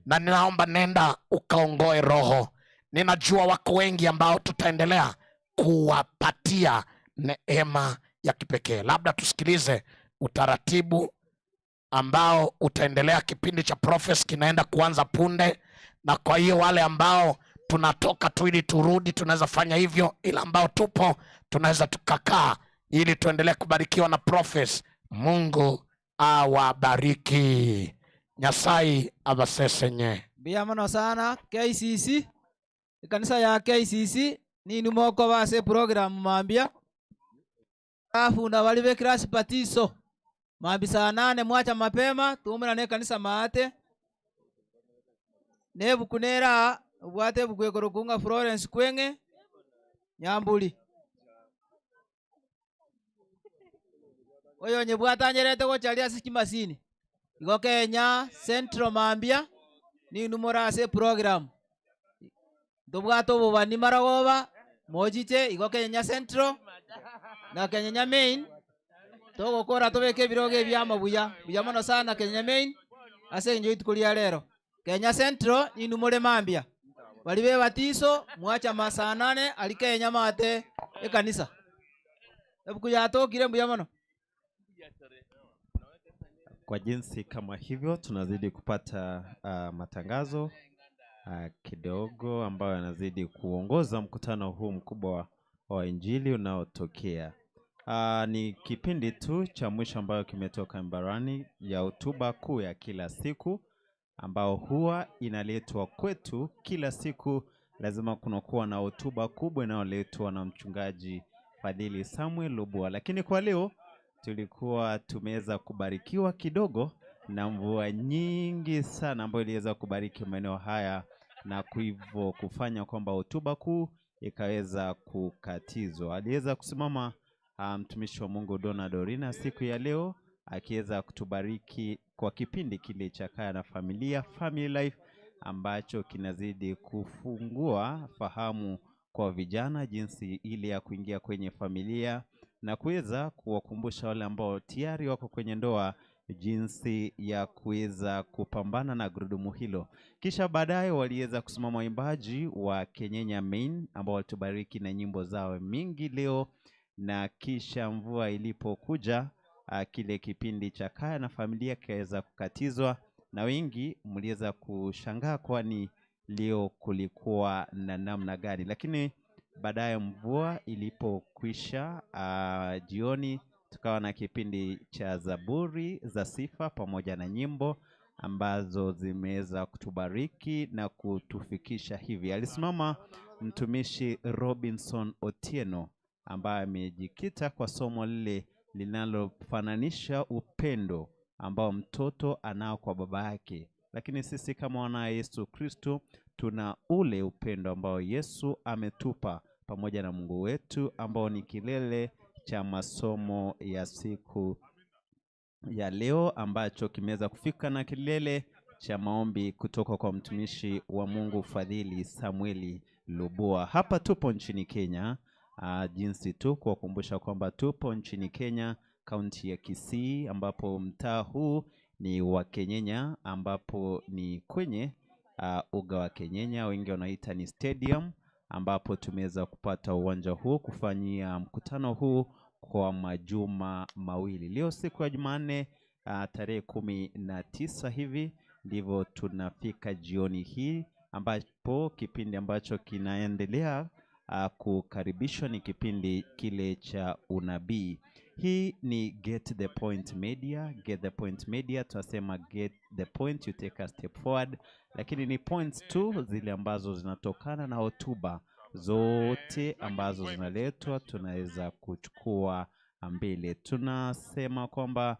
Na ninaomba nenda ukaongoe roho. Ninajua wako wengi ambao tutaendelea kuwapatia neema ya kipekee. Labda tusikilize utaratibu ambao utaendelea. Kipindi cha Prophecy kinaenda kuanza punde, na kwa hiyo wale ambao tunatoka tu ili turudi, tunaweza fanya hivyo, ila ambao tupo tunaweza tukakaa ili tuendelee kubarikiwa na Prophecy. Mungu awabariki. Nyasai abasesenye. Mbiamano sana KCC, ekanisa ya KCC ninu moko base program mambia afunda bali be class patiso mambi saa 8 mwacha mapema tuumira ne kanisa maate nebukunera obwate bukwekorokunga Florence Kwenge Nyambuli oyo nyebwatanyerete gocharia ase kimasini igo Kenya Central mambia ninu morase program ntobwate obobani marogoba mochiche igo Kenya Central na Kenya Main togokora tobeke ebirogo ebiama buya buya mono sana Kenya Main ase enjo ituko ria rero Kenya Central ninu more mambia Bari bebatiso mwacha masaa 8 alike nyamate ekanisa. Ebuku yatokire mbuya mono. Kwa jinsi kama hivyo tunazidi kupata matangazo kidogo ambayo yanazidi kuongoza mkutano huu mkubwa wa Injili unaotokea. Ni kipindi tu cha mwisho ambayo kimetoka mbarani ya hotuba kuu ya kila siku ambao huwa inaletwa kwetu kila siku. Lazima kunakuwa na hotuba kubwa inayoletwa na mchungaji Fadhili Samuel Lubua. Lakini kwa leo tulikuwa tumeweza kubarikiwa kidogo na mvua nyingi sana ambayo iliweza kubariki maeneo haya na hivyo kufanya kwamba hotuba kuu ikaweza kukatizwa. Aliweza kusimama mtumishi wa Mungu Donna Dorina siku ya leo akiweza kutubariki kwa kipindi kile cha Kaya na Familia, Family Life, ambacho kinazidi kufungua fahamu kwa vijana jinsi ile ya kuingia kwenye familia na kuweza kuwakumbusha wale ambao tayari wako kwenye ndoa jinsi ya kuweza kupambana na gurudumu hilo. Kisha baadaye waliweza kusimama waimbaji wa Kenyenya Main ambao walitubariki na nyimbo zao mingi leo, na kisha mvua ilipokuja kile kipindi cha Kaya na Familia kikaweza kukatizwa, na wengi mliweza kushangaa kwani leo kulikuwa na namna gani. Lakini baadaye mvua ilipokwisha, jioni tukawa na kipindi cha Zaburi za Sifa pamoja na nyimbo ambazo zimeweza kutubariki na kutufikisha hivi. Alisimama mtumishi Robinson Otieno ambaye amejikita kwa somo lile linalofananisha upendo ambao mtoto anao kwa baba yake. Lakini sisi kama wana Yesu Kristo tuna ule upendo ambao Yesu ametupa pamoja na Mungu wetu ambao ni kilele cha masomo ya siku ya leo ambacho kimeweza kufika na kilele cha maombi kutoka kwa mtumishi wa Mungu Fadhili Samueli Lubua. Hapa tupo nchini Kenya. Jinsi tu kuwakumbusha kwamba tupo nchini Kenya, kaunti ya Kisii, ambapo mtaa huu ni wa Kenyenya, ambapo ni kwenye uga wa Kenyenya, wengi wanaita ni stadium, ambapo tumeweza kupata uwanja huu kufanyia mkutano huu kwa majuma mawili. Leo siku ya Jumanne, tarehe 19 hivi ndivyo tunafika jioni hii, ambapo kipindi ambacho kinaendelea kukaribishwa ni kipindi kile cha unabii. Hii ni Get the Point Media. Get the Point Media, tunasema get the point, you take a step forward, lakini ni points tu zile ambazo zinatokana na hotuba zote ambazo zinaletwa, tunaweza kuchukua mbele. Tunasema kwamba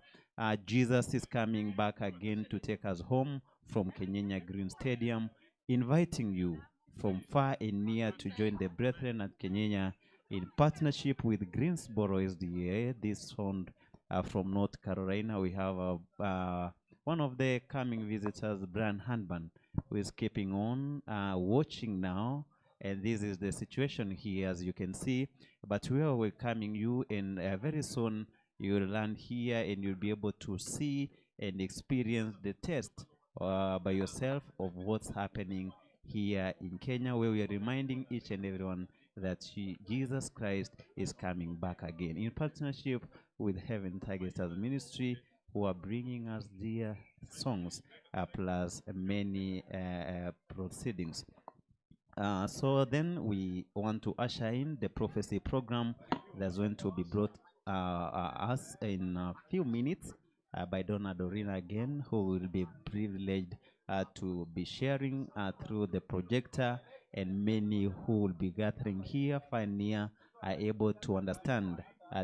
Jesus is coming back again to take us home from Kenyenya Green Stadium, inviting you from far and near to join the brethren at Kenyenya in partnership with Greensboro SDA. This fund from North Carolina. We have one of the coming visitors, Brian Handman, who is keeping on watching now. And this is the situation here, as you can see. But we are welcoming you, and very soon you will land here and you'll be able to see and experience the test by yourself of what's happening here in Kenya, where we are reminding each and everyone that Jesus Christ is coming back again, in partnership with Heaven Target Stars Ministry, who are bringing us their songs plus many proceedings. So then we want to usher in the prophecy program that's going to be brought us in a few minutes by Donna Dorina again, who will be privileged to be sharing through the projector, and many who will be gathering here, far and near, are able to understand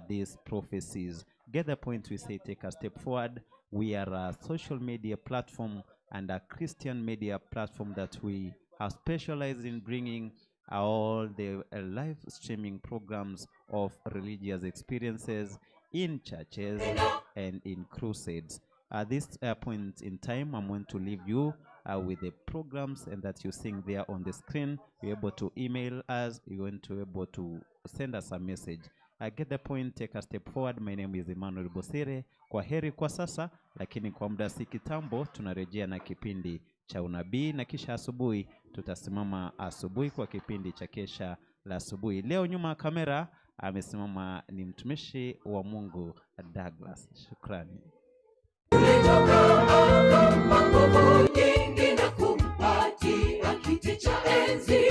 these prophecies. Get the point, we say take a step forward. We are a social media platform and a Christian media platform that we are specialized in bringing all the live streaming programs of religious experiences in churches and in crusades. At this point in time, I'm going to leave you with the programs and that you seeing there on the screen. You're able to email us, you're going to be able to send us a message. I get the point, take a step forward. My name is Emmanuel Bosire. Kwa heri kwa sasa, lakini kwa muda si kitambo tunarejea na kipindi cha unabii, na kisha asubuhi tutasimama asubuhi kwa kipindi cha kesha la asubuhi. Leo nyuma ya kamera amesimama ni mtumishi wa Mungu Douglas. Shukrani. Nguvu nyingi na kumpatia kiti cha enzi,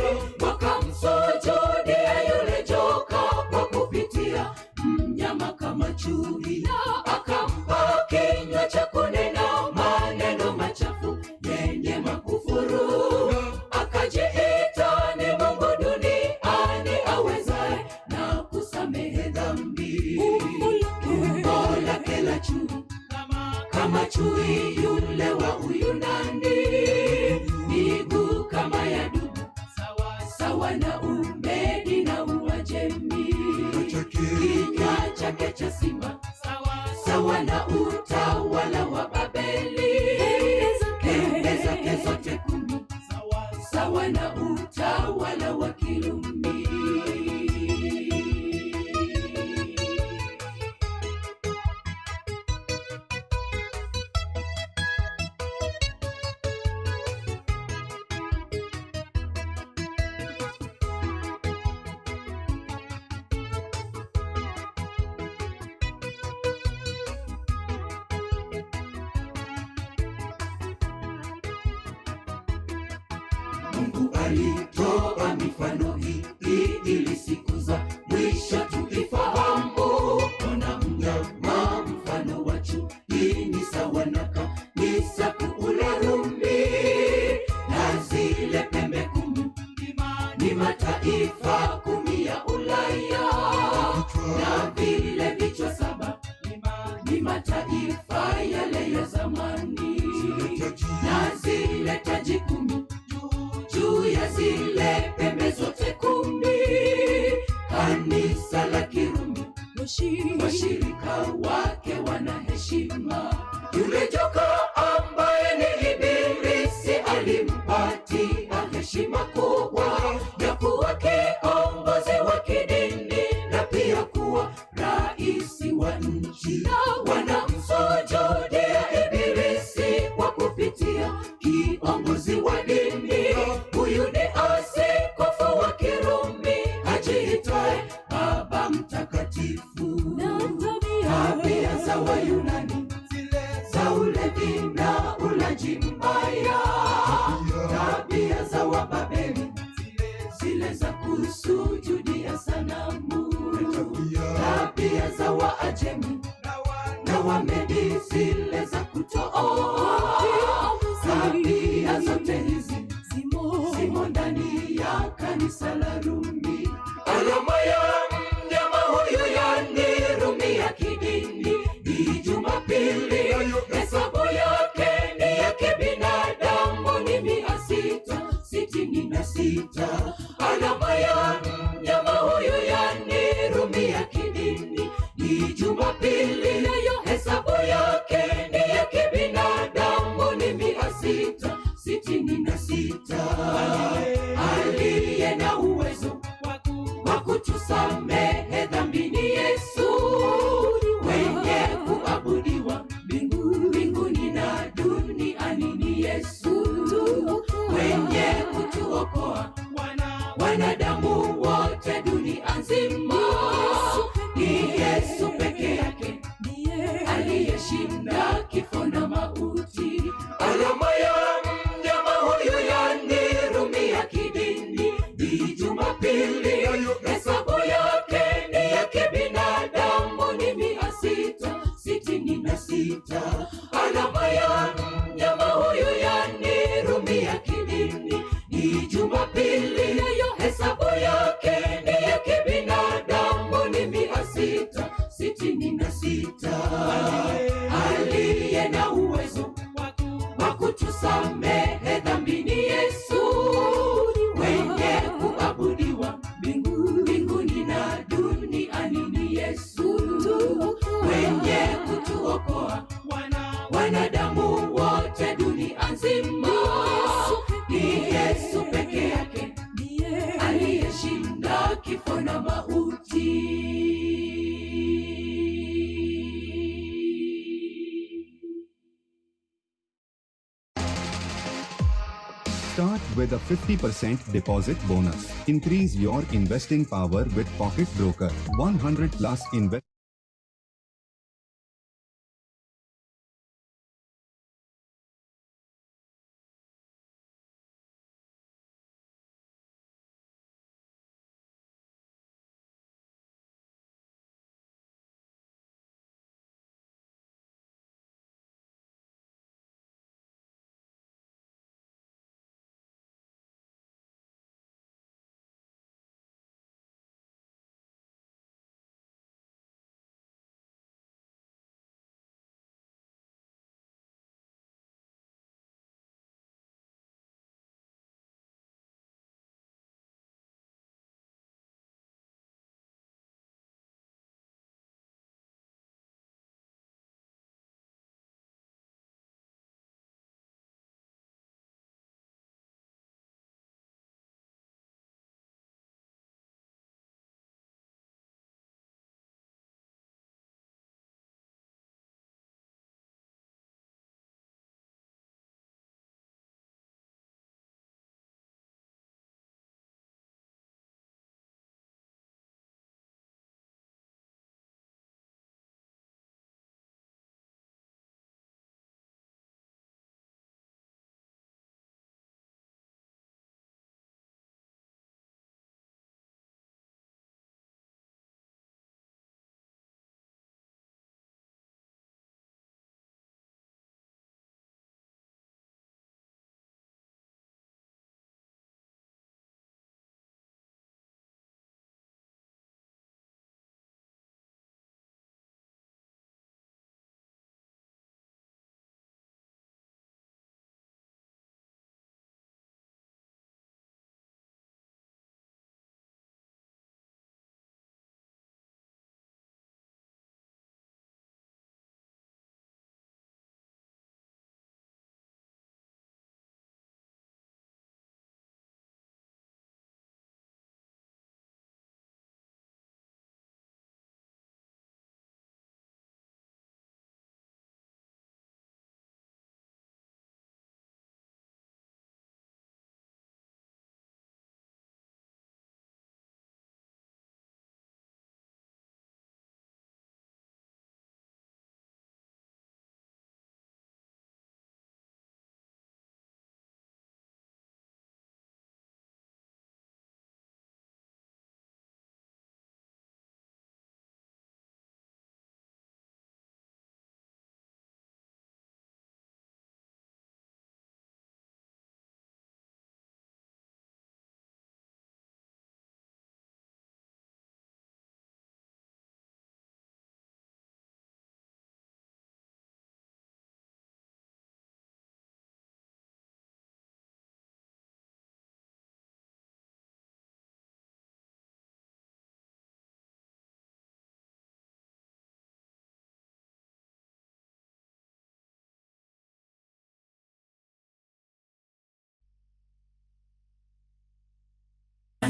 wakamsujudia yule joka kwa kupitia mnyama kama chui, akampa kinywa cha kunena maneno machafu yenye makufuru, akajiita ni Mungu duniani awezaye na kusamehe dhambi. Umbo lake la chui kama chui yule wa Uyunani, miguu kama ya dubu, sawa na Umedi na Uajemi, kinywa chake cha simba, sawa na utawala wa Babeli, pembe zake zote 10, sawa na utawala wa Kirumi. Mungu alitoa mifano hii ili siku za mwisho tuifahamu. Ona mnyama mfano wa chui ni sawa na kanisa kuu la Rumi, na zile pembe 10 ni mataifa 10 ya Ulaya, na vile vichwa 7 ni mataifa yale ya zamani, na zile taji 10 juu ya zile pembe zote 10, kanisa la Kirumi washirika wake wana heshima. Yule joka ambaye ni Ibilisi alimpatia heshima kubwa ya kuwa kiongozi wa kidini na pia kuwa rais wa nchi. Wanamsujudia Ibilisi kwa kupitia kiongozi wa dini. Huyu ni askofu wa Kirumi ajiitaye Baba Mtakatifu. Tabia za Wayunani za ulevi na ulaji mbaya, tabia za Wababeli zile za kusujudia sanamu, tabia za Waajemi na Wamedi zile za kutoa. Tabia zote hizi zimo ndani ya kanisa la Rumi. Alama ya mnyama huyu yani Rumi ya kidini ni Jumapili, hesabu yake ni ya kibinadamu ni 666. Alama ya mnyama huyu yani Rumi ya kidini ni Jumapili, hesabu yake ni ya kibinadamu ni 666. Aliye na uwezo wa kutusamehe dhambi ni Yesu, wenye kuabudiwa mbinguni na duniani ni Yesu, wenye kutuokoa wanadamu wote dunia nzima ni Yesu peke yake aliyeshinda kifo na mauti. Alama ya mnyama huyu yani Rumi ya kidini ni Jumapili, hesabu yake ni ya kibinadamu ni 666. Alama ya mnyama huyu yani Rumi ya kidini ni Jumapili, hesabu yake ni ya kibinadamu ni 666. Aliye na uwezo wa kutusamehe dhambi ni Yesu, wenye kuabudiwa mbinguni na duniani ni Yesu, wenye kutuokoa wanadamu wote dunia nzima ni Yesu peke yake Start with a 50% deposit bonus. Increase your investing power with Pocket Broker. 100 plus invest.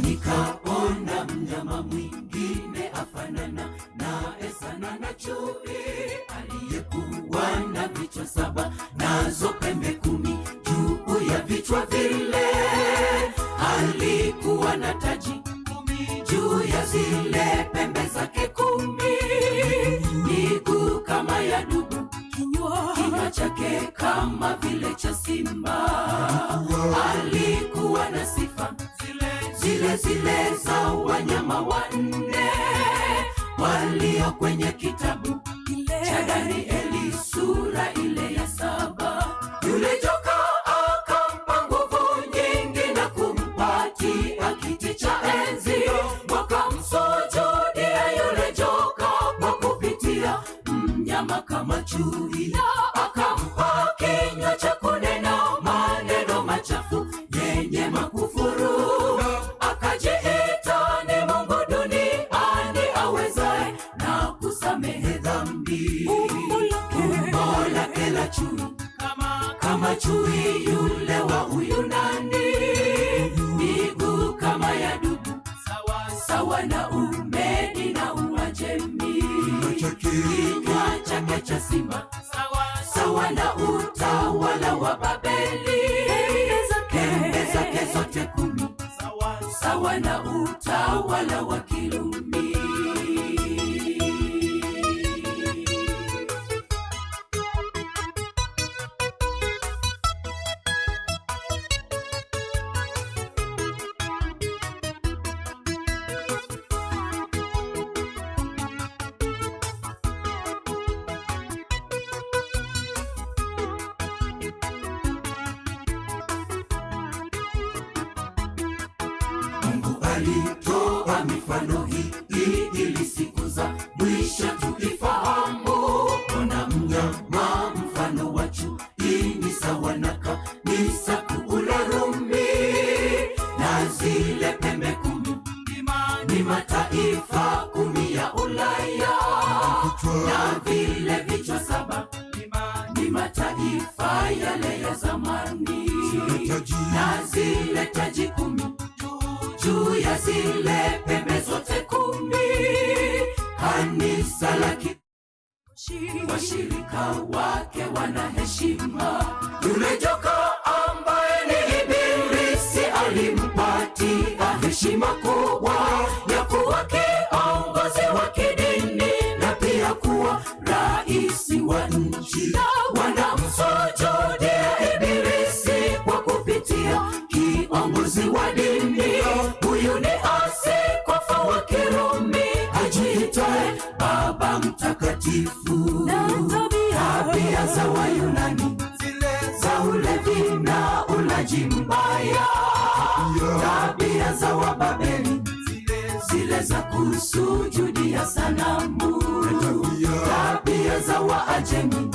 Nikaona mnyama mwingine afanana naye sana na chui, aliyekuwa na vichwa 7 nazo pembe 10 juu ya vichwa vile. Alikuwa na taji 10 juu ya zile pembe zake 10, miguu kama ya dubu, kinywa chake kama vile cha simba. Alikuwa na sifa zile zile za wanyama 4 walio kwenye kitabu cha Danieli sura ile ya 7. Yule joka akampa nguvu nyingi na kumpatia kiti cha enzi, wakamsujudia yule joka kwa kupitia mnyama kama chui, akampa kinywa cha kunena maneno machafu yenye makufuru. Akajiita ni Mungu duniani awezaye na kusamehe dhambi. Umbo lake la chui kama chui yule wa Uyunani, miguu kama ya dubu, sawa na Umedi na Uajemi, kinywa chake cha simba, sawa na utawala wa Babeli, Sawa na utawala wa Kirumi. Mungu alitoa mifano hii ili siku za mwisho tuifahamu. Ona mnyama mfano wa chui ni sawa na kanisa kuu la Rumi, na zile pembe 10 ni mataifa 10 ya Ulaya, na vile vichwa 7 ni mataifa yale ya zamani, na zile taji 10 juu ya zile pembe zote 10, kanisa la washirika wake wana heshima. Yule joka ambaye ni Ibilisi alimpatia heshima kubwa ya kuwa kiongozi wa kidini na pia kuwa rais wa nchi. Wanamsujudia Ibilisi kwa kupitia kiongozi wa dini. Huyu ni askofu wa Kirumi ajiitaye Baba Mtakatifu. Tabia za Wayunani za ulevi na ulaji mbaya, tabia za Wababeli zile za kusujudia sanamu, tabia za Waajemi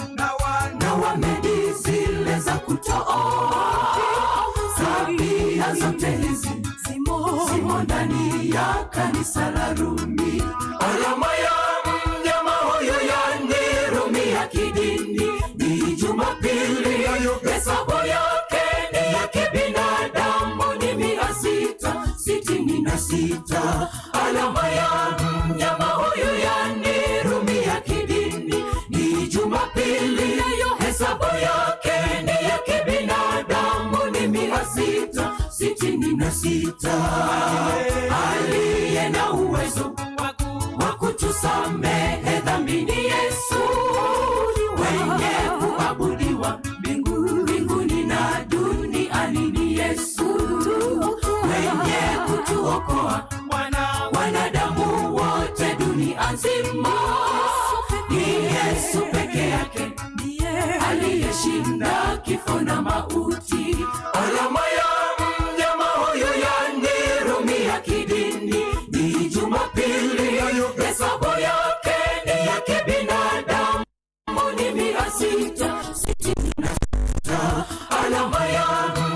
na Wamedi zile za kutoa. Tabia zote hizi zimo ndani ya kanisa la Rumi. Alama ya mnyama huyu yani Rumi ya kidini ni Jumapili. Hesabu yake ni ya kibinadamu ni 666. Alama ya mnyama huyu yani Rumi ya kidini ni Jumapili. Hesabu yake ni ya kibinadamu ni 666. Aliye na uwezo wa kutusamehe dhambi ni Yesu, wenye kuabudiwa mbinguni na duniani ni Yesu, wenye kutuokoa wanadamu wote dunia nzima ni Yesu peke yake aliyeshinda kifo na mauti. Alama ya mnyama huyu yani Rumi ya kidini ni Jumapili. Hesabu yake ni ya kibinadamu ni 666. Alama ya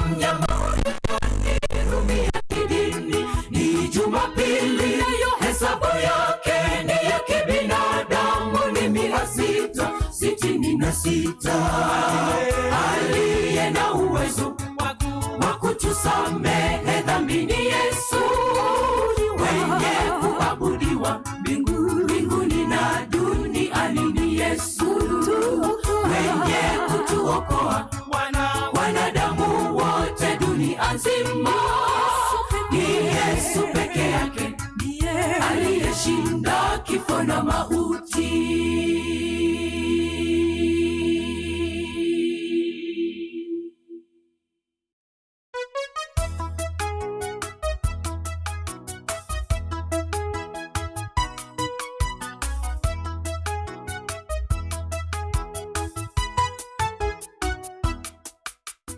mnyama huyu yani Rumi ya kidini ni Jumapili. Hesabu yake ni ya kibinadamu ni 666. Aliye na uwezo wa kutusamehe dhambi ni Yesu, wenye kuabudiwa mbinguni na duniani ni Yesu, wenye kutuokoa wanadamu wote dunia nzima ni Yesu peke yake aliyeshinda kifo na mauti.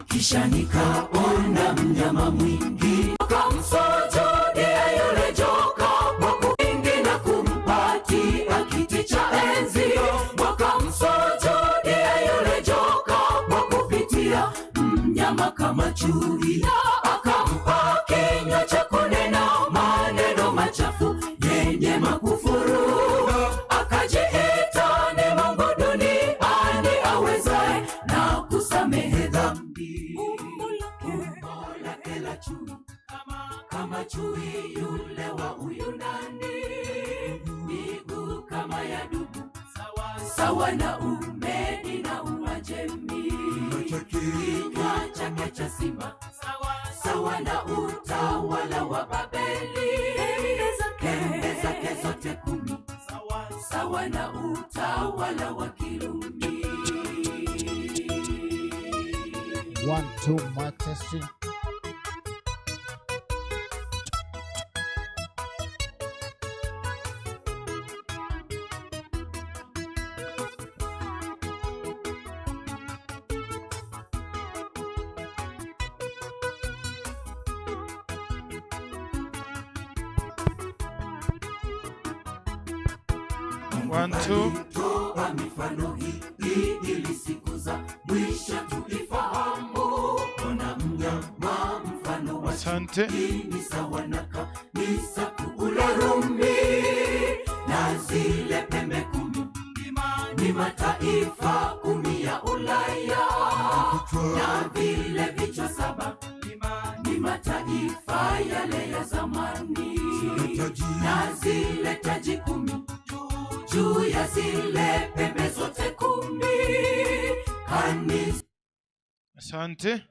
Kisha nikaona mnyama mwingi akamsujudia yule joka kwa kuingi na kumpatia kiti cha enzi. Wakamsujudia yule joka kwa kupitia mnyama kama chui, akampa kinywa cha kunena maneno machafu yenye makufuru. Akajiita ni Mungu duniani awezaye na kusamehe dhambi. Umbo lake la chui kama chui yule wa Uyunani, miguu kama ya dubu sawa na Umedi na Uajemi, kinywa chake cha simba sawa sawa na utawala wa Babeli. Pembe zake zote 10 sawa na utawala wa Kirumi. 1 2, mic testing. One, two. Toa mifano hii ili siku za mwisho tuifahamu. Ona mnyama mfano wa Asante. ni sawa na kanisa kuu la Rumi, na zile pembe 10 ni mataifa 10 ya Ulaya, na vile vichwa 7 ni mataifa yale ya zamani, na zile taji 10 juu ya zile pembe zote 10 kanisa. Asante.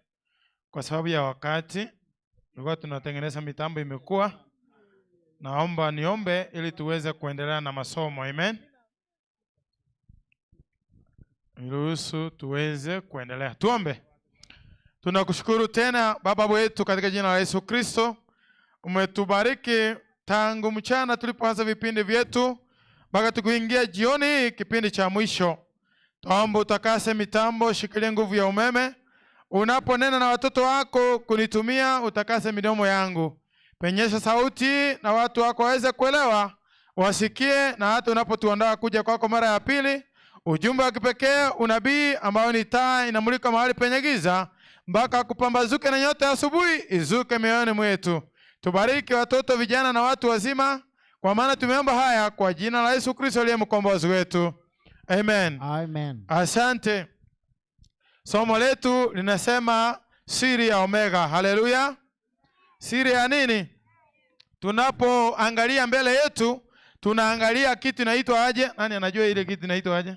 Kwa sababu ya wakati tulikuwa tunatengeneza mitambo imekuwa, naomba niombe ili tuweze kuendelea na masomo. Amen. Niruhusu tuweze kuendelea. Tuombe. Tunakushukuru tena Baba wetu katika jina la Yesu Kristo. Umetubariki tangu mchana tulipoanza vipindi vyetu mpaka tukuingia jioni hii kipindi cha mwisho. Tuombe utakase mitambo, shikilie nguvu ya umeme. Unaponena na watoto wako kunitumia, utakase midomo yangu. Penyesha sauti na watu wako waweze kuelewa, wasikie, na hata unapotuandaa kuja kwako mara ya pili, ujumbe wa kipekee, unabii ambao ni taa inamulika mahali penye giza, mpaka kupambazuke na nyota ya asubuhi izuke mioyoni mwetu. Tubariki watoto, vijana na watu wazima, kwa maana tumeomba haya kwa jina la Yesu Kristo aliye mkombozi wetu. Amen. Amen. Asante. Somo letu linasema siri ya Omega. Haleluya. Siri ya nini? Tunapoangalia mbele yetu, tunaangalia kitu inaitwa aje? Nani anajua ile kitu inaitwa aje?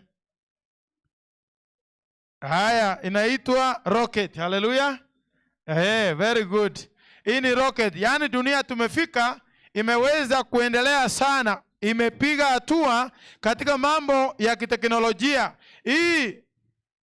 Haya, inaitwa rocket. Haleluya. Hey, very good. Hii ni rocket. Yaani dunia tumefika, imeweza kuendelea sana, imepiga hatua katika mambo ya kiteknolojia. Hii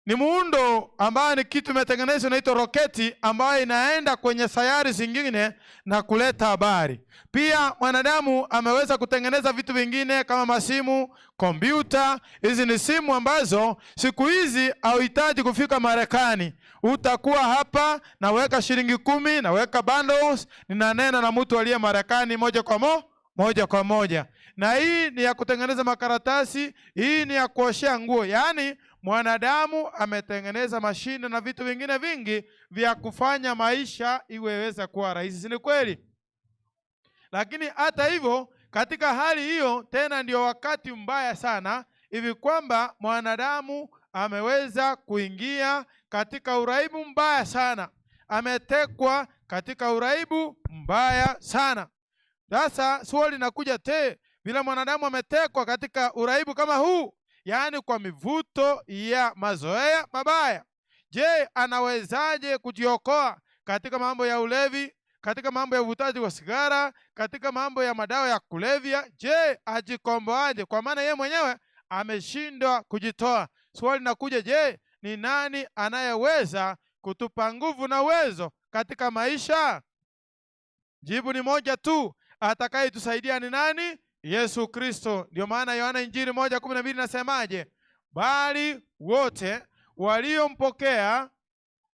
ni muundo ambayo ni kitu imetengenezwa inaitwa roketi, ambayo inaenda kwenye sayari zingine na kuleta habari. Pia mwanadamu ameweza kutengeneza vitu vingine kama masimu, kompyuta. Hizi ni simu ambazo siku hizi hauhitaji kufika Marekani. Utakuwa hapa, naweka shilingi 10, naweka bundles, ninanena na mtu aliye Marekani moja kwa moja. Na hii ni ya kutengeneza makaratasi, hii ni ya kuoshea nguo. Yaani mwanadamu ametengeneza mashine na vitu vingine vingi vya kufanya maisha iweweza kuwa rahisi, si ni kweli? Lakini hata hivyo, katika hali hiyo tena ndio wakati mbaya sana hivi kwamba mwanadamu ameweza kuingia katika uraibu mbaya sana. Ametekwa katika uraibu mbaya sana. Sasa swali linakuja te, bila mwanadamu ametekwa katika uraibu kama huu, yaani kwa mivuto ya mazoea mabaya, je, anawezaje kujiokoa katika mambo ya ulevi, katika mambo ya uvutaji wa sigara, katika mambo ya madawa ya kulevya? Je, ajikomboaje? Kwa maana yeye mwenyewe ameshindwa kujitoa. Swali linakuja, je, ni nani anayeweza kutupa nguvu na uwezo katika maisha? Jibu ni moja tu, atakayetusaidia ni nani? Yesu Kristo. Ndio maana Yohana Injili 1:12 nasemaje? Bali wote waliompokea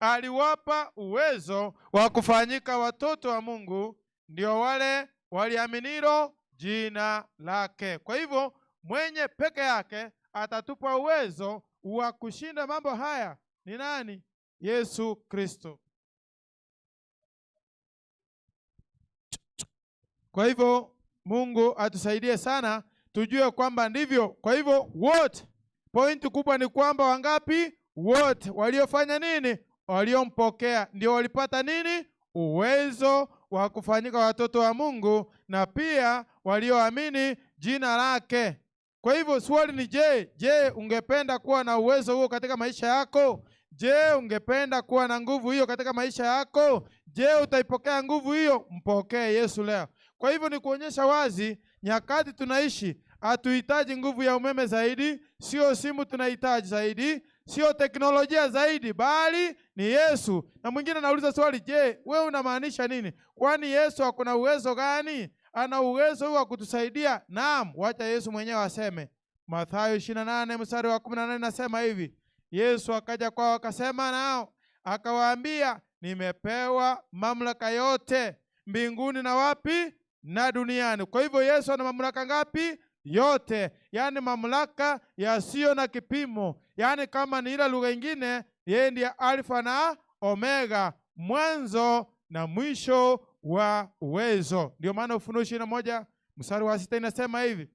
aliwapa uwezo wa kufanyika watoto wa Mungu, ndio wale waliaminiro jina lake. Kwa hivyo mwenye peke yake atatupa uwezo wa kushinda mambo haya ni nani? Yesu Kristo. Kwa hivyo Mungu atusaidie sana tujue kwamba ndivyo. Kwa hivyo wote, point kubwa ni kwamba wangapi? Wote waliofanya nini? Waliompokea ndio walipata nini? Uwezo wa kufanyika watoto wa Mungu, na pia walioamini jina lake. Kwa hivyo swali ni je, ungependa kuwa na uwezo huo katika maisha yako? Je, ungependa kuwa na nguvu hiyo katika maisha yako? Je, utaipokea nguvu hiyo? Mpokee Yesu leo. Kwa hivyo ni kuonyesha wazi, nyakati tunaishi hatuhitaji nguvu ya umeme zaidi, sio simu tunahitaji zaidi, sio teknolojia zaidi, bali ni Yesu. Na mwingine anauliza swali, je, wewe unamaanisha nini? Kwani Yesu akona uwezo gani? Ana uwezo wa kutusaidia? Naam, wacha Yesu mwenyewe aseme. Mathayo 28 mstari wa 18 nasema hivi: Yesu akaja kwao akasema nao akawaambia, nimepewa mamlaka yote mbinguni na wapi? Na duniani. Kwa hivyo Yesu ana mamlaka ngapi? Yote, yaani mamlaka yasiyo na kipimo. Yaani kama ni ile lugha ingine, yeye ndiye Alfa na Omega, mwanzo na mwisho wa uwezo. Ndio maana Ufunuo 21 mstari wa 6 inasema hivi: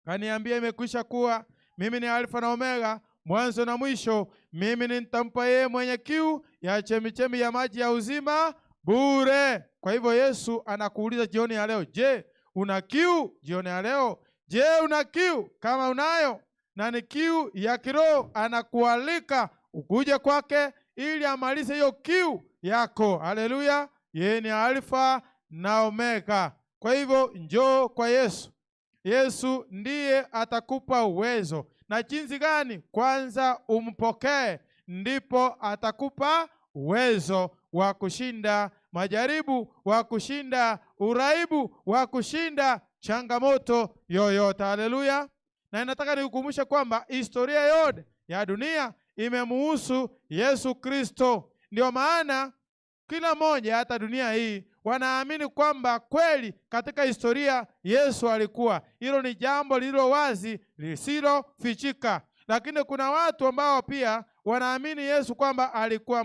kaniambia, imekwisha kuwa, mimi ni Alfa na Omega, mwanzo na mwisho. Mimi nitampa yeye mwenye kiu ya chemichemi ya maji ya uzima bure. Kwa hivyo Yesu anakuuliza jioni ya leo, je, una kiu jioni ya leo? Je, una kiu? Kama unayo na ni kiu ya kiroho, anakualika ukuje kwake ili amalize hiyo kiu yako. Haleluya! Yeye ni Alfa na Omega. Kwa hivyo njoo kwa Yesu. Yesu ndiye atakupa uwezo. Na jinsi gani? Kwanza umpokee, ndipo atakupa uwezo wa kushinda majaribu, wa kushinda uraibu, wa kushinda changamoto yoyote. Haleluya! Na nataka nikukumbushe kwamba historia yote ya dunia imemuhusu Yesu Kristo. Ndio maana kila mmoja hata dunia hii wanaamini kwamba kweli katika historia Yesu alikuwa. Hilo ni jambo lililo wazi lisilofichika. Lakini kuna watu ambao pia wanaamini Yesu kwamba alikuwa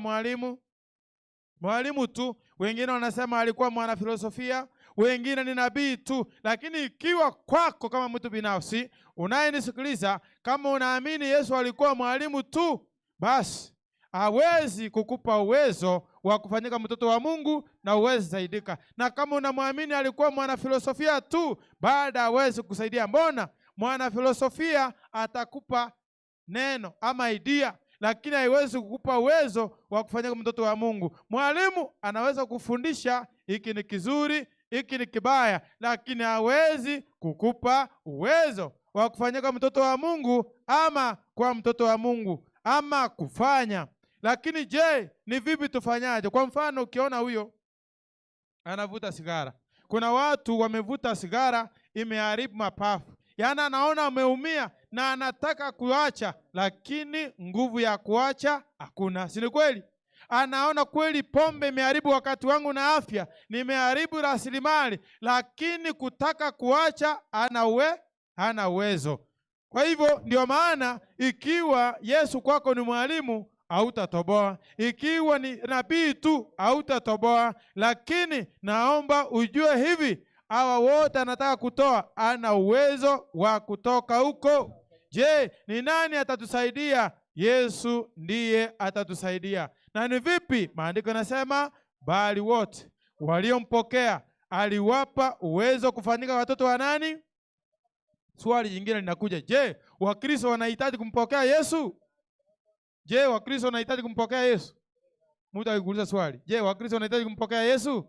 mwalimu tu, wengine wanasema alikuwa mwanafilosofia, wengine ni nabii tu. Lakini ikiwa kwako kama mtu binafsi unayenisikiliza, kama unaamini Yesu alikuwa mwalimu tu, basi hawezi kukupa uwezo wa kufanyika mtoto wa Mungu na uwezi saidika. Na kama unamwamini alikuwa mwanafilosofia tu, baada hawezi kusaidia. Mbona mwanafilosofia atakupa neno ama idea, lakini haiwezi kukupa uwezo wa kufanyika mtoto wa Mungu. Mwalimu anaweza kufundisha hiki ni kizuri, hiki ni kibaya, lakini hawezi kukupa uwezo wa kufanyika mtoto wa Mungu ama kwa mtoto wa Mungu ama kufanya. Lakini je, ni vipi tufanyaje? Kwa mfano, ukiona huyo anavuta sigara. Kuna watu wamevuta sigara imeharibu mapafu. Yaani anaona ameumia na anataka kuacha, lakini nguvu ya kuacha hakuna. Si ni kweli? Anaona kweli pombe imeharibu wakati wangu na afya, nimeharibu rasilimali, lakini kutaka kuacha hana uwezo. Kwa hivyo ndio maana ikiwa Yesu kwako ni mwalimu, hautatoboa. Ikiwa ni nabii tu, hautatoboa. Lakini naomba ujue hivi, hawa wote anataka kutoa, ana uwezo wa kutoka huko. Je, ni nani atatusaidia? Yesu ndiye atatusaidia. Na ni vipi? Maandiko yanasema bali wote waliompokea aliwapa uwezo kufanyika watoto wa nani? Swali jingine linakuja, je, Wakristo wanahitaji kumpokea Yesu? Je, Wakristo wanahitaji kumpokea Yesu? Mtu akikuuliza swali, je, Wakristo wanahitaji kumpokea Yesu?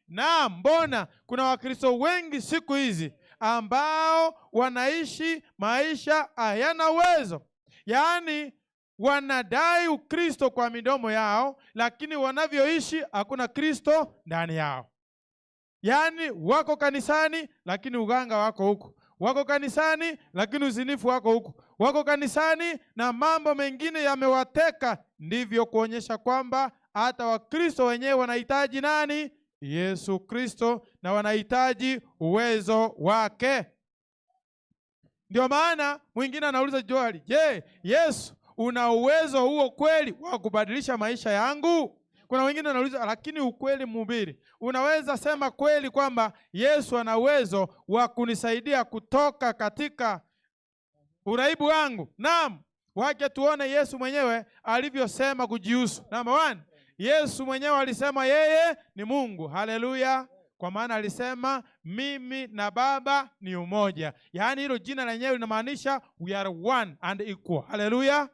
Naam, mbona kuna Wakristo wengi siku hizi ambao wanaishi maisha hayana uwezo. Yaani wanadai Ukristo kwa midomo yao, lakini wanavyoishi hakuna Kristo ndani yao. Yaani wako kanisani lakini uganga wako huko. Wako kanisani lakini uzinifu wako huko. Wako kanisani na mambo mengine yamewateka. Ndivyo kuonyesha kwamba hata Wakristo wenyewe wanahitaji nani? Yesu Kristo, na wanahitaji uwezo wake. Ndio maana mwingine anauliza swali, je, Yesu una uwezo huo kweli wa kubadilisha maisha yangu? Kuna wengine wanauliza, lakini ukweli mhubiri, unaweza sema kweli kwamba Yesu ana uwezo wa kunisaidia kutoka katika uraibu wangu? Naam, wacha tuone Yesu mwenyewe alivyosema kujihusu. Number 1, Yesu mwenyewe alisema yeye ni Mungu. Haleluya. Kwa maana alisema mimi na Baba ni umoja. Yaani hilo jina lenyewe linamaanisha we are one and equal. Haleluya.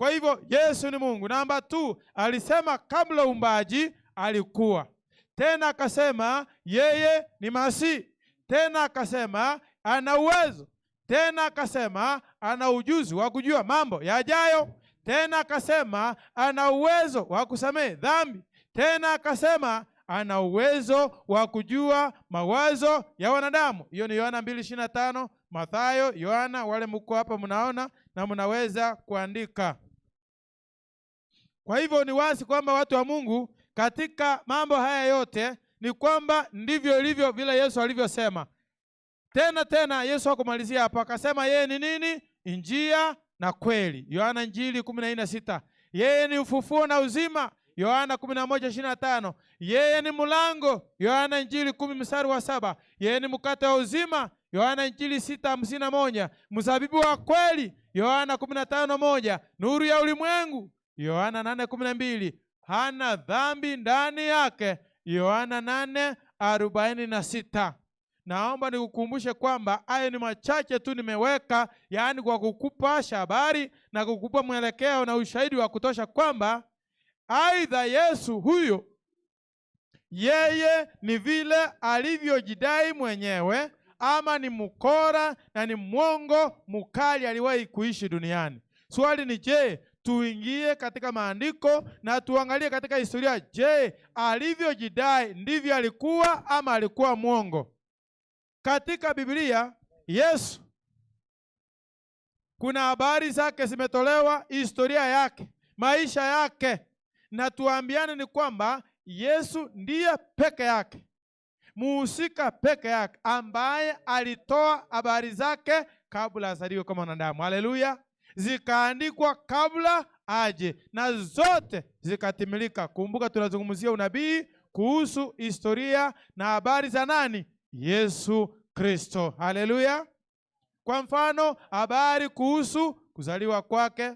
Kwa hivyo Yesu ni Mungu. Namba 2, alisema kabla uumbaji alikuwa. Tena akasema yeye ni Masihi. Tena akasema ana uwezo. Tena akasema ana ujuzi wa kujua mambo yajayo. Tena akasema ana uwezo wa kusamehe dhambi. Tena akasema ana uwezo wa kujua mawazo ya wanadamu. Hiyo ni Yohana 2:25, Mathayo, Yohana. Wale mko hapa mnaona na mnaweza kuandika. Kwa hivyo ni wazi kwamba watu wa Mungu katika mambo haya yote ni kwamba ndivyo ilivyo vile Yesu alivyosema. Tena Yesu hakumalizia hapo, akasema yeye ni nini? Njia na kweli. Yohana Injili 14:6. Yeye ni ufufuo na uzima. Yohana 11:25. Yeye ni mlango. Yohana Injili 10:7. Yeye ni mkate wa uzima. Yohana Injili 6:51. Mzabibu wa kweli. Yohana 15:1. Nuru ya ulimwengu. Yohana 8:12. Hana dhambi ndani yake. Yohana 8:46. Naomba nikukumbushe kwamba hayo ni machache tu nimeweka, yaani kwa kukupasha habari na kukupa mwelekeo na ushahidi wa kutosha kwamba aidha Yesu huyo yeye ni vile alivyojidai mwenyewe, ama ni mkora na ni mwongo mkali aliwahi kuishi duniani. Swali ni je, tuingie katika maandiko na tuangalie katika historia, je, alivyojidai ndivyo alikuwa ama alikuwa mwongo? Katika Biblia Yesu kuna habari zake zimetolewa, historia yake, maisha yake, na tuambiane ni kwamba Yesu ndiye peke yake, muhusika peke yake ambaye alitoa habari zake kabla azaliwe kama mwanadamu. Haleluya! Zikaandikwa kabla aje na zote zikatimilika. Kumbuka tunazungumzia unabii kuhusu historia na habari za nani? Yesu Kristo. Haleluya! Kwa mfano, habari kuhusu kuzaliwa kwake,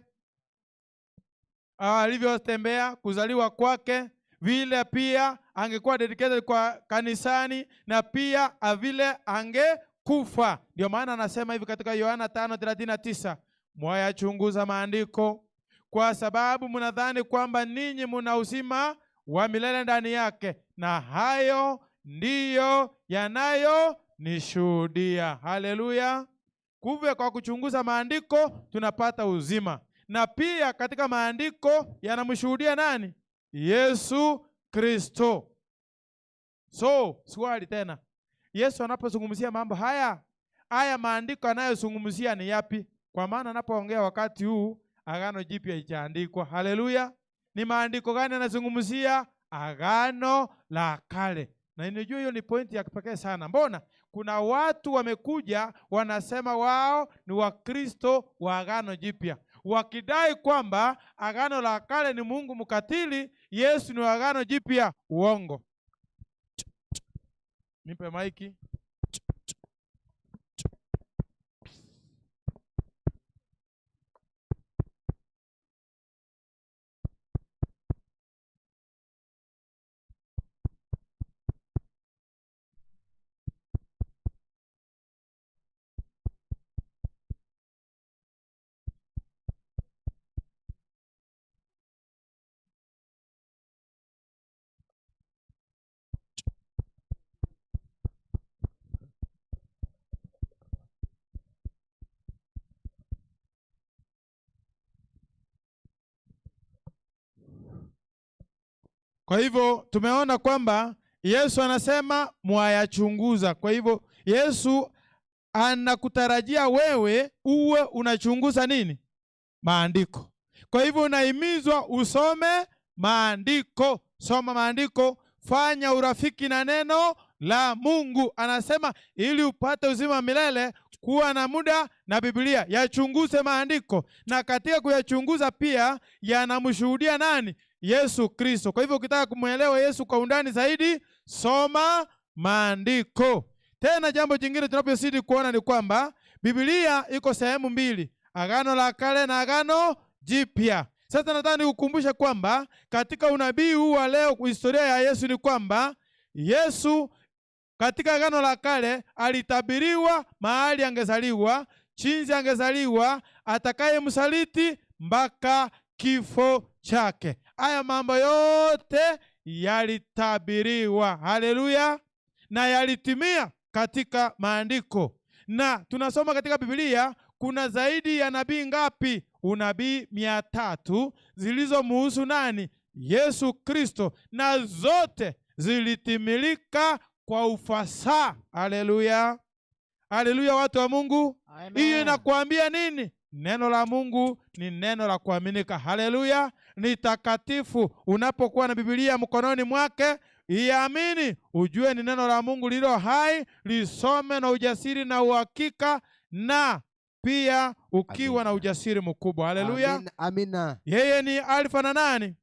alivyotembea, kuzaliwa kwake, vile pia angekuwa dedicated kwa kanisani, na pia vile angekufa. Ndio maana anasema hivi katika Yohana 5:39, mwayachunguza maandiko kwa sababu mnadhani kwamba ninyi mna uzima wa milele ndani yake, na hayo ndiyo yanayo nishuhudia. Haleluya! Kumbe kwa kuchunguza maandiko tunapata uzima, na pia katika maandiko yanamshuhudia nani? Yesu Kristo. So swali tena, Yesu anapozungumzia mambo haya, haya maandiko anayozungumzia ni yapi? Kwa maana anapoongea wakati huu Agano Jipya haijaandikwa. Haleluya! Ni maandiko gani anazungumzia? Agano la Kale. Na ninajua hiyo ni pointi ya kipekee sana. Mbona kuna watu wamekuja wanasema wao ni Wakristo wa Agano Jipya, wakidai kwamba Agano la Kale ni Mungu mkatili, Yesu ni wa Agano Jipya. Uongo. Nipe maiki. Kwa hivyo tumeona kwamba Yesu anasema mwayachunguza. Kwa hivyo Yesu anakutarajia wewe uwe unachunguza nini? Maandiko. Kwa hivyo unahimizwa usome maandiko. Soma maandiko, fanya urafiki na neno la Mungu. Anasema ili upate uzima wa milele, kuwa na muda na Biblia, yachunguze maandiko, na katika kuyachunguza pia yanamshuhudia nani? Yesu Kristo. Kwa hivyo ukitaka kumuelewa Yesu kwa undani zaidi, soma maandiko. Tena jambo jingine tunapozidi kuona ni kwamba Biblia iko sehemu mbili, Agano la Kale na Agano Jipya. Sasa nataka nikukumbushe kwamba katika unabii huu wa leo, historia ya Yesu ni kwamba Yesu katika Agano la Kale alitabiriwa mahali angezaliwa, chinzi angezaliwa, atakayemsaliti mpaka kifo chake. Haya mambo yote yalitabiriwa, haleluya, na yalitimia katika maandiko. Na tunasoma katika Biblia kuna zaidi ya nabii ngapi? Unabii 300 zilizomuhusu nani? Yesu Kristo, na zote zilitimilika kwa ufasaha. Haleluya, haleluya, watu wa Mungu. Hiyo inakuambia nini? Neno la Mungu ni neno la kuaminika. Haleluya, ni takatifu. Unapokuwa na Biblia mkononi mwake, iamini, ujue ni neno la Mungu lililo hai, lisome na ujasiri na uhakika, na pia ukiwa na ujasiri mkubwa. Haleluya, Amina, amina. Yeye ni Alfa na nani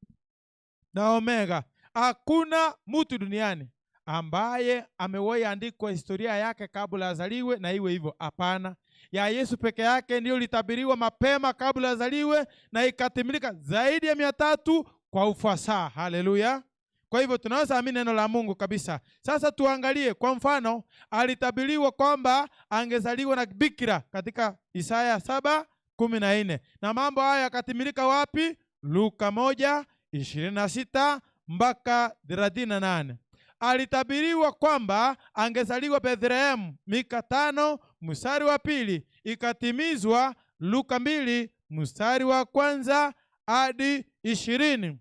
na Omega. Hakuna mtu duniani ambaye amewahi andikwa historia yake kabla azaliwe na iwe hivyo. Hapana, ya Yesu peke yake ndiyo litabiriwa mapema kabla azaliwe na ikatimilika zaidi ya 300 kwa ufasaha. Haleluya. Kwa hivyo tunaweza amini neno la Mungu kabisa. Sasa tuangalie kwa mfano, alitabiriwa kwamba angezaliwa na bikira katika Isaya 7:14. Na mambo haya yakatimilika wapi? Luka 1:26 mpaka 38. Alitabiriwa kwamba angezaliwa Bethlehemu, Mika 5:2, ikatimizwa Luka 2:1 hadi 20.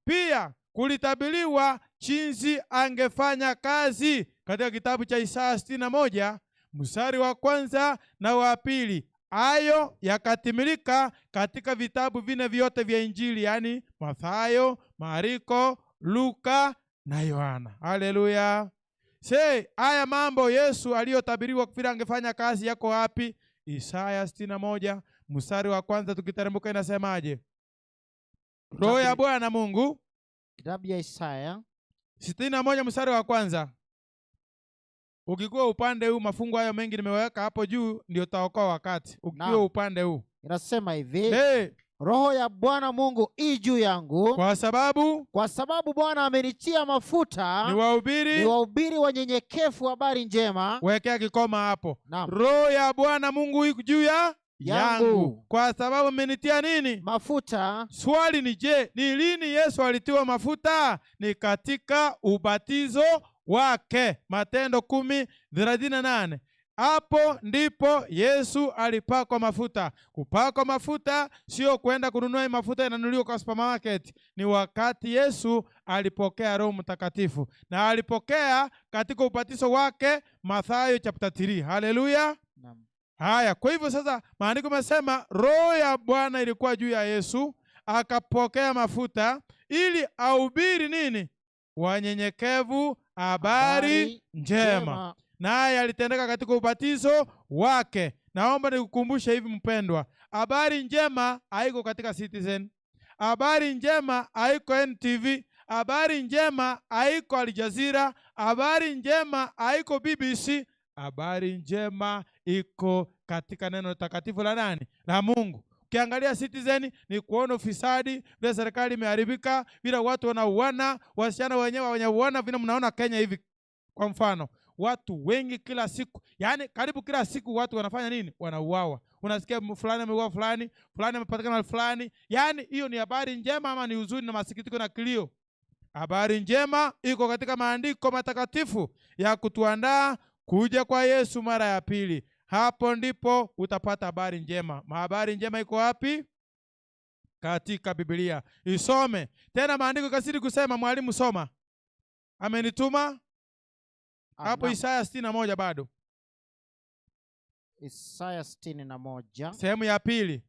Pia kulitabiriwa jinsi angefanya kazi katika kitabu cha Isaya 61:1 na 2. Hayo yakatimilika katika vitabu vine vyote vya Injili, yani Mathayo, Mariko, Luka na Yohana. Haleluya. Haya mambo Yesu aliyotabiriwa vile angefanya kazi yako wapi? Isaya 61:1 tukiteremka inasemaje? Roho ya Bwana Mungu. Kitabu ya Isaya 61:1. Ukikuwa upande huu, mafungu hayo mengi nimeweka hapo juu, ndio utaokoa wakati. Ukiwa upande huu inasema hivi: hey, Roho ya Bwana Mungu i juu yangu, kwa sababu Bwana amenitia mafuta niwahubiri wanyenyekevu habari njema. Wekea kikoma hapo. Roho ya Bwana Mungu iko juu ya yangu, kwa sababu amenitia nini? Mafuta. Swali ni je, ni lini Yesu alitiwa mafuta? Ni katika ubatizo wake, Matendo 10:38. Hapo ndipo Yesu alipakwa mafuta. Kupakwa mafuta sio kwenda kununua mafuta yananunuliwa kwa supermarket. Ni wakati Yesu alipokea Roho Mtakatifu, na alipokea katika ubatizo wake, Mathayo chapter 3. Haleluya. Haya, kwa hivyo sasa maandiko yanasema Roho ya Bwana ilikuwa juu ya Yesu, akapokea mafuta ili ahubiri nini? Wanyenyekevu habari njema. Naye alitendeka katika ubatizo wake. Naomba nikukumbushe hivi mpendwa, habari njema haiko katika Citizen, habari njema haiko NTV, habari njema haiko Al Jazeera, habari njema haiko BBC. Habari njema iko katika neno takatifu la nani? La Mungu. Ukiangalia Citizen ni kuona ufisadi, vile serikali imeharibika, vile watu wanauana, wasichana wenyewe wanauana, vile mnaona Kenya hivi kwa mfano. Watu wengi kila siku, yani karibu kila siku watu wanafanya nini? Wanauawa. Unasikia fulani ameuawa fulani, fulani amepatikana na fulani. Yani hiyo ni habari njema ama ni huzuni na masikitiko na kilio? Habari njema iko katika maandiko matakatifu ya kutuandaa kuja kwa Yesu mara ya pili. Hapo ndipo utapata habari njema. Habari njema iko wapi? Katika Biblia. Isome. Tena maandiko kasiri kusema, mwalimu soma. Amenituma hapo Isaya 61 bado. Isaya 61. Sehemu ya pili.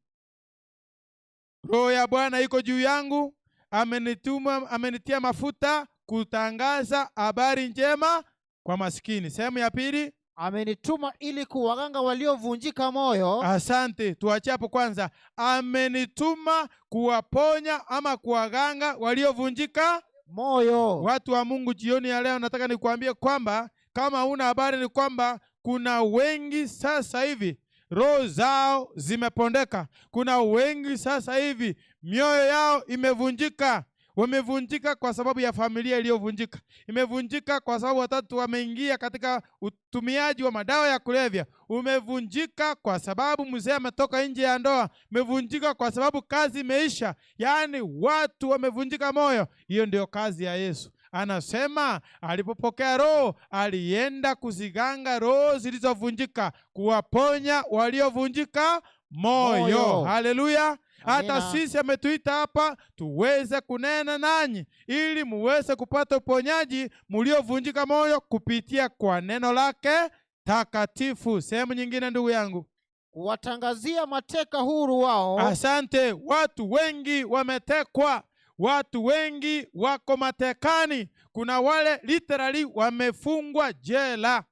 Roho ya Bwana iko juu yangu, amenituma, amenitia mafuta kutangaza habari njema kwa maskini. Sehemu ya pili. Amenituma ili kuwaganga waliovunjika moyo. Asante, tuachie hapo kwanza. Amenituma kuwaponya ama kuwaganga waliovunjika moyo. Watu wa Mungu, jioni ya leo nataka nikuambie kwamba kama huna habari ni kwamba kuna wengi sasa hivi roho zao zimepondeka. Kuna wengi sasa hivi mioyo yao imevunjika. Wamevunjika kwa sababu ya familia iliyovunjika, imevunjika kwa sababu watatu wameingia katika utumiaji wa madawa ya kulevya, umevunjika kwa sababu mzee ametoka nje ya ndoa, umevunjika kwa sababu kazi imeisha. Yaani watu wamevunjika moyo. Hiyo ndio kazi ya Yesu. Anasema alipopokea roho alienda kuziganga roho zilizovunjika, kuwaponya waliovunjika moyo. Haleluya! Hata sisi ametuita hapa tuweze kunena nanyi ili muweze kupata uponyaji mliovunjika moyo kupitia kwa neno lake takatifu. Sehemu nyingine, ndugu yangu, kuwatangazia mateka huru wao. Asante. Watu wengi wametekwa, watu wengi wako matekani. Kuna wale literally wamefungwa jela,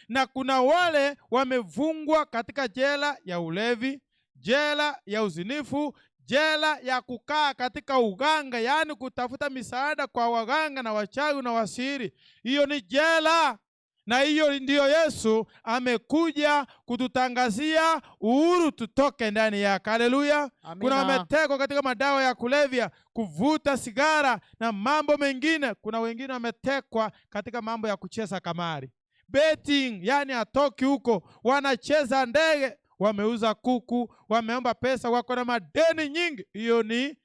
na kuna wale wamefungwa katika jela ya ulevi, jela ya uzinifu, jela ya kukaa katika uganga, yaani kutafuta misaada kwa waganga na wachawi na wasiri. Hiyo ni jela, na hiyo ndiyo Yesu amekuja kututangazia uhuru, tutoke ndani yake. Haleluya! Kuna wametekwa katika madawa ya kulevya, kuvuta sigara na mambo mengine. Kuna wengine wametekwa katika mambo ya kucheza kamari, betting, yani hatoki huko, wanacheza ndege, wameuza kuku, wameomba pesa, wako na madeni nyingi. Hiyo ni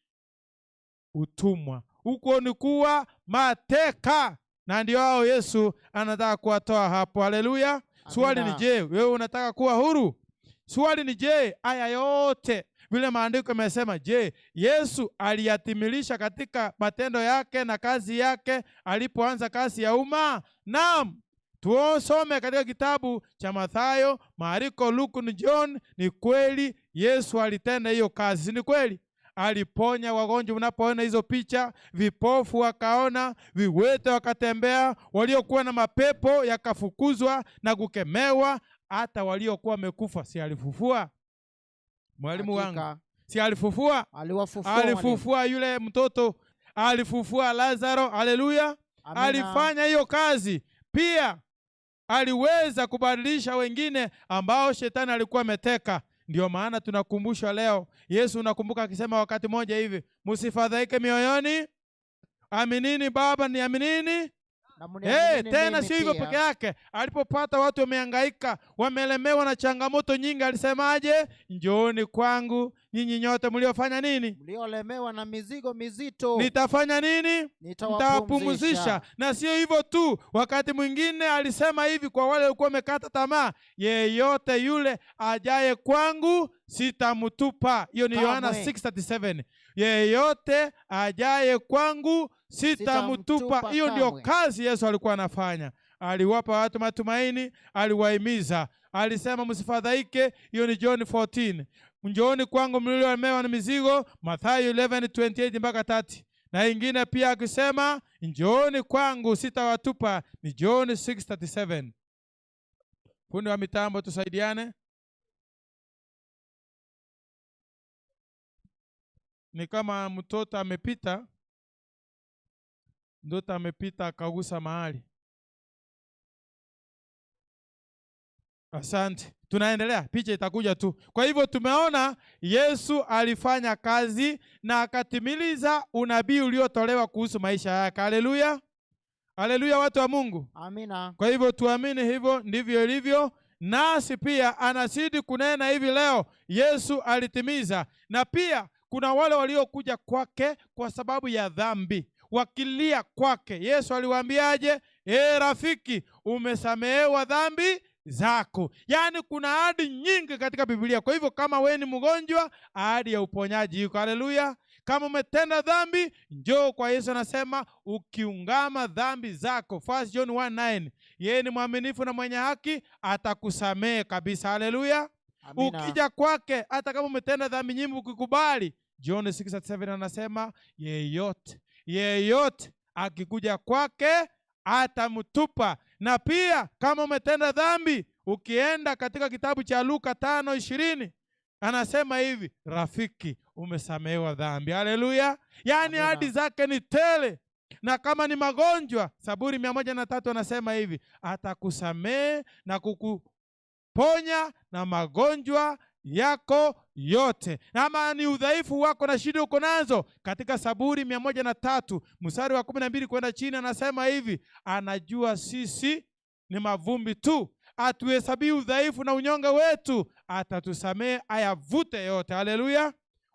utumwa, huko ni kuwa mateka, na ndio hao Yesu anataka kuwatoa hapo. Haleluya! Swali ni je, wewe unataka kuwa huru? Swali ni je, haya yote vile maandiko yamesema, je, Yesu aliyatimilisha katika matendo yake na kazi yake alipoanza kazi ya umma? Naam. Tuosome katika kitabu cha Mathayo, Mariko, Luka na John. Ni kweli Yesu alitenda hiyo kazi, ni kweli aliponya wagonjwa. Unapoona hizo picha, vipofu wakaona, viwete wakatembea, waliokuwa na mapepo yakafukuzwa na kukemewa, hata waliokuwa wamekufa si alifufua? Mwalimu wangu, si alifufua? Alifufua yule mtoto, alifufua Lazaro. Haleluya! Alifanya hiyo kazi pia. Aliweza kubadilisha wengine ambao shetani alikuwa ameteka. Ndio maana tunakumbushwa leo. Yesu unakumbuka akisema wakati mmoja hivi, msifadhaike mioyoni, aminini Baba, niaminini. Tena sio hivyo peke yake. Alipopata watu wamehangaika, wamelemewa na changamoto nyingi, alisemaje? Njooni kwangu nyinyi nyote mliofanya nini? Mliolemewa na mizigo mizito. Nitafanya nini? Nitawapumzisha. Na sio hivyo tu, wakati mwingine alisema hivi kwa wale walikuwa wamekata tamaa, yeyote yule ajaye kwangu sitamtupa. Hiyo ni Yohana 6:37. Yeyote ajaye kwangu sitamtupa. Hiyo ndio kazi Yesu alikuwa anafanya. Aliwapa watu matumaini, aliwahimiza, alisema msifadhaike. Hiyo ni John 14. Njooni kwangu mliolemewa na mizigo, Mathayo 11:28 mpaka 30. Na ingine pia akisema njooni kwangu sitawatupa, ni John 6:37. Fundi wa mitambo tusaidiane. Ni kama mtoto amepita, mtoto amepita akagusa mahali. Asante. Tunaendelea, picha itakuja tu. Kwa hivyo tumeona Yesu alifanya kazi na akatimiliza unabii uliotolewa kuhusu maisha yake. Haleluya. Haleluya watu wa Mungu. Amina. Kwa hivyo tuamini hivyo ndivyo ilivyo. Nasi pia anazidi kunena hivi leo, Yesu alitimiza. Na pia kuna wale waliokuja kwake kwa sababu ya dhambi, wakilia kwake. Yesu aliwaambiaje? Rafiki, umesamehewa dhambi zako. Yaani kuna ahadi nyingi katika Biblia. Kwa hivyo kama wewe ni mgonjwa, ahadi ya uponyaji iko. Haleluya. Kama umetenda dhambi, njoo kwa Yesu. Anasema ukiungama dhambi zako, 1 John 1:9, yeye ni mwaminifu na mwenye haki, atakusamehe kabisa. Haleluya. Ukija kwake, hata kama umetenda dhambi nyingi, ukikubali, John 6:7 anasema yeyote akikuja kwake atamtupa. Na pia kama umetenda dhambi, ukienda katika kitabu cha Luka 5:20 anasema hivi, rafiki, umesamehewa dhambi. Haleluya. Yaani ahadi zake ni tele. Na kama ni magonjwa, Zaburi 103 anasema hivi, atakusamehe na kukuponya na magonjwa yako yote, ama ni udhaifu wako na shida uko nazo. Katika Saburi 103 mstari wa 12 kwenda chini anasema hivi, anajua sisi ni mavumbi tu, atuhesabii udhaifu na unyonge wetu, atatusamehe ayavute yote. Haleluya!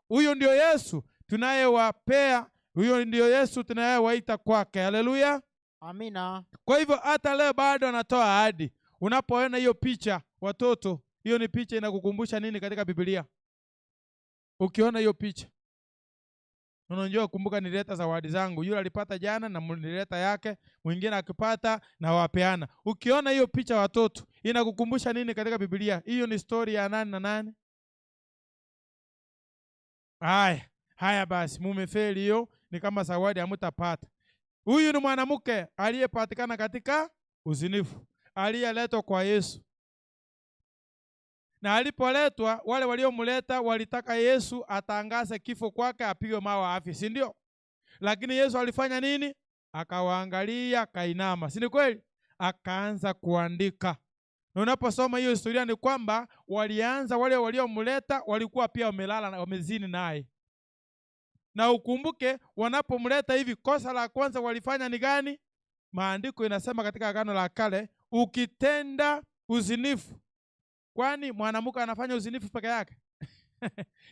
Huyo ndio Yesu tunayewapea, huyo ndio Yesu tunayewaita kwake. Haleluya, amina. Kwa hivyo hata leo bado anatoa ahadi. Unapoona hiyo picha, watoto, hiyo ni picha inakukumbusha nini katika Biblia? Ukiona hiyo picha unajua, kumbuka nilileta zawadi zangu, yule alipata jana na nilileta yake, mwingine akipata na wapeana. Ukiona hiyo picha watoto, inakukumbusha nini katika Biblia? Hiyo ni story ya nani na nani? Haya, haya basi, mumefeli hiyo, ni kama zawadi hamtapata. Huyu ni mwanamke aliyepatikana katika uzinifu, aliyeletwa kwa Yesu. Na alipoletwa, wale waliomleta walitaka Yesu atangaze kifo kwake, apigwe mawe afe, si ndio? Lakini Yesu alifanya nini? Akawaangalia, akainama, si ni kweli? Akaanza kuandika. Na unaposoma hiyo historia ni kwamba walianza, wale waliomleta walikuwa pia wamelala na wamezini naye. Na ukumbuke wanapomleta hivi, kosa la kwanza walifanya ni gani? Maandiko inasema katika Agano la Kale, ukitenda uzinifu. Kwani mwanamke anafanya uzinifu peke yake?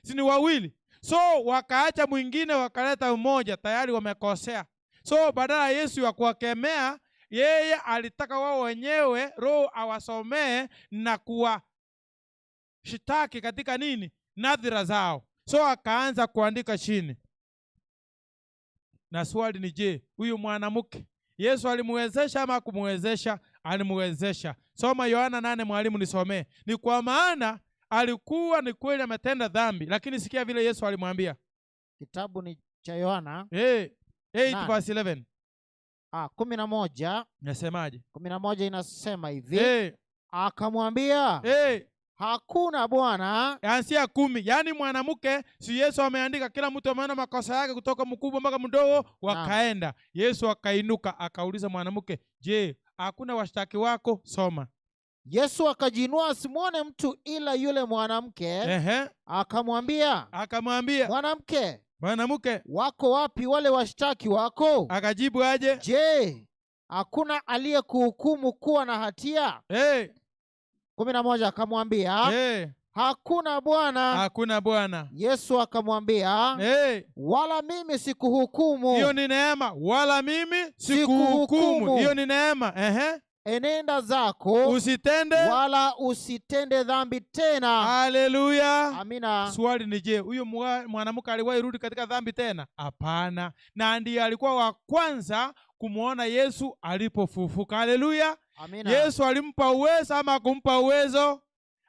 Si ni wawili? So wakaacha mwingine wakaleta mmoja, tayari wamekosea. So badala ya Yesu ya kuwakemea, yeye alitaka wao wenyewe Roho awasomee na kuwashitaki katika nini? Nadhira zao. So akaanza kuandika chini. Na swali ni je, huyu mwanamke Yesu alimwezesha ama kumwezesha? Alimwezesha. Soma Yohana 8 mwalimu nisomee. Ni kwa maana alikuwa ni kweli ametenda dhambi, lakini sikia vile Yesu alimwambia. Kitabu ni cha Yohana 8 verse 11. 11. Nasemaje? 11 inasema hivi. Akamwambia, hakuna Bwana. Ansia 10. Yaani mwanamke, si Yesu ameandika kila mtu ameona makosa yake kutoka mkubwa mpaka mdogo, wakaenda. Yesu akainuka akauliza mwanamke, je, hakuna washtaki wako? Soma. Yesu akajiinua asimuone mtu ila yule mwanamke. Akamwambia, mwanamke, mwanamke, wako wapi wale washtaki wako? Akajibu aje? Je, hakuna aliyekuhukumu kuwa na hatia? 11 akamwambia, hakuna Bwana. Hakuna Bwana. Yesu akamwambia, wala mimi sikuhukumu. Hiyo ni neema. Wala mimi sikuhukumu. Hiyo ni neema. Enenda zako, usitende wala usitende dhambi tena. Haleluya, amina. Swali ni je, huyo mwanamke aliwahi rudi katika dhambi tena? Hapana. Na ndiye alikuwa wa kwanza kumuona Yesu alipofufuka. Haleluya, amina. Yesu alimpa uwezo ama kumpa uwezo?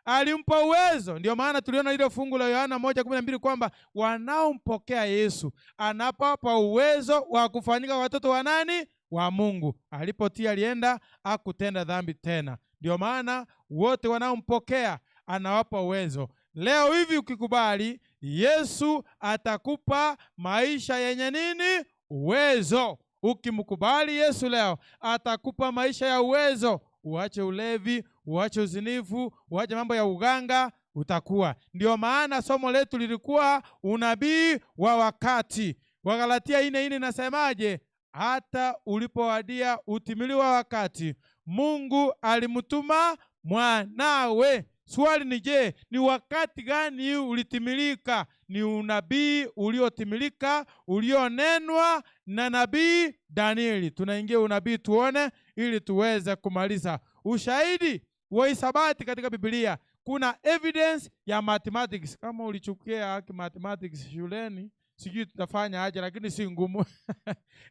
Alimpa uwezo. Ndio maana tuliona ile fungu la Yohana 1:12 kwamba wanaompokea Yesu anapapa uwezo wa kufanyika watoto wa nani? Wa Mungu. Alipotia alienda hakutenda dhambi tena. Ndio maana wote wanaompokea anawapa uwezo. Leo hivi ukikubali, Yesu atakupa maisha yenye nini? Uwezo. Ukimkubali Yesu leo, atakupa maisha ya uwezo. Uache ulevi, uache uzinifu, uache mambo ya uganga, utakuwa. Ndio maana somo letu lilikuwa unabii wa wakati. Wagalatia 4:4 inasemaje? Hata ulipowadia utimilifu wa wakati, Mungu alimtuma mwanawe. Swali ni je, ni wakati gani ulitimilika? Ni unabii uliotimilika ulionenwa na nabii Danieli. Tunaingia unabii tuone ili tuweze kumaliza. Ushahidi wa hisabati katika Biblia. Kuna evidence ya mathematics. Kama ulichukia haki mathematics shuleni, sijui tutafanya aje, lakini si ngumu.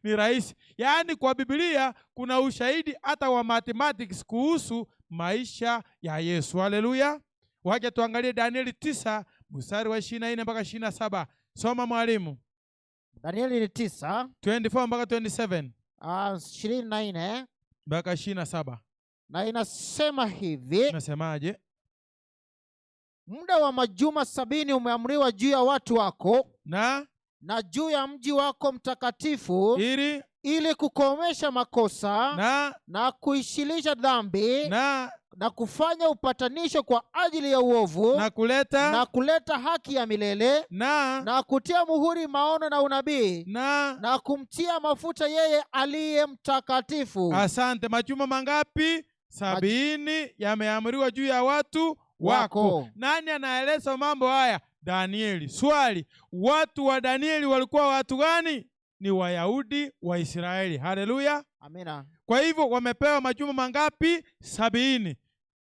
Ni rahisi. Yaani kwa Biblia kuna ushahidi hata wa mathematics kuhusu maisha ya Yesu. Haleluya. Wacha tuangalie Danieli 9 mstari wa 24 mpaka 27. Soma mwalimu. Danieli 9 24 mpaka 27. 24 mpaka 27. Na inasema hivi. Inasemaje? Muda wa majuma 70 umeamriwa juu ya watu wako na juu ya mji wako mtakatifu, ili kukomesha makosa na kuishilisha dhambi Na kufanya upatanisho kwa ajili ya uovu, na kuleta haki ya milele, na kutia muhuri maono na unabii, na kumtia mafuta yeye aliye mtakatifu. Asante. Majuma mangapi? 70 yameamriwa juu ya watu wako. Nani anaeleza mambo haya? Danieli. Swali, watu wa Danieli walikuwa watu gani? Ni Wayahudi wa Israeli. Haleluya. Amina. Kwa hivyo wamepewa majuma mangapi? 70.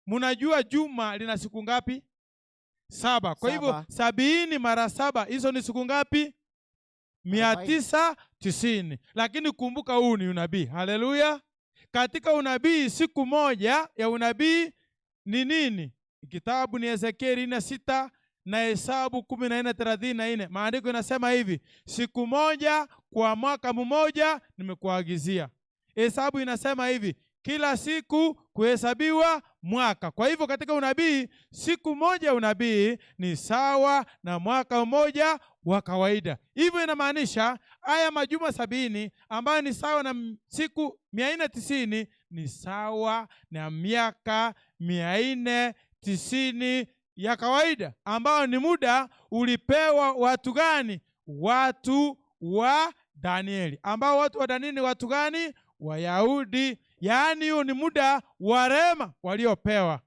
Mnajua juma lina siku ngapi? 7. Kwa hivyo 70 mara 7, hizo ni siku ngapi? 990. Lakini kumbuka huu ni unabii. Haleluya. Katika unabii siku moja ya unabii ni nini? Kitabu ni Ezekieli 6 na Hesabu 14:34. Maandiko inasema hivi, siku moja kwa mwaka mmoja nimekuagizia. Hesabu inasema hivi, kila siku kuhesabiwa mwaka. Kwa hivyo katika unabii siku moja unabii ni sawa na mwaka mmoja wa kawaida. Hivyo inamaanisha haya majuma 70 ambayo ni sawa na siku 490 ni sawa na miaka 490 ya kawaida, ambao ni muda ulipewa watu gani? Watu wa Danieli. Ambao watu wa Danieli ni watu gani? Wayahudi. Yaani huo ni muda wa rehema waliopewa.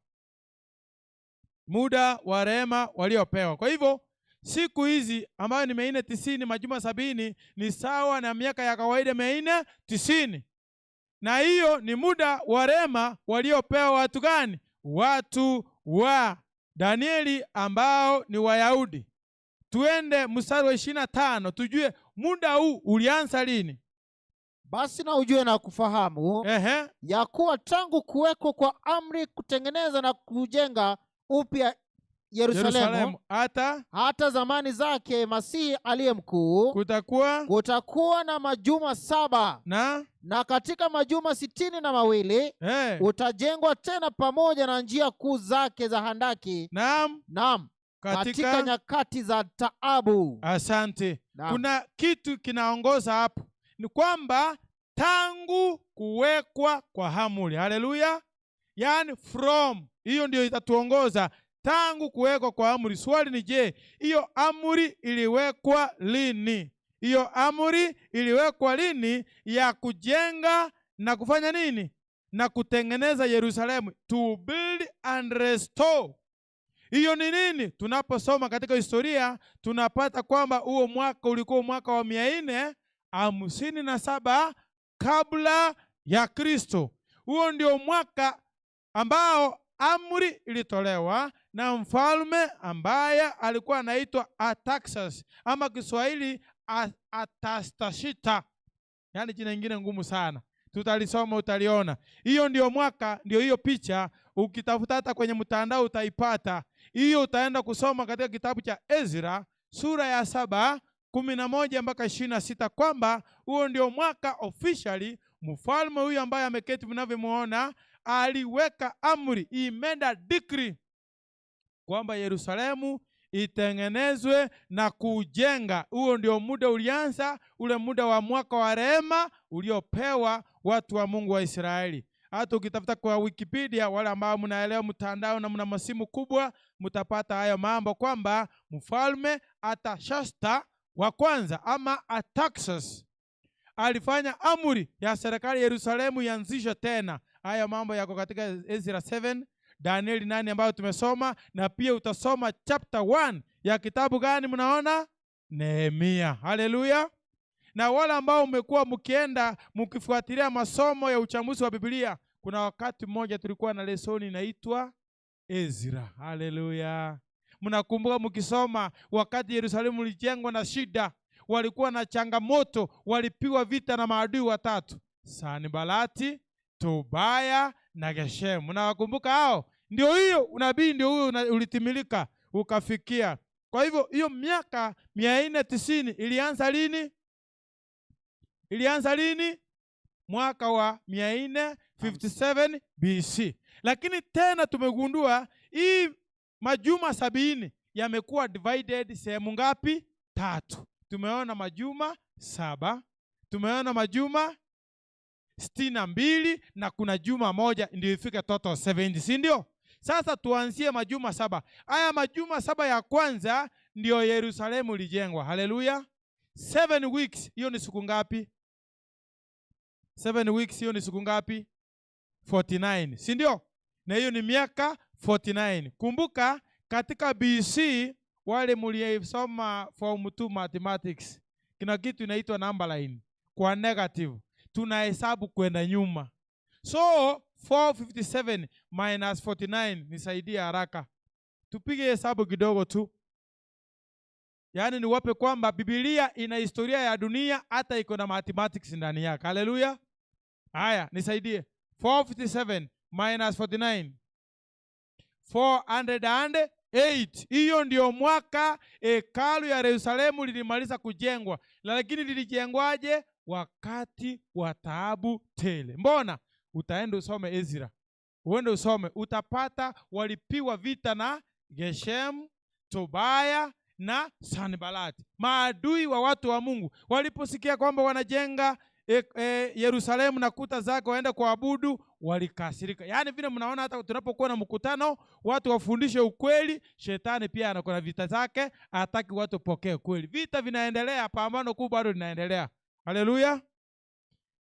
Muda wa rehema waliopewa. Kwa hivyo siku hizi ambayo ni 490 majuma 70 ni sawa na miaka ya kawaida 490. Na hiyo ni muda wa rehema waliopewa watu gani? Watu wa Danieli ambao ni Wayahudi. Tuende mstari wa 25 tujue muda huu ulianza lini. Basi na ujue na kufahamu ya kuwa tangu kuwekwa kwa amri kutengeneza na kujenga upya Yerusalemu, hata zamani zake Masihi aliye mkuu, kutakuwa na majuma 7, na katika majuma 62 utajengwa tena pamoja na njia kuu zake za handaki. Naam. Katika nyakati za taabu. Asante. Kuna kitu kinaongoza hapo, ni kwamba tangu kuwekwa kwa amri. Haleluya. Yaani from, hiyo ndio itatuongoza tangu kuwekwa kwa amri. Swali ni je, hiyo amri iliwekwa lini? Hiyo amri iliwekwa lini ya kujenga na kufanya nini? Na kutengeneza Yerusalemu, to build and restore. Hiyo ni nini? Tunaposoma katika historia tunapata kwamba huo mwaka ulikuwa mwaka wa 457 kabla ya Kristo. Huo ndio mwaka ambao amri ilitolewa na mfalme ambaye alikuwa anaitwa Artaxerxes, ama Kiswahili Atastashita. Yaani jina lingine ngumu sana. Tutalisoma utaliona. Hiyo ndio mwaka, ndio hiyo picha. Ukitafuta hata kwenye mtandao utaipata. Hiyo utaenda kusoma katika kitabu cha Ezra sura ya 7 11 mpaka 26, kwamba huo ndio mwaka officially mfalme huyu ambaye ameketi mnavyomuona aliweka amri, imenda decree kwamba Yerusalemu itengenezwe na kujenga. Huo ndio muda ulianza, ule muda wa mwaka wa rehema uliopewa watu wa Mungu wa Israeli. Hata ukitafuta kwa Wikipedia, wale ambao mnaelewa mtandao na mna masimu kubwa, mtapata hayo mambo kwamba mfalme Artashasta wa kwanza ama Artaxerxes alifanya amri ya serikali Yerusalemu ianzishwe tena. Haya mambo yako katika Ezra 7, Danieli 8 ambayo tumesoma, na pia utasoma chapter 1 ya kitabu gani mnaona? Nehemia. Haleluya. Na wale ambao mmekuwa mkienda mkifuatilia masomo ya uchambuzi wa Biblia, kuna wakati mmoja tulikuwa na lesoni inaitwa Ezra. Haleluya. Mnakumbuka mkisoma wakati Yerusalemu ilijengwa na shida, walikuwa na changamoto, walipigwa vita na maadui watatu, Sanbalati, Tobaya na Geshemu. Mnawakumbuka hao? Ndio hiyo unabii, ndio huyo ulitimilika ukafikia. Kwa hivyo hiyo miaka 490 ilianza lini? Ilianza lini? Mwaka wa 457 BC. Lakini tena tumegundua hii majuma 70 yamekuwa divided sehemu ngapi? 3. Tumeona majuma 7, tumeona majuma 62 na kuna juma moja ndio ifike total 70, si ndio? Sasa tuanzie majuma 7. Haya majuma 7 ya kwanza ndio Yerusalemu ilijengwa. Haleluya. 7 weeks, hiyo ni siku ngapi? 7 weeks hiyo ni siku ngapi? 49, si ndio? Na hiyo ni miaka 49. Kumbuka katika BC, wale mliosoma form 2 mathematics, kuna kitu inaitwa number line kwa negative. Tunahesabu kwenda nyuma. So 457 minus 49, nisaidie haraka. Tupige hesabu kidogo tu. Yaani niwape kwamba Biblia ina historia ya dunia, hata iko na mathematics ndani yake. Haleluya. Haya, nisaidie. 457 minus 49. 408. Hiyo ndio mwaka hekalu ya Yerusalemu lilimaliza kujengwa. Lakini lilijengwaje? Wakati wa taabu tele. Mbona? Utaenda usome Ezra. Uende usome, utapata walipiwa vita na Geshem, Tobaya na Sanbalati, maadui wa watu wa Mungu. Waliposikia kwamba wanajenga Yerusalemu na kuta zake waenda kuabudu, walikasirika. Yaani vile mnaona hata tunapokuwa na mkutano watu wafundishe ukweli, shetani pia anakuwa na vita zake, hataki watu pokee ukweli. Vita vinaendelea, pambano kubwa bado linaendelea. Haleluya.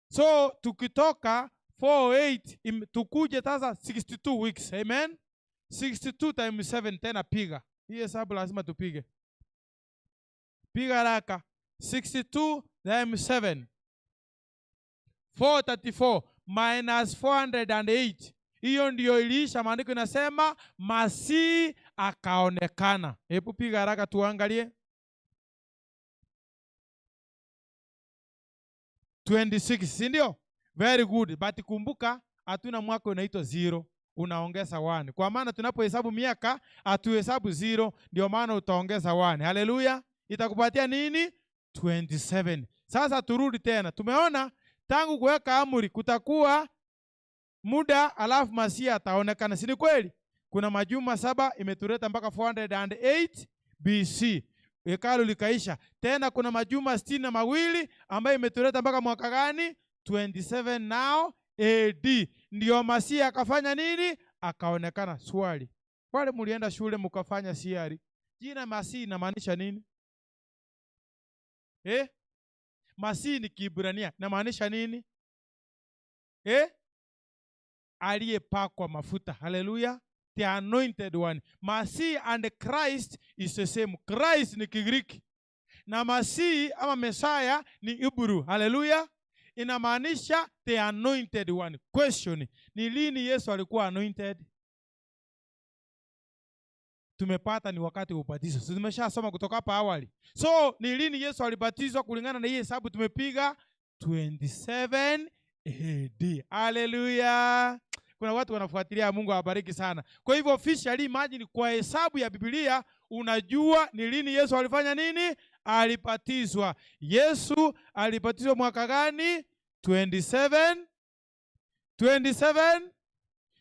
So tukitoka 48 tukuje sasa 62 weeks. Amen. 62 times 7 tena piga. Hii hesabu lazima tupige. Piga haraka. 62 times 7. 434 minus 408. Hiyo ndio iliisha. Maandiko inasema Masihi akaonekana. Hebu piga haraka tuangalie. 26, si ndio? Very good. But kumbuka hatuna mwaka unaitwa 0, unaongeza 1. Kwa maana tunapohesabu miaka hatuhesabu 0, ndio maana utaongeza 1. Haleluya. Itakupatia nini? 27. Sasa turudi tena. Tumeona tangu kuweka amri kutakuwa muda, alafu Masihi ataonekana. Si ni kweli? Kuna majuma 7 imetuleta mpaka 408 BC. Hekalu likaisha. Tena kuna majuma 62 ambayo imetuleta mpaka mwaka gani? 27 now AD. Ndio Masihi akafanya nini? Akaonekana. Swali. Wale mlienda shule mkafanya siari. Jina Masihi inamaanisha nini? Masihi ni Kiebrania. Inamaanisha nini? Aliyepakwa mafuta. Haleluya. The anointed one. Masihi and Christ is the same. Christ ni Kigiriki na Masihi ama Messiah ni Hebrew. Haleluya. Inamaanisha the anointed one. Question, ni lini Yesu alikuwa anointed? Tumepata ni wakati wa ubatizo. So, tumeshasoma kutoka hapa awali. So ni lini Yesu alibatizwa kulingana na hii hesabu tumepiga? 27 AD. Haleluya. Kuna watu wanafuatilia, Mungu awabariki sana. Kwa hivyo officially imagine kwa hesabu ya Biblia unajua ni lini Yesu alifanya nini? Alibatizwa. Yesu alibatizwa mwaka gani? 27. 27.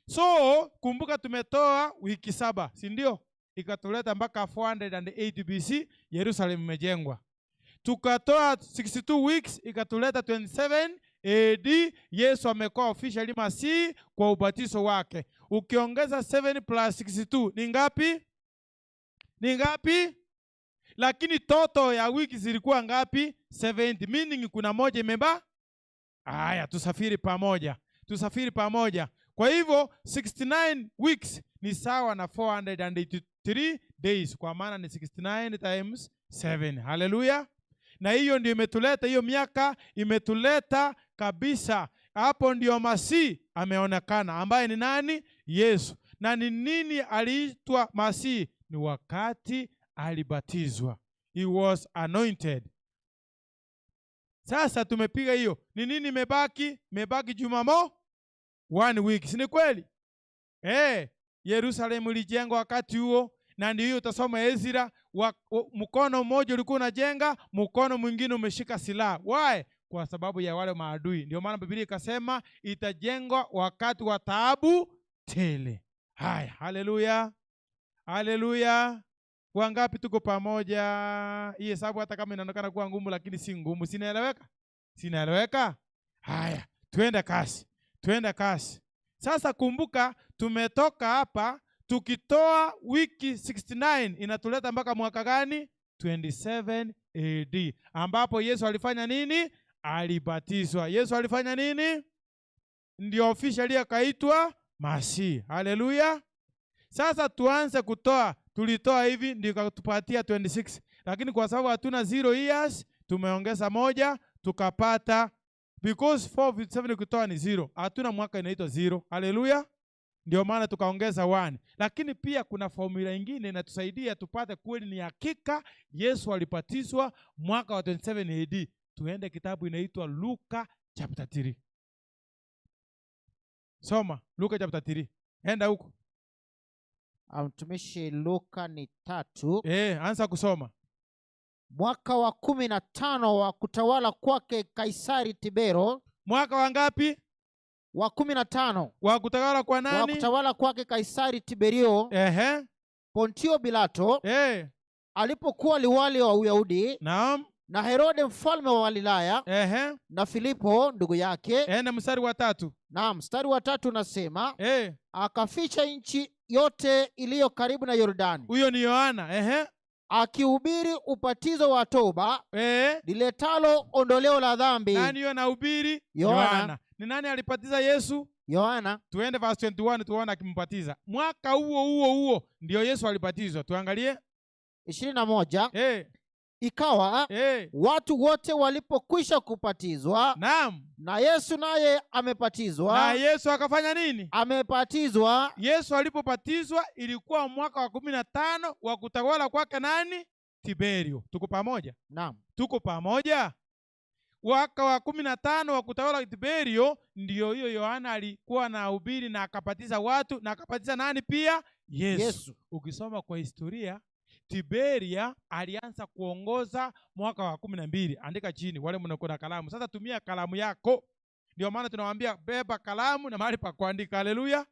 So kumbuka tumetoa wiki 7, si ndio? Ikatuleta mpaka 480 BC Yerusalemu imejengwa. Tukatoa 62 weeks ikatuleta 27 AD. Yesu amekuwa officially Masihi kwa ubatizo wake. Ukiongeza 7 plus 62 ni ngapi? Ni ngapi? Lakini toto ya wiki zilikuwa ngapi? 70. Meaning kuna moja imeba. Haya, tusafiri pamoja. Tusafiri pamoja. Kwa hivyo 69 weeks ni sawa na 483 days, kwa maana ni 69 times 7. Haleluya. Na hiyo ndio imetuleta, hiyo miaka imetuleta kabisa. Hapo ndio Masihi ameonekana, ambaye ni nani? Yesu. Na ni nini aliitwa Masihi? Ni wakati alibatizwa. He was anointed. Sasa tumepiga hiyo. Ni nini imebaki? Imebaki Jumamo 1 week. Si ni kweli? Yerusalemu ilijengwa wakati huo, na ndio hiyo utasoma Ezra, mkono mmoja ulikuwa unajenga, mkono mwingine umeshika silaha. Why? Kwa sababu ya wale maadui. Ndio maana Biblia ikasema itajengwa wakati wa taabu tele. Haya, haleluya. Haleluya. Wangapi tuko pamoja? Hii hesabu hata kama inaonekana kuwa ngumu lakini si ngumu. Sinaeleweka? Sinaeleweka? Haya, Tuende kasi, tuende kasi. Sasa kumbuka, tumetoka hapa tukitoa wiki 69 inatuleta mpaka mwaka gani? 27 AD, ambapo Yesu alifanya nini? Alibatizwa. Yesu alifanya nini? Ndio officially akaitwa Masihi. Haleluya. Sasa tuanze kutoa. Tulitoa hivi ndio ikatupatia 26, lakini kwa sababu hatuna 0 years tumeongeza moja tukapata, because 457 ukitoa ni 0, hatuna mwaka inaitwa 0. Haleluya. Ndio maana tukaongeza 1. Lakini pia kuna formula ingine inatusaidia tupate kweli ni hakika Yesu alibatizwa mwaka wa 27 AD. Tuende kitabu inaitwa Luka chapter 3. Soma Luka chapter 3. Enda huko. Mtumishi, Luka ni 3. Anza kusoma. Mwaka wa 15 wa kutawala kwake Kaisari Tibero. Mwaka wa ngapi? Wa 15. Wa kutawala kwa nani? Wa kutawala kwake Kaisari Tiberio. Pontio Pilato. Alipokuwa liwali wa Uyahudi. Naam. Na Herode mfalme wa Galilaya. Na Filipo ndugu yake. Na mstari wa 3. Naam, mstari wa 3 unasema, akaficha nchi yote iliyo karibu na Yordani. Huyo ni Yohana. Akihubiri ubatizo wa toba, liletalo ondoleo la dhambi. Nani huyo anahubiri? Yohana. Ni nani alibatiza Yesu? Yohana. Tuende verse 21 tuone akimbatiza. Mwaka huo huo huo ndio Yesu alibatizwa. Tuangalie 21. Ikawa watu wote walipokwisha kupatizwa. Naam. Na Yesu naye amepatizwa. Na Yesu akafanya nini? Amepatizwa. Yesu alipopatizwa ilikuwa mwaka wa 15 wa kutawala kwake nani? Tiberio. Tuko pamoja? Naam. Tuko pamoja? Mwaka wa 15 wa kutawala Tiberio ndio hiyo Yohana alikuwa anahubiri na akabatiza watu, na akabatiza nani pia? Yesu. Ukisoma kwa historia, Tiberia alianza kuongoza mwaka wa 12. Andika chini wale mnako na kalamu. Sasa tumia kalamu yako. Ndio maana tunawaambia beba kalamu na mahali pa kuandika. Haleluya.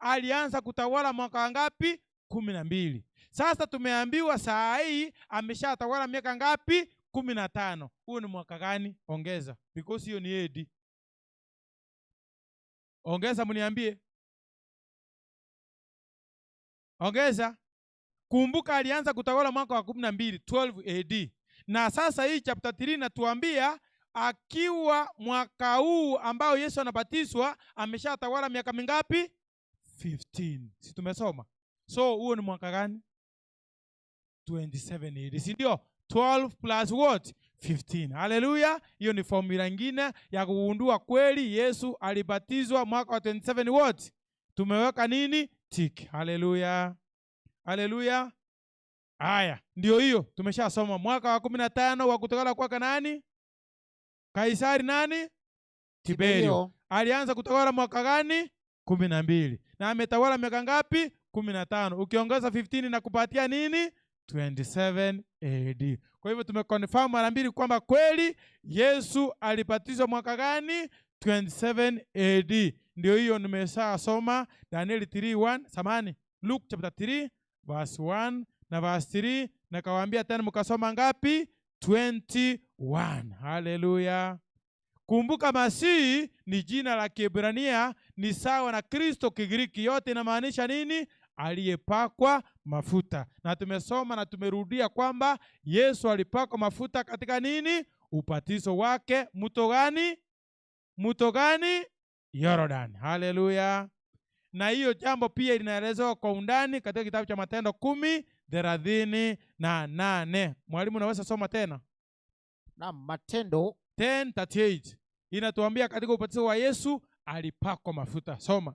Alianza kutawala mwaka wa ngapi? 12. Sasa tumeambiwa saa hii ameshatawala miaka ngapi? 15. Huo ni mwaka gani? Ongeza, because hiyo ni AD. Ongeza mniambie. Ongeza. Kumbuka alianza kutawala mwaka wa 12, 12 AD. Na sasa hii chapter 3 inatuambia akiwa mwaka huu ambao Yesu anabatizwa ameshatawala miaka mingapi? 15. Si tumesoma? So huo ni mwaka gani? 27 AD. Si ndio? 12 plus what? 15. Haleluya. Hiyo ni formula nyingine ya kugundua kweli Yesu alibatizwa mwaka wa 27 what? Tumeweka nini? Tick. Haleluya. Haleluya. Haya, ndio hiyo tumeshasoma mwaka wa 15 wa kutawala kwa nani? Kaisari nani? Tiberio. Alianza kutawala mwaka gani? 12. Na ametawala miaka ngapi? 15. Ukiongeza 15 na kupatia nini? 27 AD. Kwa hivyo tumeconfirm mara mbili kwamba kweli Yesu alibatizwa mwaka gani? 27 AD. Ndio hiyo nimeshasoma Daniel 3:1, samani Luke chapter 3 verse 1 na verse 3, na kawaambia tena mkasoma ngapi? 21. Haleluya. Kumbuka Masihi ni jina la Kiebrania, ni sawa na Kristo Kigiriki. Yote inamaanisha nini? Aliyepakwa mafuta. Na tumesoma na tumerudia kwamba Yesu alipakwa mafuta katika nini? Ubatizo wake. Mto gani? Mto gani? Yordan. Haleluya. Na hiyo jambo pia linaelezewa kwa undani katika kitabu cha Matendo 10:38. Mwalimu, unaweza soma tena? Na Matendo 10:38 inatuambia katika ubatizo wa Yesu alipakwa mafuta. Soma.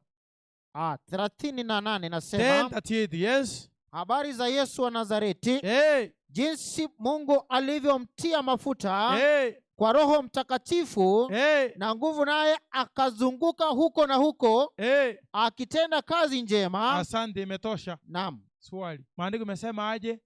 38 nasema 10:38, yes. Habari za Yesu wa Nazareti, hey, jinsi Mungu alivyomtia mafuta, hey, kwa Roho Mtakatifu, hey, na nguvu, naye akazunguka huko na huko, hey, akitenda kazi njema. Asante, imetosha. Naam. Swali, maandiko imesema aje?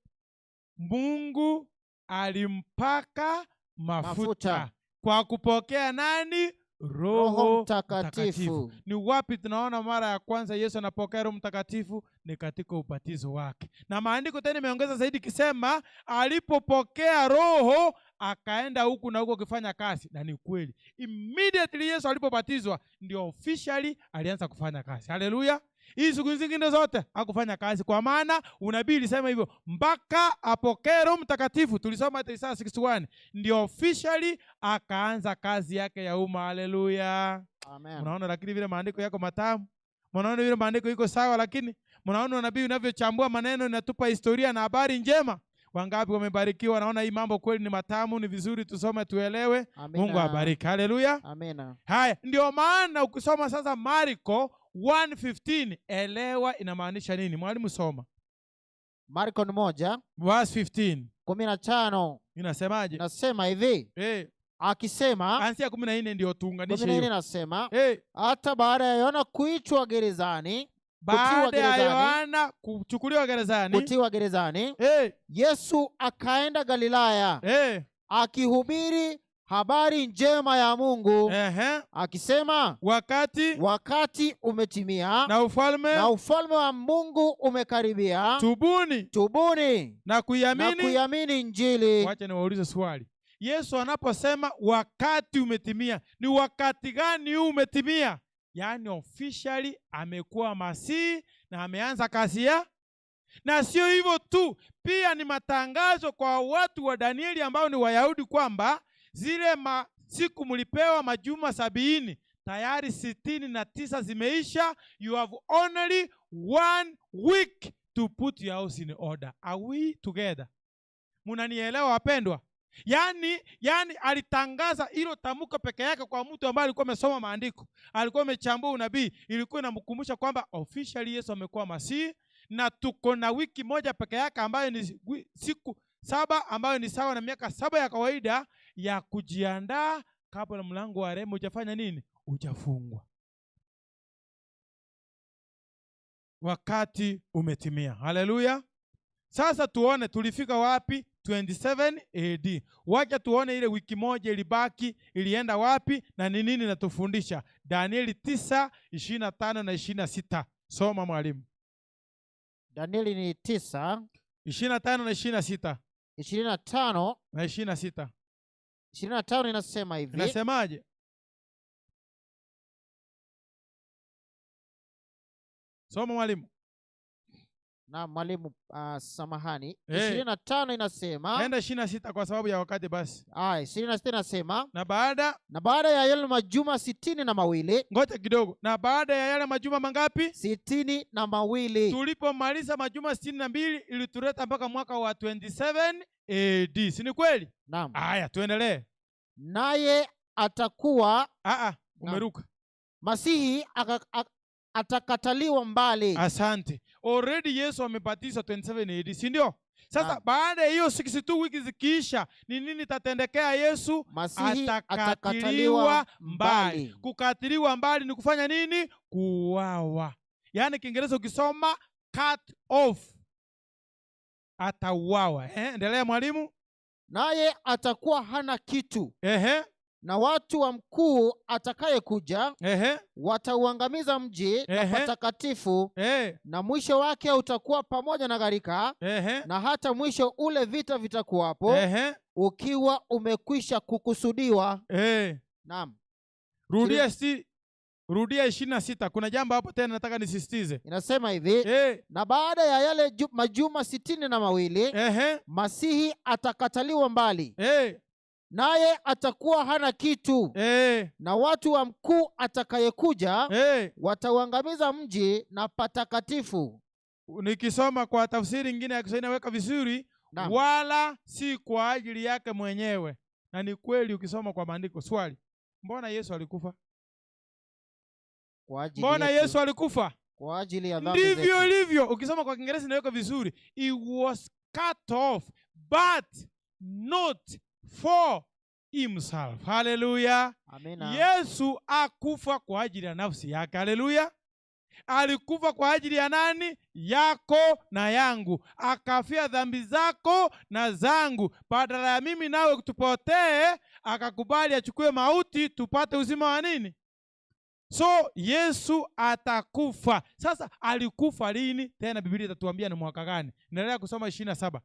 Mungu alimpaka mafuta kwa kupokea nani? Roho Mtakatifu. Mtakatifu. Ni wapi tunaona mara ya kwanza Yesu anapokea Roho Mtakatifu? Ni katika ubatizo wake. Na maandiko tena imeongeza zaidi kisema alipopokea Roho akaenda huku na huku akifanya kazi. Na ni kweli, immediately Yesu alipobatizwa ndio officially alianza kufanya kazi. Haleluya! Hii siku zingine zote hakufanya kazi, kwa maana unabii ilisema hivyo mpaka apokee Roho Mtakatifu. Tulisoma hata Isaya 61, ndio officially akaanza kazi yake ya umma. Haleluya! Amen. Unaona, lakini vile maandiko yako matamu, mnaona vile maandiko iko sawa, lakini mnaona unabii unavyochambua maneno inatupa historia na habari njema. Wangapi wamebarikiwa? Naona hii mambo kweli ni matamu, ni vizuri tusome tuelewe. Amina. Mungu awabariki. Haleluya. Amina. Haya, ndio maana ukisoma sasa Marko 1:15 elewa inamaanisha nini. Mwalimu soma. Marko ni 1 verse 15. 15. Inasemaje? Nasema hivi. Akisema anzia 14 ndio tuunganishe 14 hiyo. Nasema hata baada ya Yohana kuitwa gerezani, Baada ya Yohana kuchukuliwa gerezani, kutiwa gerezani, Yesu akaenda Galilaya, akihubiri habari njema ya Mungu, akisema wakati umetimia na ufalme wa Mungu umekaribia, tubuni na kuiamini Injili. Wacha niwaulize swali. Yesu anaposema wakati umetimia, ni wakati gani huu umetimia? Yaani officially amekuwa Masihi na ameanza kazi ya. Na sio hivyo tu, pia ni matangazo kwa watu wa Danieli ambao ni Wayahudi kwamba zile siku mlipewa majuma 70, tayari 69 zimeisha. You have only 1 week to put your house in order. Are we together? Munanielewa wapendwa? Yaani alitangaza hilo tamko peke yake kwa mtu ambaye alikuwa amesoma maandiko, alikuwa amechambua unabii, ilikuwa inamkumbusha kwamba officially Yesu amekuwa Masihi na tuko na wiki moja peke yake ambayo ni siku 7 ambayo ni sawa na miaka 7 ya kawaida ya kujiandaa kabla mlango wa rehema hujafanya nini? Hujafungwa. Wakati umetimia. Haleluya. Sasa tuone tulifika wapi 27 AD. Wacha tuone ile wiki moja ilibaki ilienda wapi na ni nini natufundisha. Danieli 9:25 na 26. Soma mwalimu. Danieli ni 9 25 na 26. 25 na 26. 25 inasema hivi. Inasemaje? Soma mwalimu. Na mwalimu, samahani. 25 inasema. Enda 26 kwa sababu ya wakati basi. 26 inasema. Na baada ya yale majuma 62. Ngoja kidogo. Na baada ya yale majuma mangapi? 62. Tulipomaliza majuma 62 ilituleta mpaka mwaka wa 27 AD. Si ni kweli? Naam. Haya, tuendelee. Naye atakuwa umeruka. Masihi atakataliwa mbali. Asante. Already Yesu amebatizwa 27 AD, si ndio? Sasa baada ya hiyo 62 wiki zikiisha, ni nini tatendekea Yesu? Masihi atakataliwa mbali. Kukatiliwa mbali ni kufanya nini? Kuuawa. Yaani Kiingereza ukisoma cut off, atauawa. Endelea mwalimu. Naye atakuwa hana kitu. Na watu wa mkuu atakayekuja watauangamiza mji na patakatifu, na mwisho wake utakuwa pamoja na gharika, na hata mwisho ule vita vitakuwapo, ukiwa umekwisha kukusudiwa. Naam. Rudia 26. Kuna jambo hapo tena nataka nisisitize. Inasema hivi, na baada ya yale majuma 62, Masihi atakataliwa mbali. Naye atakuwa hana kitu. Na watu wa mkuu atakayekuja watauangamiza mji na patakatifu. Nikisoma kwa tafsiri nyingine ya Kiswahili naweka vizuri. Naam. Wala si kwa ajili yake mwenyewe. Na ni kweli ukisoma kwa maandiko. Swali, mbona Yesu alikufa? Kwa ajili Mbona yetu. Yesu alikufa? Kwa ajili ya dhambi zetu. Ndivyo ilivyo. Ukisoma kwa Kiingereza inaweka vizuri. He was cut off but not for himself. Hallelujah. Amina. Yesu akufa kwa ajili ya nafsi yake. Hallelujah. Alikufa kwa ajili ya nani? Yako na yangu. Akafia dhambi zako na zangu. Badala ya mimi nawe tupotee, akakubali achukue mauti tupate uzima wa nini? So Yesu atakufa. Sasa alikufa lini? Tena Biblia itatuambia ni mwaka gani. Endelea kusoma 27.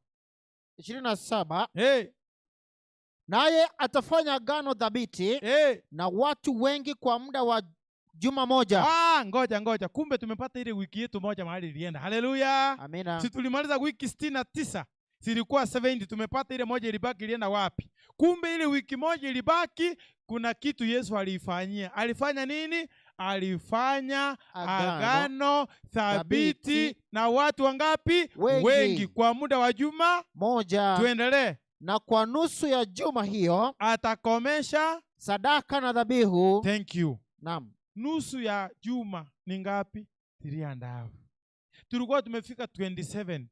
27. Hey. Naye atafanya agano thabiti hey, na watu wengi kwa muda wa juma moja. Ngoja. Kumbe tumepata ile wiki yetu moja mahali ilienda. Haleluya. Amina. Si tulimaliza wiki 69. Zilikuwa 70, tumepata ile moja ilibaki, ilienda wapi? Kumbe ile wiki moja ilibaki, kuna kitu Yesu alifanyia. Alifanya nini? Alifanya agano thabiti na watu wangapi? Wengi. Kwa muda wa juma moja. Tuendelee. Na kwa nusu ya juma hiyo atakomesha sadaka na dhabihu. Thank you. Naam. Nusu ya juma ni ngapi? 3.5. Tulikuwa tumefika 27.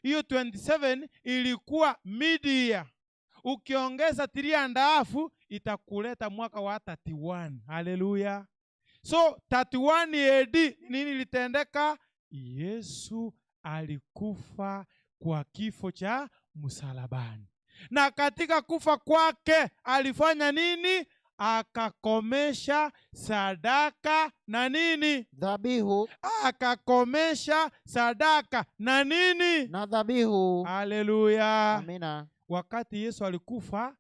Hiyo 27 ilikuwa mid-year. Ukiongeza 3.5 itakuleta mwaka wa 31. Haleluya. So 31 AD nini litendeka? Yesu alikufa kwa kifo cha msalabani. Na katika kufa kwake alifanya nini? Akakomesha sadaka na nini? Dhabihu. Akakomesha sadaka na nini? Na dhabihu. Haleluya. Amina. Wakati Yesu alikufa,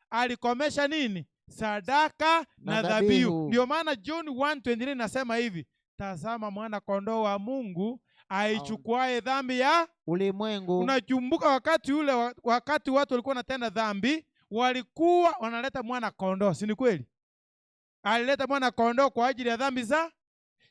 alikomesha nini? Sadaka na dhabihu. Ndio maana John 1:29 nasema hivi, tazama mwana kondoo wa Mungu aichukuaye dhambi ya ulimwengu. Unakumbuka wakati ule, wakati watu walikuwa wanatenda dhambi, walikuwa wanaleta mwana kondoo, si ni kweli? Alileta mwana kondoo kwa ajili ya dhambi za.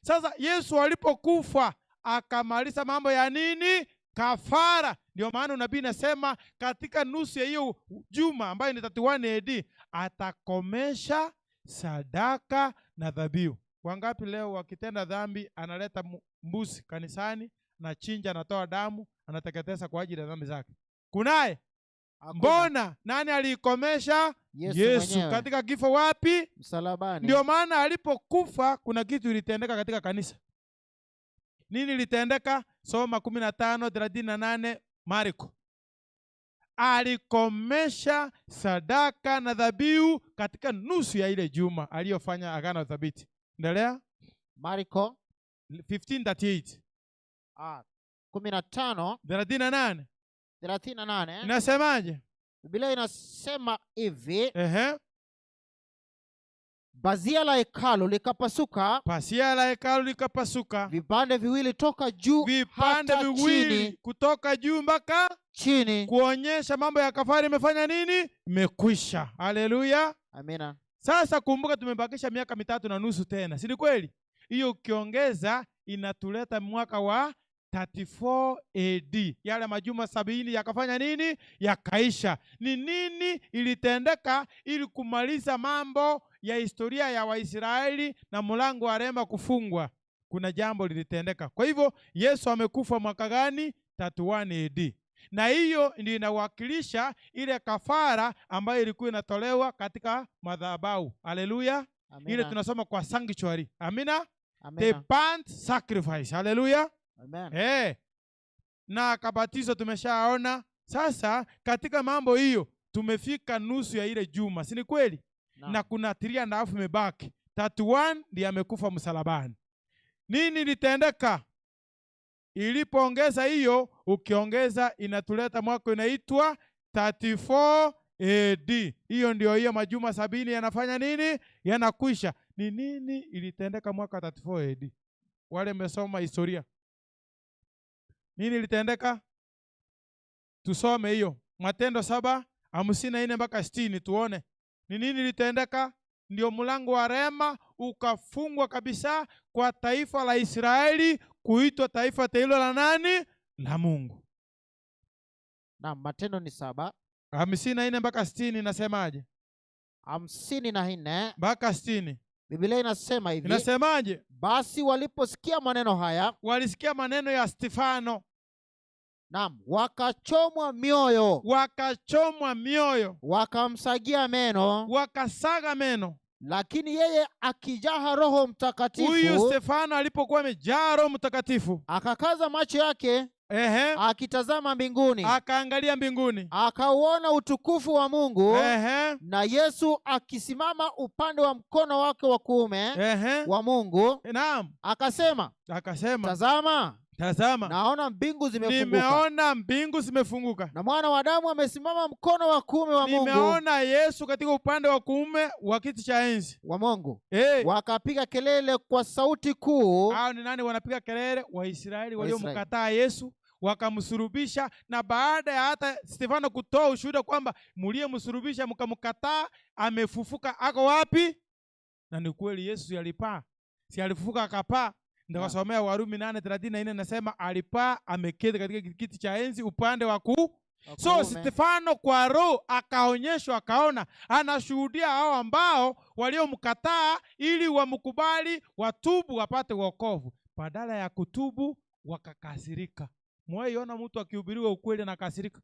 Sasa Yesu alipokufa akamaliza mambo ya nini? Kafara. Ndio maana unabii nasema katika nusu ya hiyo juma ambayo ni 31 AD atakomesha sadaka na dhabihu. Wangapi leo wakitenda dhambi analeta mbuzi kanisani, anachinja, anatoa damu, anateketeza kwa ajili ya dhambi zake? Kunaye? Mbona nani aliikomesha? Yesu. Katika kifo wapi? Msalabani. Ndio maana alipokufa kuna kitu ilitendeka katika kanisa. Nini ilitendeka? Soma 15:38 Marko. Alikomesha sadaka na dhabihu katika nusu ya ile juma aliyofanya agano thabiti. Endelea. Marko 15:38. 15:38. 38. Inasemaje? Biblia inasema hivi. Ehe. Pazia la hekalu likapasuka. Pazia la hekalu likapasuka. Vipande viwili toka juu vipande hata viwili chini. Kutoka juu mpaka chini. Kuonyesha mambo ya kafara imefanya nini? Imekwisha. Haleluya. Amina. Sasa kumbuka tumebakisha miaka 3.5 tena. Si ni kweli? Hiyo ukiongeza inatuleta mwaka wa 34 AD. Yale majuma 70 yakafanya nini? Yakaisha. Ni nini ilitendeka ili kumaliza mambo ya historia ya Waisraeli na mlango wa rehema kufungwa? Kuna jambo lilitendeka. Kwa hivyo Yesu amekufa mwaka gani? 31 AD. Na hiyo ndio inawakilisha ile kafara ambayo ilikuwa inatolewa katika madhabahu. Haleluya. Ile tunasoma kwa sanctuary. Amina. Amina. The burnt sacrifice. Haleluya. Amen. Hey. Na kabatizo tumeshaona. Sasa katika mambo hiyo tumefika nusu ya ile juma, si ni kweli? No. Na kuna 3.5 imebaki. 31 ndiye amekufa msalabani. Nini litendeka? Ilipoongeza hiyo, ukiongeza inatuleta mwaka inaitwa 34 AD. Hiyo ndio hiyo majuma 70 yanafanya nini? Yanakwisha. Ni nini ilitendeka mwaka 34 AD? Wale mmesoma historia. Nini ilitendeka? Tusome hiyo. Matendo 7:54-60 tuone. Ni nini ilitendeka? Ndio mlango wa rehema ukafungwa kabisa kwa taifa la Israeli kuitwa taifa teule la nani? La Mungu. Na Matendo ni 7 54-60 inasemaje? 54-60. Biblia inasema hivi. Inasemaje? Basi waliposikia maneno haya, walisikia maneno ya Stefano. Naam, wakachomwa mioyo. Wakachomwa mioyo. Wakamsagia meno. Wakasaga meno. Lakini yeye akijaa Roho Mtakatifu, Huyu Stefano alipokuwa amejaa Roho Mtakatifu, akakaza macho yake, akitazama mbinguni, akaangalia mbinguni, akauona utukufu wa Mungu, na Yesu akisimama upande wa mkono wake wa kuume wa Mungu. Naam. Akasema, akasema, tazama, tazama, naona mbingu zimefunguka, nimeona mbingu zimefunguka, na mwana wa Adamu amesimama mkono wa kuume wa Mungu. Nimeona Yesu katika upande wa kuume wa kiti cha enzi wa Mungu. Wakapiga kelele kwa sauti kuu. Hao ni nani wanapiga kelele? Waisraeli waliomkataa Yesu wakamsulubisha, na baada ya hata Stefano kutoa ushuhuda kwamba mliyemsulubisha mkamkataa amefufuka, ako wapi? Na ni kweli Yesu alipaa, si alifufuka akapaa? Ndakasomea Warumi 8:34 nasema alipaa, ameketi katika kiti cha enzi upande wa kuu. So Stefano kwa roho akaonyeshwa, akaona, anashuhudia hao ambao waliomkataa ili wamkubali, watubu wapate wokovu. Badala ya kutubu wakakasirika. Mwaiona mtu akihubiriwa ukweli anakasirika?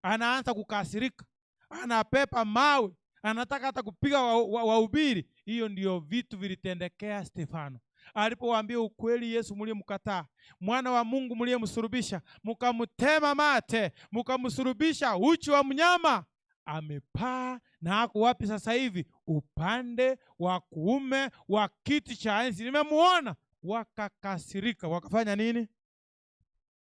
Anaanza kukasirika, anapepa mawe, anataka hata kupiga wahubiri. Hiyo ndio vitu vilitendekea Stefano alipowaambia ukweli. Yesu mliyemkataa, mwana wa Mungu mliyemsulubisha, mkamtema mate, mkamsulubisha uchi wa mnyama, amepaa na ako wapi sasa hivi? Upande wa kuume wa kiti cha enzi, nimemuona. Wakakasirika, wakafanya nini?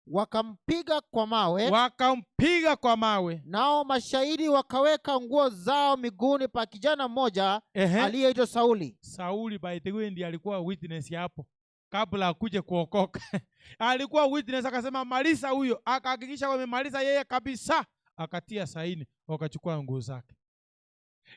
Wakampiga kwa mawe, wakampiga kwa mawe. Nao mashahidi wakaweka nguo zao miguuni pa kijana mmoja aliyeitwa Sauli. Sauli by the way ndiye alikuwa witness hapo kabla akuje kuokoka. Alikuwa witness, akasema malisa huyo, akahakikisha wamemaliza yeye kabisa, akatia saini, wakachukua nguo zake.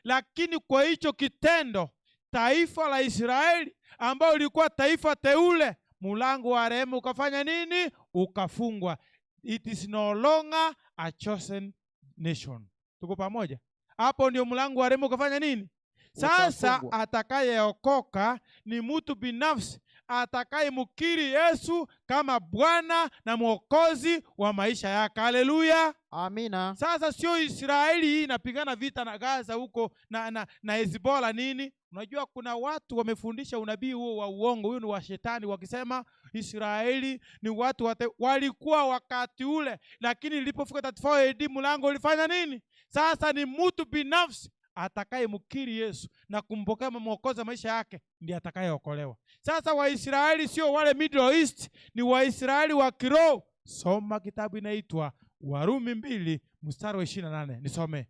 Lakini kwa hicho kitendo, taifa la Israeli ambao lilikuwa taifa teule, mlango wa rehema ukafanya nini? Ukafungwa. It is no longer a chosen nation. Tuko pamoja? Hapo ndio mlango wa rehema ukafanya nini? Sasa atakayeokoka ni mtu binafsi atakayemkiri Yesu kama Bwana na Mwokozi wa maisha yake. Haleluya. Amina. Sasa sio Israeli hii inapigana vita na Gaza huko na Hezbollah nini? Unajua kuna watu wamefundisha unabii huo wa uongo, huyo ni wa shetani, wakisema Israeli ni watu walikuwa wakati ule, lakini ilipofika 34 AD mlango ulifanya nini? Sasa ni mtu binafsi atakayemkiri Yesu na kumpokea Mwokozi maisha yake ndiye atakayeokolewa. Sasa Waisraeli sio wale Middle East, ni Waisraeli wa kiroho. Soma kitabu inaitwa Warumi 2 mstari wa 28, nisome.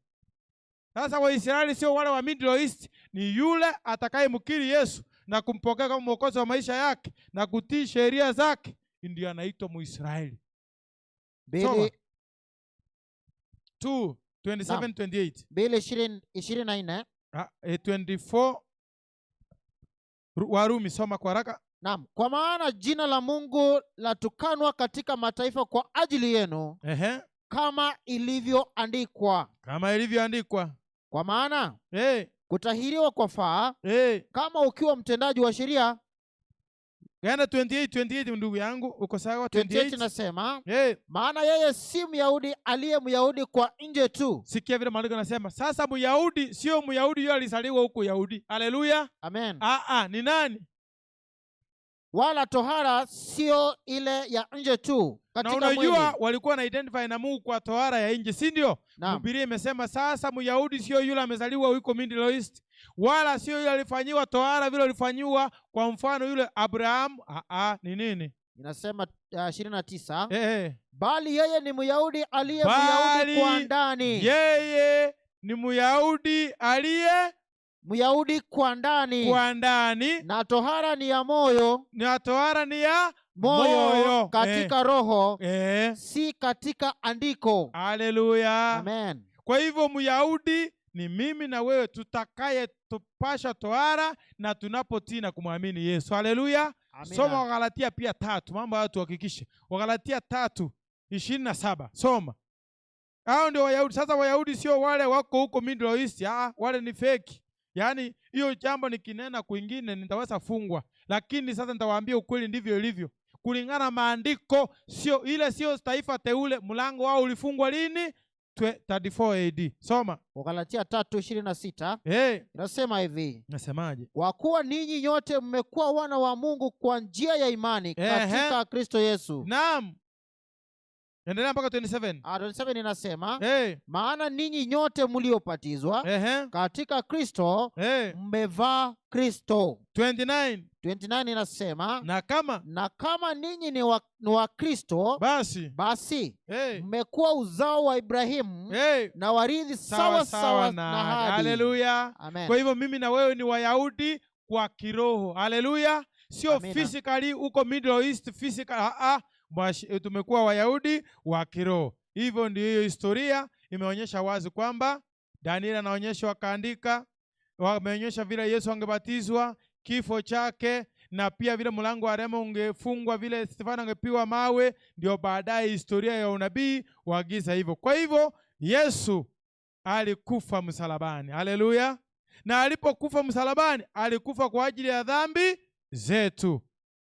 Sasa Waisraeli sio wale wa Middle East, ni yule atakayemkiri Yesu na kumpokea kama Mwokozi wa maisha yake na kutii sheria zake, ndiye anaitwa Muisraeli. 2 27 28. 2:24. 24. Warumi, soma kwa haraka. Naam, kwa maana jina la Mungu latukanwa katika mataifa kwa ajili yenu, kama ilivyoandikwa. Kama ilivyoandikwa. Kwa maana kutahiriwa kwa faa, kama ukiwa mtendaji wa sheria. Gana 28 ndugu yangu, uko sawa? 28 nasema, maana yeye si Myahudi aliye Myahudi kwa nje tu. Sikia vile maandiko yanasema. Sasa Myahudi sio Myahudi yule alizaliwa huko Yahudi. Haleluya. Amen. Ni nani? Wala tohara sio ile ya nje tu katika na unajua mwili. Walikuwa na identify na Mungu kwa tohara ya nje, si ndio? Biblia imesema sasa Myahudi sio yule amezaliwa huko Middle East, wala sio yule alifanyiwa tohara vile alifanyiwa kwa mfano yule Abraham. Ni nini? Inasema 29. Bali yeye ni Myahudi aliye Myahudi kwa ndani. Yeye ni Myahudi aliye Myahudi kwa ndani. Kwa ndani. Na tohara ni ya moyo. Na tohara ni ya moyo katika roho, si katika andiko. Haleluya. Amen. Kwa hivyo Myahudi ni mimi na wewe tutakaye tupasha tohara na tunapotii na kumwamini Yesu. Haleluya. Soma Wagalatia pia 3, mambo hayo tuhakikishe. Wagalatia 3:27. Soma. Hao ndio Wayahudi. Sasa Wayahudi sio wale wako huko Middle East, wale ni fake. Yaani hiyo jambo nikinena kwingine nitaweza fungwa, lakini sasa nitawaambia ukweli ndivyo ilivyo. Kulingana maandiko, sio ile, sio taifa teule. Mlango wao ulifungwa lini? 34 AD. Soma. Wagalatia 3:26. Hey. Inasema hivi. Nasemaje? Kwa kuwa ninyi nyote mmekuwa wana wa Mungu kwa njia ya imani katika Kristo Yesu. Naam. Endelea mpaka 27. 27 inasema, hey. Maana ninyi nyote mliobatizwa katika Kristo mmevaa Kristo. 29. 29 inasema, na kama ninyi ni wa Kristo, basi mmekuwa uzao wa Ibrahimu na warithi sawa sawa na ahadi. Haleluya. Amen. Kwa hivyo mimi na wewe ni Wayahudi kwa kiroho. Haleluya. Sio physically huko Middle East physical, tumekuwa Wayahudi wa kiroho. Hivyo ndio hiyo historia imeonyesha wazi kwamba Daniel anaonyesha, wakaandika, wameonyesha vile Yesu angebatizwa, kifo chake, na pia vile mlango wa rehema ungefungwa, vile Stefano angepiwa mawe. Ndio baadaye historia ya unabii waagiza hivyo. Kwa hivyo Yesu alikufa msalabani. Haleluya. Na alipokufa msalabani alikufa kwa ajili ya dhambi zetu.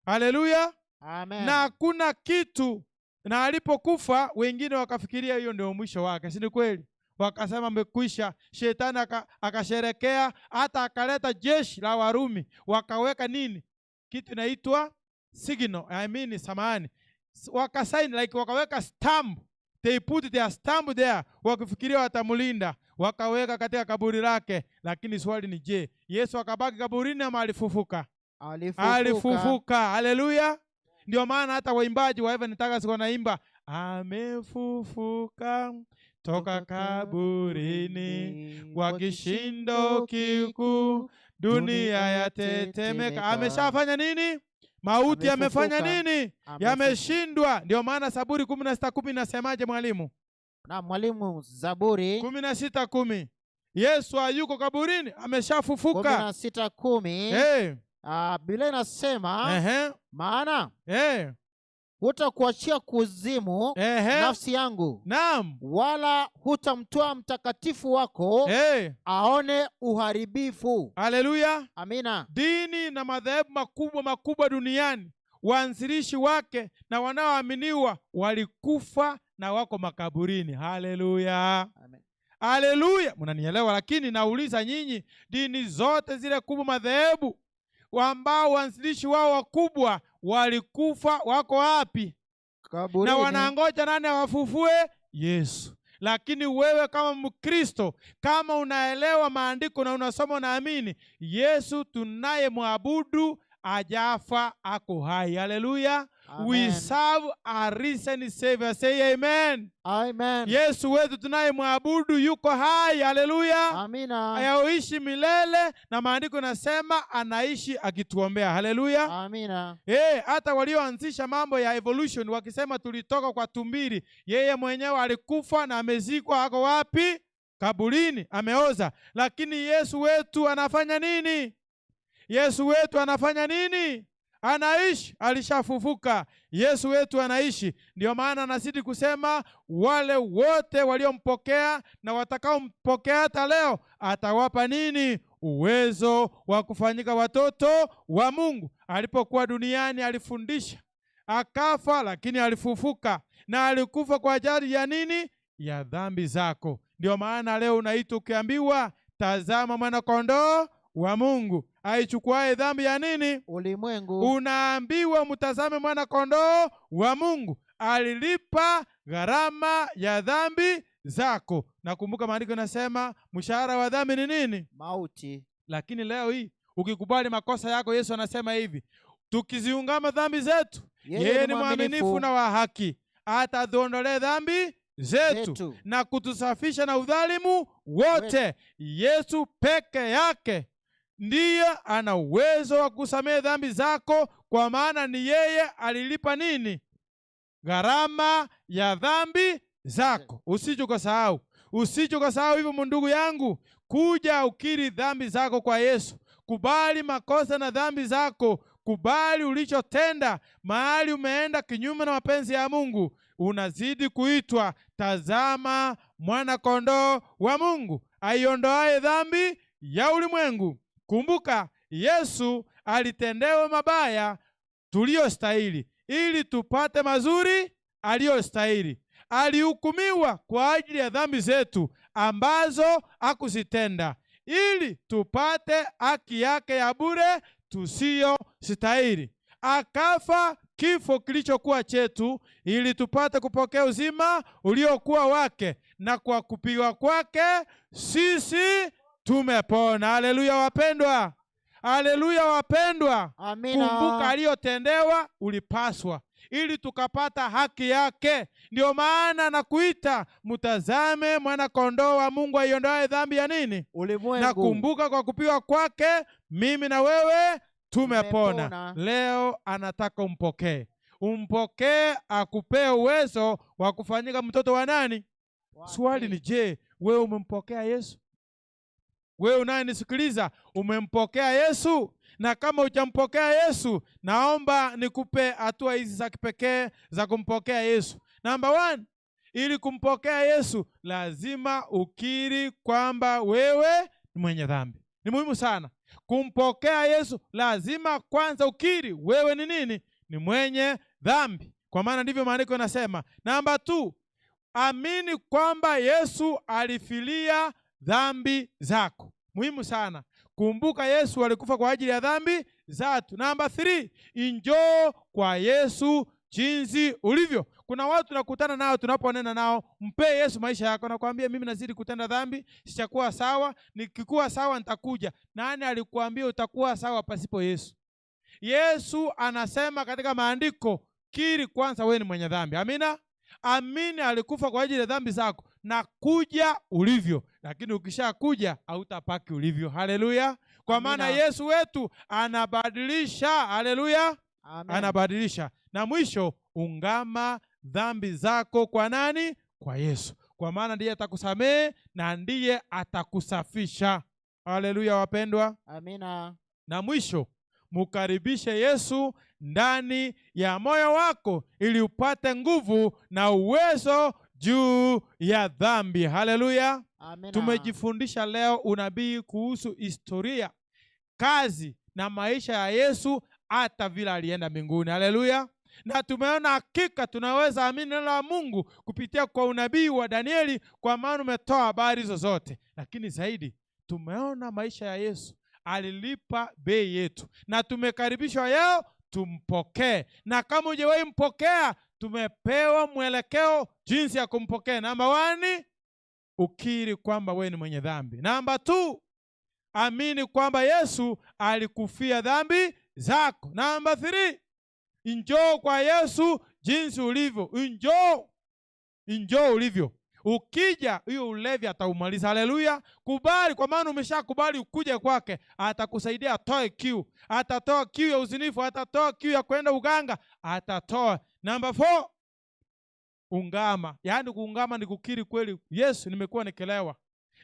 Haleluya. Amen. Na hakuna kitu. Na alipokufa wengine wakafikiria hiyo ndio mwisho wake, si ni kweli? Wakasema amekwisha. Shetani akasherekea, hata akaleta jeshi la Warumi, wakaweka nini? Kitu inaitwa signal, samahani. Wakasign like wakaweka stamp. They put their stamp there, wakifikiria watamlinda, wakaweka katika kaburi lake. Lakini swali ni je, Yesu akabaki kaburini ama alifufuka? Alifufuka. Haleluya. Ndio maana hata waimbaji wa Heaven Tagas wanaimba amefufuka toka kaburini kwa kishindo kikuu, dunia yatetemeka. Ameshafanya nini? Mauti yamefanya nini? Yameshindwa. Ndio maana Zaburi 16:10 inasemaje mwalimu? Na mwalimu, Zaburi 16:10. Yesu hayuko kaburini, ameshafufuka. 16:10. Hey. Biblia inasema maana hutakuachia kuzimu nafsi yangu. Naam. Wala hutamtoa mtakatifu wako aone uharibifu. Haleluya. Amina. Dini na madhehebu makubwa makubwa duniani, waanzilishi wake na wanaoaminiwa walikufa na wako makaburini. Haleluya. Amen. Haleluya. Mnanielewa? Lakini nauliza nyinyi, dini zote zile kubwa, madhehebu ambao waanzilishi wao wakubwa walikufa, wako wapi? Kaburini. Na wanangoja nani awafufue? Yesu. Lakini wewe kama Mkristo, kama unaelewa maandiko na unasoma naamini, Yesu tunayemwabudu ajafa, ako hai. Haleluya. We serve a risen Savior. Say amen. Amen. Yesu wetu tunayemwabudu yuko hai. Haleluya. Amina. Ayaoishi milele, na maandiko nasema anaishi akituombea. Haleluya. Amina. Hata walioanzisha mambo ya evolution wakisema tulitoka kwa tumbili, yeye mwenyewe alikufa na amezikwa, ako wapi? Kaburini, ameoza. Lakini Yesu wetu anafanya nini? Yesu wetu anafanya nini? Anaishi, alishafufuka. Yesu wetu anaishi. Ndio maana anazidi kusema wale wote waliompokea na watakaompokea hata leo, atawapa nini? Uwezo wa kufanyika watoto wa Mungu. Alipokuwa duniani alifundisha, akafa, lakini alifufuka. Na alikufa kwa ajili ya nini? Ya dhambi zako. Ndio maana leo unaitwa ukiambiwa, tazama mwana kondoo wa Mungu aichukuae dhambi ya nini? Ulimwengu. Unaambiwa mtazame mwana kondoo wa Mungu alilipa gharama ya dhambi zako. Nakumbuka maandiko yanasema mshahara wa dhambi ni nini? Mauti. Lakini leo hii ukikubali makosa yako, Yesu anasema hivi, tukiziungama dhambi zetu, yeye ni mwaminifu na wa haki, atatuondolee dhambi zetu na kutusafisha na udhalimu wote. Yesu peke yake ndiye ana uwezo wa kusamehe dhambi zako, kwa maana ni yeye alilipa nini? Gharama ya dhambi zako. Usije ukasahau. Usije ukasahau hivyo ndugu yangu, kuja ukiri dhambi zako kwa Yesu. Kubali makosa na dhambi zako, kubali ulichotenda, mahali umeenda kinyume na mapenzi ya Mungu. Unazidi kuitwa, tazama mwana kondoo wa Mungu aiondoaye dhambi ya ulimwengu. Kumbuka Yesu alitendewa mabaya tuliyostahili ili tupate mazuri aliyostahili. Alihukumiwa kwa ajili ya dhambi zetu ambazo hakuzitenda, ili tupate haki yake ya bure tusiyo stahili. Akafa kifo kilichokuwa chetu, ili tupate kupokea uzima uliokuwa wake, na kwa kupigwa kwake sisi tumepona. Haleluya wapendwa, haleluya wapendwa. Amina. Kumbuka aliyotendewa ulipaswa, ili tukapata haki yake. Ndio maana nakuita mtazame mwana kondoo wa Mungu aiondoaye dhambi ya nini? Ulimwengu. Na kumbuka kwa kupigwa kwake mimi na wewe tumepona. Tumepona. Leo anataka umpokee, umpokee akupee uwezo wa kufanyika mtoto wa nani? Swali ni je, wewe umempokea Yesu? Wewe unayenisikiliza umempokea Yesu? Na kama hujampokea Yesu, naomba nikupe hatua hizi za kipekee za kumpokea Yesu. Namba 1, ili kumpokea Yesu lazima ukiri kwamba wewe ni mwenye dhambi. Ni muhimu sana kumpokea Yesu, lazima kwanza ukiri wewe ni nini? Ni mwenye dhambi, kwa maana ndivyo maandiko yanasema. Namba 2, amini kwamba Yesu alifilia dhambi zako. Muhimu sana. Kumbuka Yesu alikufa kwa ajili ya dhambi zetu. Namba 3, njoo kwa Yesu jinsi ulivyo. Kuna watu tunakutana nao, tunaponena nao, mpe Yesu maisha yako, nakwambia mimi nazidi kutenda dhambi, sichakuwa sawa, nikikuwa sawa nitakuja. Nani alikuambia utakuwa sawa pasipo Yesu? Yesu anasema katika maandiko, kiri kwanza wewe ni mwenye dhambi. Amina. Amini alikufa kwa ajili ya dhambi zako na kuja ulivyo, lakini ukishakuja hautapaki ulivyo. Haleluya. Kwa maana Yesu wetu anabadilisha. Haleluya. Anabadilisha. Na mwisho, ungama dhambi zako kwa nani? Kwa Yesu. Kwa maana ndiye atakusamehe na ndiye atakusafisha. Haleluya wapendwa. Amina. Na mwisho, mukaribishe Yesu ndani ya moyo wako ili upate nguvu na uwezo juu ya dhambi. Haleluya. Amina. Tumejifundisha leo unabii kuhusu historia, kazi na maisha ya Yesu hata vile alienda mbinguni. Haleluya. Na tumeona hakika tunaweza amini neno la Mungu kupitia kwa unabii wa Danieli, kwa maana umetoa habari zozote. Lakini zaidi tumeona maisha ya Yesu, alilipa bei yetu, na tumekaribishwa leo tumpokee. Na kama hujawahi mpokea, tumepewa mwelekeo jinsi ya kumpokea. Namba 1, ukiri kwamba wewe ni mwenye dhambi. Namba 2, amini kwamba Yesu alikufia dhambi zako. Namba 3, njoo kwa Yesu jinsi ulivyo. Njoo, njoo ulivyo. Ukija hiyo ulevi ataumaliza. Haleluya. Kubali, kwa maana umeshakubali ukuje kwake, atakusaidia atoe kiu. Atatoa kiu ya uzinifu, atatoa kiu ya kwenda uganga, atatoa. Namba 4, ungama. Yaani kuungama ni kukiri kweli, Yesu, nimekuwa nikilewa,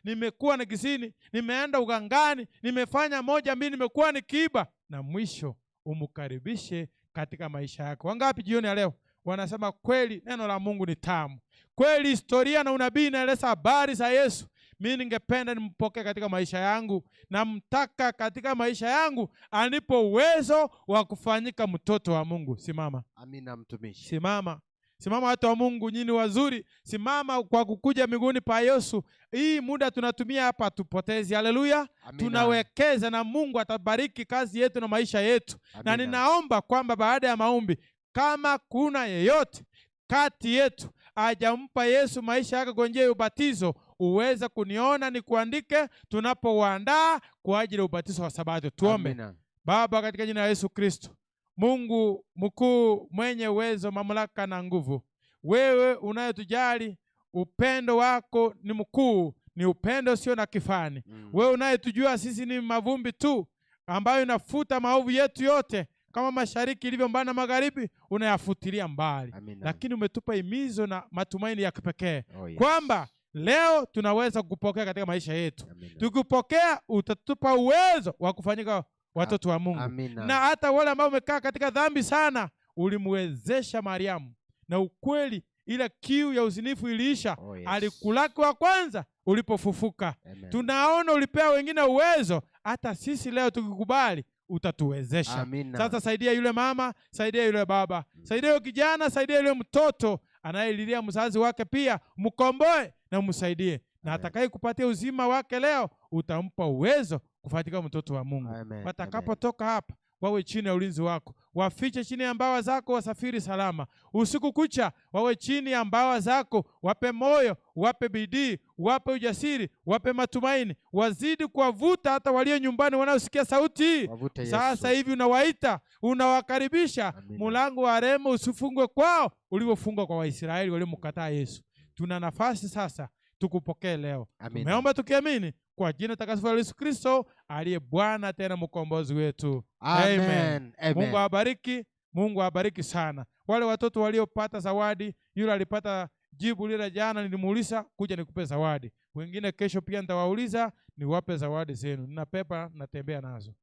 nimekuwa nikizini, nimeenda ugangani, nimefanya moja mbili, nimekuwa nikiiba. Na mwisho umkaribishe katika maisha yako. Wangapi jioni ya leo wanasema kweli neno la Mungu ni tamu, kweli historia na unabii inaeleza habari za Yesu, mimi ningependa nimpokee katika maisha yangu, namtaka katika maisha yangu anipo uwezo wa kufanyika mtoto wa Mungu. Simama. Amina mtumishi. Simama. Simama watu wa Mungu, nyinyi wazuri. Simama kwa kukuja miguuni pa Yesu. Hii muda tunatumia hapa tupotezi. Haleluya. Tunawekeza na Mungu atabariki kazi yetu na maisha yetu. Amina. Na ninaomba kwamba baada ya maombi, kama kuna yeyote kati yetu hajampa Yesu maisha yake kwa njia ya ubatizo, uweze kuniona nikuandike tunapoandaa kwa ajili ya ubatizo wa Sabato. Tuombe. Amina. Baba, katika jina la Yesu Kristo, Mungu mkuu, mwenye uwezo, mamlaka na nguvu, wewe unayetujali, upendo wako ni mkuu, ni upendo sio na kifani. Wewe unayetujua sisi ni mavumbi tu, ambayo inafuta maovu yetu yote, kama mashariki ilivyo mbali na magharibi, unayafutilia mbali. Amina. Lakini umetupa himizo na matumaini ya kipekee Oh, yes. kwamba leo tunaweza kukupokea katika maisha yetu. Tukipokea utatupa uwezo wa kufanyika watoto wa Mungu. Amina. Na hata wale ambao wamekaa katika dhambi sana, ulimwezesha Mariamu, na ukweli ile kiu ya uzinifu iliisha. Oh, yes. Alikulaki wa kwanza ulipofufuka. Amen. Tunaona ulipea wengine uwezo, hata sisi leo tukikubali utatuwezesha. Amina. Sasa saidia yule mama, saidia yule baba, saidia yule kijana, saidia yule mtoto Anayelilia mzazi wake pia mkomboe na umsaidie. Na atakaye kupatia uzima wake leo utampa uwezo kufatika mtoto wa Mungu. Watakapotoka hapa wawe chini ya ulinzi wako, wafiche chini ya mbawa zako, wasafiri salama usiku kucha, wawe chini ya mbawa zako. Wape moyo, wape bidii, wape ujasiri, wape matumaini, wazidi kuwavuta hata walio nyumbani wanaosikia sauti. Sasa hivi unawaita, unawakaribisha. Mlango wa rehema usifungwe kwao uliofungwa kwa Waisraeli waliomkataa Yesu. Tuna nafasi sasa tukupokee leo. Tumeomba tukiamini kwa jina takatifu la Yesu Kristo aliye Bwana tena mkombozi wetu. Amen. Amen. Mungu awabariki, Mungu awabariki sana. Wale watoto waliopata zawadi, yule alipata jibu lile jana nilimuuliza kuja nikupe zawadi. Wengine kesho pia nitawauliza niwape zawadi zenu. Nina pepa natembea nazo.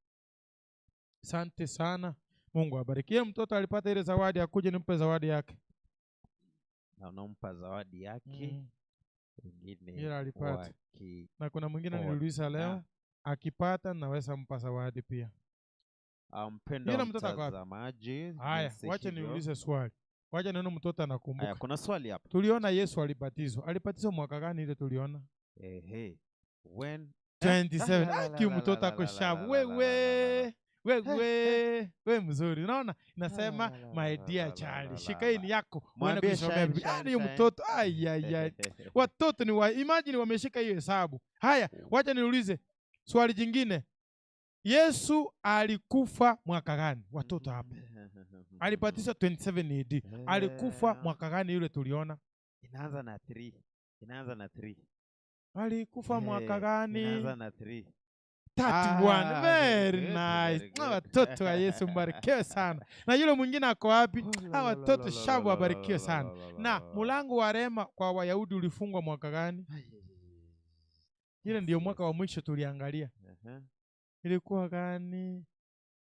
Asante sana. Mungu awabariki. Mtoto alipata ile zawadi akuje nimpe zawadi yake. Na unampa zawadi yake. Wengine alipata. Na kuna mwingine niliuliza leo akipata naweza mpa zawadi pia. Mpendwa mtazamaji, haya, wacha niulize swali. Wacha nione mtoto anakumbuka. Haya, kuna swali hapa. Tuliona Yesu alibatizwa. Alibatizwa mwaka gani ile tuliona? When 27. Aki mtoto ako sharp. Wewe wewe mzuri. Unaona? Inasema my dear child, shika hii ni yako. Uende kusomea Biblia. Yaani mtoto ai. Watoto ni imagine wameshika hiyo hesabu. Haya, wacha niulize swali jingine. Yesu alikufa mwaka gani? Watoto hapa. Alibatizwa 27 AD. Alikufa mwaka gani yule tuliona? Inaanza na 3. Inaanza na 3. Alikufa mwaka gani? Inaanza na 3. 31. Very nice. Watoto wa Yesu mbarikiwe sana. Na yule mwingine ako wapi? Watoto shabu wabarikiwe sana. Na mlango wa rehema kwa Wayahudi ulifungwa mwaka gani? Ile ndio mwaka wa mwisho tuliangalia. Ilikuwa gani?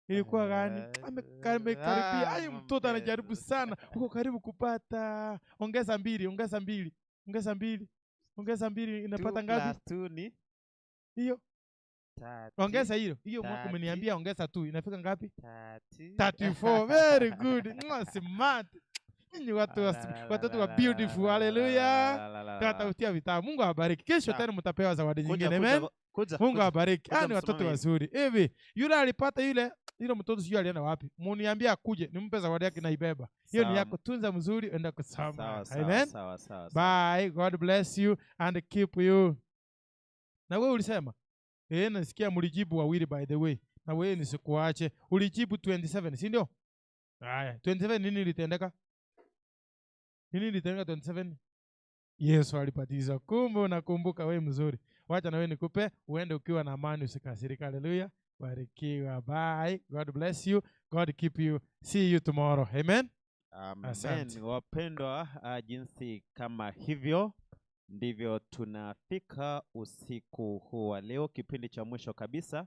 Ilikuwa gani? Amekaribia. Ai, mtoto anajaribu sana. Uko karibu kupata. Ongeza mbili, ongeza mbili. Ongeza mbili. Ongeza mbili inapata ngapi? 2 ni hiyo. Ongeza hiyo. Hiyo mwaka umeniambia ongeza tu. Inafika ngapi? 34. Very good. Smart. Ninyi watu watoto wa beautiful. Hallelujah. Tutatafutia vitabu. Mungu awabariki. Kesho tena mtapewa zawadi nyingine. Amen. Mungu awabariki. Ni watoto wazuri. Hivi yule alipata yule mtoto sijui alienda wapi. Muniambia akuje nimpe zawadi yake na ibeba. Hiyo ni yako, tunza mzuri, enda kusoma. Amen. Sawa, sawa. Bye. God bless you and keep you. Na wewe ulisema? Nasikia mlijibu wawili by the way. Na wewe nisikuache. Ulijibu 27, si ndio? Haya, 27 nini ilitendeka? Nini ilitendeka 27? Yesu alibatiza. Kumbe unakumbuka wewe mzuri. Wacha na wewe nikupe uende ukiwa na amani, usikasirika. Hallelujah. Barikiwa. Bye. God bless you. God keep you. See you tomorrow. Amen. Amen. Wapendwa, jinsi kama hivyo ndivyo tunafika usiku huu wa leo, kipindi cha mwisho kabisa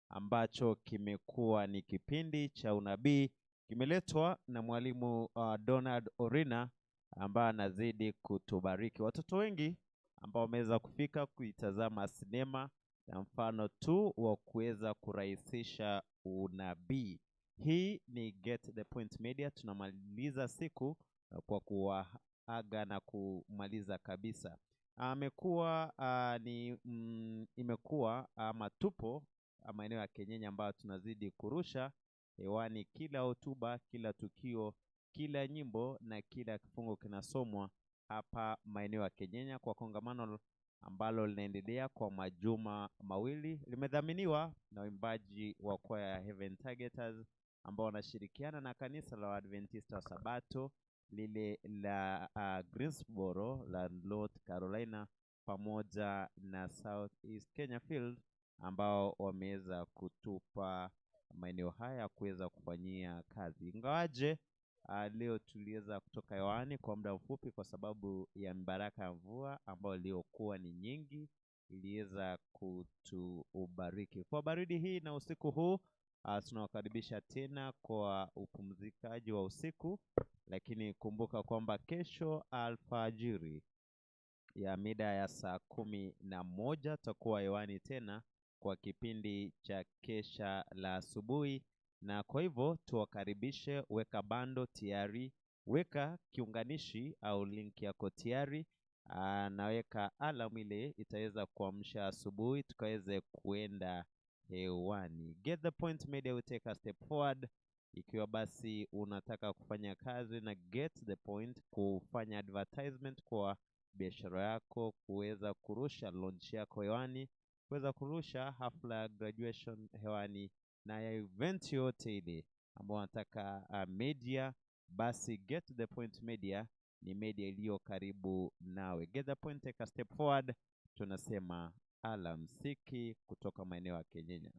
ambacho kimekuwa ni kipindi cha unabii, kimeletwa na mwalimu Donald Orina ambaye anazidi kutubariki. Watoto wengi ambao wameweza kufika kuitazama sinema na mfano tu wa kuweza kurahisisha unabii. Hii ni Get the Point Media. Tunamaliza siku kwa kuwaaga na kumaliza kabisa. Amekuwa imekuwa ama tupo maeneo ya Kenyenya ambayo tunazidi kurusha hewani kila hotuba, kila tukio, kila nyimbo na kila kifungo kinasomwa hapa maeneo ya Kenyenya kwa kongamano ambalo linaendelea kwa majuma mawili. Limedhaminiwa na waimbaji wa kwaya ya Heaven Targeters ambao wanashirikiana na kanisa la Adventista wa Sabato lile la Greensboro la North Carolina pamoja na South East Kenya Field ambao wameweza kutupa maeneo haya kuweza kufanyia kazi. Ingawaje leo tuliweza kutoka hewani kwa muda mfupi kwa sababu ya mbaraka ya mvua ambayo iliyokuwa ni nyingi, iliweza kutubariki. Kwa baridi hii na usiku huu, tunawakaribisha tena kwa upumzikaji wa usiku, lakini kumbuka kwamba kesho alfajiri ya mida ya saa 11 tutakuwa hewani tena kwa kipindi cha kesha la asubuhi. Na kwa hivyo tuwakaribishe, weka bando tayari, Weka kiunganishi au link yako tayari, naweka alarm ile itaweza kuamsha asubuhi tukaweze kuenda hewani. Get the Point Media will take a step forward. Ikiwa basi unataka kufanya kazi na Get the Point, kufanya advertisement kwa biashara yako, kuweza kurusha launch yako hewani, kuweza kurusha hafla ya graduation hewani na ya event yoyote ile ambayo unataka media, basi Get the Point Media ni media iliyo karibu nawe. Get the Point, take a step forward. Tunasema alamsiki kutoka maeneo ya Kenyenya.